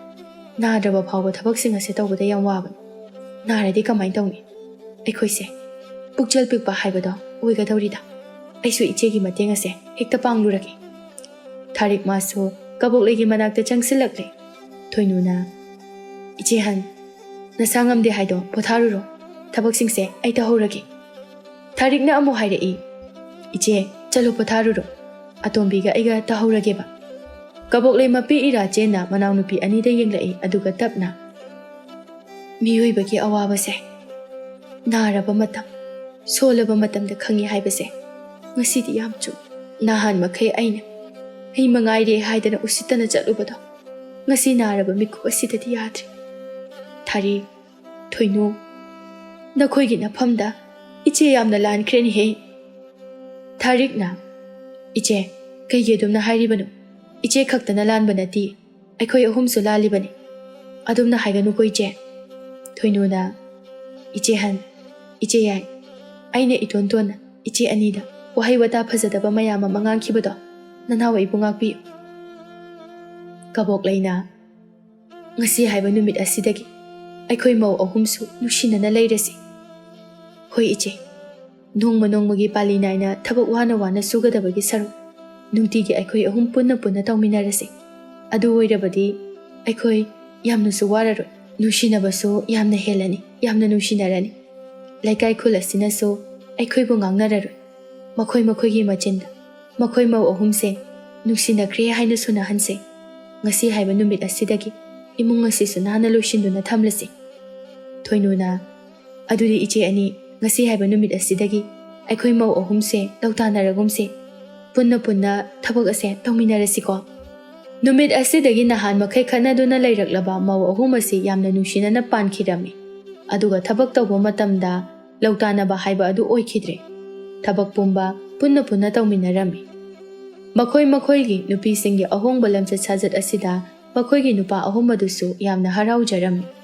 ꯅꯥꯗ꯭ꯔꯕ ꯐꯥꯎꯕ ꯊꯕꯛꯁꯤꯡ ꯑꯁꯦ ꯇꯧꯕꯗ ꯌꯥꯝ ꯋꯥꯕꯅꯤ꯫ ꯅꯥꯔꯗꯤ ꯀꯃꯥꯏꯅ ꯇꯧꯅꯤ? ꯑꯩꯈꯣꯏꯁꯦ ꯄꯨꯛꯆꯦꯜ ꯄꯤꯛꯄ ꯍꯥꯏꯕꯗꯣ ꯑꯣꯏꯒꯗꯧꯔꯤꯗ꯫ ꯑꯩꯁꯨ ꯏꯆꯦꯒꯤ ꯃꯇꯦꯡ ꯑꯁꯦ ꯍꯦꯛꯇ ꯄꯥꯡꯂꯨꯔꯒꯦ꯫" ꯊꯥꯔꯤꯛ ꯃꯥꯁꯨ ꯀꯕꯣꯛꯂꯩꯒꯤ ꯃꯅꯥꯛꯇ ꯆꯪꯁꯤꯜꯂꯛꯂꯦ꯫ ꯊꯣꯏꯅꯨꯅ, "ꯏꯆꯦ ꯍꯟ, ꯅꯁꯥ ꯉꯝꯗꯦ ꯍꯥꯏꯗꯣ ꯄꯣꯊꯥꯔꯨꯔꯣ꯫ ꯊꯕꯛꯁꯤꯡꯁꯦ ꯑꯩ ꯇꯧꯍꯧꯔꯒꯦ꯫" ꯊꯥꯔꯤꯛꯅ ꯑꯃꯨꯛ ꯍꯥꯏꯔꯛꯏ, "ꯏꯆꯦ, ꯆꯠꯂꯣ ꯄꯣꯊꯥꯔꯨꯔꯣ꯫ ꯑꯇꯣꯝꯕꯤꯒ ꯑꯩꯒ ꯇꯧꯍꯧꯔꯒꯦꯕ꯫" ꯀꯕꯣꯛꯂꯩ ꯃꯄꯤ ꯏꯔꯥ ꯆꯦꯟꯅ ꯃꯅꯥꯎꯅꯨꯄꯤ ꯑꯅꯤꯗ ꯌꯦꯡꯂꯛꯏ, ꯑꯗꯨꯒ ꯇꯞꯅ, "ꯃꯤꯑꯣꯏꯕꯒꯤ ꯑꯋꯥꯕꯁꯦ ꯅꯥꯔꯕ ꯃꯇꯝ, ꯁꯣꯜꯂꯕ ꯃꯇꯝꯗ ꯈꯪꯉꯤ ꯍꯥꯏꯕꯁꯦ ꯉꯁꯤꯗꯤ ꯌꯥꯝ ꯆꯨꯝ꯫ ꯅꯍꯥꯟ ꯃꯈꯩ ꯑꯩꯅ ꯑꯩ ꯃꯉꯥꯏꯔꯦ ꯍꯥꯏꯗꯅ ꯎꯁꯤꯠꯇꯅ ꯆꯠꯂꯨꯕꯗꯣ ꯉꯁꯤ ꯅꯥꯔꯕ ꯃꯤꯀꯨꯞ ꯑꯁꯤꯗꯗꯤ ꯌꯥꯗ꯭ꯔꯦ꯫ ꯊꯥꯔꯤꯛ, ꯊꯣꯏꯅꯨ, ꯅꯈꯣꯏꯒꯤ ꯅꯐꯝꯗ ꯏꯆꯦ ꯌꯥꯝꯅ ꯂꯥꯟꯈ꯭ꯔꯦꯅꯦꯍꯦ꯫" ꯊꯥꯔꯤꯛꯅ, "ꯏꯆꯦ, ꯀꯩꯒꯤ ꯑꯗꯨꯝꯅ ꯍꯥꯏꯔꯤꯕꯅꯣ? ꯏꯆꯦ ꯈꯛꯇꯅ ꯂꯥꯟꯕ ꯅꯠꯇꯦ, ꯑꯩꯈꯣꯏ ꯑꯍꯨꯝꯁꯨ ꯂꯥꯜꯂꯤꯕꯅꯤ꯫ ꯑꯗꯨꯝꯅ ꯍꯥꯏꯒꯅꯨꯀꯣ ꯏꯆꯦ꯫" ꯊꯣꯏꯅꯨꯅ, "ꯏꯆꯦ ꯍꯟ, ꯏꯆꯦ ꯌꯥꯏ, ꯑꯩꯅ ꯏꯇꯣꯟ ꯇꯣꯟꯅ ꯏꯆꯦ ꯑꯅꯤꯗ ꯋꯥꯍꯩ ꯋꯥꯇꯥ ꯐꯖꯗꯕ ꯃꯌꯥꯝ ꯑꯃ ꯉꯥꯡꯈꯤꯕꯗꯣ ꯅꯅꯥꯎ ꯑꯩꯕꯨ ꯉꯥꯛꯄꯤꯌꯨ꯫" ꯀꯕꯣꯛꯂꯩꯅ, "ꯉꯁꯤ ꯍꯥꯏꯕ ꯅꯨꯃꯤꯠ ꯑꯁꯤꯗꯒꯤ ꯑꯩꯈꯣꯏ ꯃꯧ ꯑꯍꯨꯝꯁꯨ ꯅꯨꯡꯁꯤꯅꯅ ꯂꯩꯔꯁꯤ꯫ ꯍꯣꯏ ꯏꯆꯦ, ꯅꯣꯡꯃ ꯅꯣꯡꯃꯒꯤ ꯄꯥꯜꯂꯤ ꯅꯥꯏꯅ ꯊꯕꯛ ꯋꯥꯅ ꯋꯥꯅ ꯁꯨꯒꯗꯕꯒꯤ ꯁꯔꯨꯛ ꯅꯨꯡꯇꯤꯒꯤ ꯑꯩꯈꯣꯏ ꯑꯍꯨꯝ ꯄꯨꯟꯅ ꯄꯨꯟꯅ ꯇꯧꯃꯤꯟꯅꯔꯁꯤ꯫" ꯑꯗꯨ ꯑꯣꯏꯔꯕꯗꯤ ꯑꯩꯈꯣꯏ ꯌꯥꯝꯅꯁꯨ ꯋꯥꯔꯔꯣꯏ, ꯅꯨꯡꯁꯤꯅꯕꯁꯨ ꯌꯥꯝꯅ ꯍꯦꯜꯂꯅꯤ, ꯌꯥꯝꯅ ꯅꯨꯡꯁꯤꯅꯔꯅꯤ꯫ ꯂꯩꯀꯥꯏ ꯈꯨꯜ ꯑꯁꯤꯅꯁꯨ ꯑꯩꯈꯣꯏꯕꯨ ꯉꯥꯡꯅꯔꯔꯣꯏ꯫ ꯃꯈꯣꯏ ꯃꯈꯣꯏꯒꯤ ꯃꯆꯤꯟꯗ ꯃꯈꯣꯏ ꯃꯧ ꯑꯍꯨꯝꯁꯦ ꯅꯨꯡꯁꯤꯅꯈ꯭ꯔꯦ ꯍꯥꯏꯅ ꯁꯣꯟꯅꯍꯟꯁꯦ꯫ ꯉꯁꯤ ꯍꯥꯏꯕ ꯅꯨꯃꯤꯠ ꯑꯁꯤꯗꯒꯤ ꯏꯃꯨꯡ ꯑꯁꯤꯁꯨ ꯅꯥꯟꯅ ꯂꯣꯏꯁꯤꯟꯗꯨꯅ ꯊꯝꯂꯁꯤ꯫ ꯊꯣꯏꯅꯨꯅ, "ꯑꯗꯨꯗꯤ ꯏꯆꯦ ꯑꯅꯤ, ꯉꯁꯤ ꯍꯥꯏꯕ ꯅꯨꯃꯤꯠ ꯑꯁꯤꯗꯒꯤ ꯑꯩꯈꯣꯏ ꯃꯧ ꯑꯍꯨꯝꯁꯦ ꯂꯧꯇꯥꯟꯅꯔꯒꯨꯝꯁꯦ꯫ ꯄꯨꯟꯅ ꯄꯨꯟꯅ ꯊꯕꯛ ꯑꯁꯦ ꯇꯧꯃꯤꯟꯅꯔꯁꯤꯀꯣ꯫" ꯅꯨꯃꯤꯠ ꯑꯁꯤꯗꯒꯤ ꯅꯍꯥꯟ ꯃꯈꯩ ꯈꯠꯅꯗꯨꯅ ꯂꯩꯔꯛꯂꯕ ꯃꯧ ꯑꯍꯨꯝ ꯑꯁꯤ ꯌꯥꯝꯅ ꯅꯨꯡꯁꯤꯅꯅ ꯄꯥꯟꯈꯤꯔꯝꯃꯤ꯫ ꯑꯗꯨꯒ ꯊꯕꯛ ꯇꯧꯕ ꯃꯇꯝꯗ ꯂꯧꯇꯥꯟꯅꯕ ꯍꯥꯏꯕ ꯑꯗꯨ ꯑꯣꯏꯈꯤꯗ꯭ꯔꯦ꯫ ꯊꯕꯛ ꯄꯨꯝꯕ ꯄꯨꯟꯅ ꯄꯨꯟꯅ ꯇꯧꯃꯤꯟꯅꯔꯝꯃꯤ꯫ ꯃꯈꯣꯏ ꯃꯈꯣꯏꯒꯤ ꯅꯨꯄꯤꯁꯤꯡꯒꯤ ꯑꯍꯣꯡꯕ ꯂꯝꯆꯠ ꯁꯥꯖꯠ ꯑꯁꯤꯗ ꯃꯈꯣꯏꯒꯤ ꯅꯨꯄꯥ ꯑꯍꯨꯝ ꯑꯗꯨꯁꯨ ꯌꯥꯝꯅ ꯍꯔꯥꯎꯖꯔꯝꯃꯤ꯫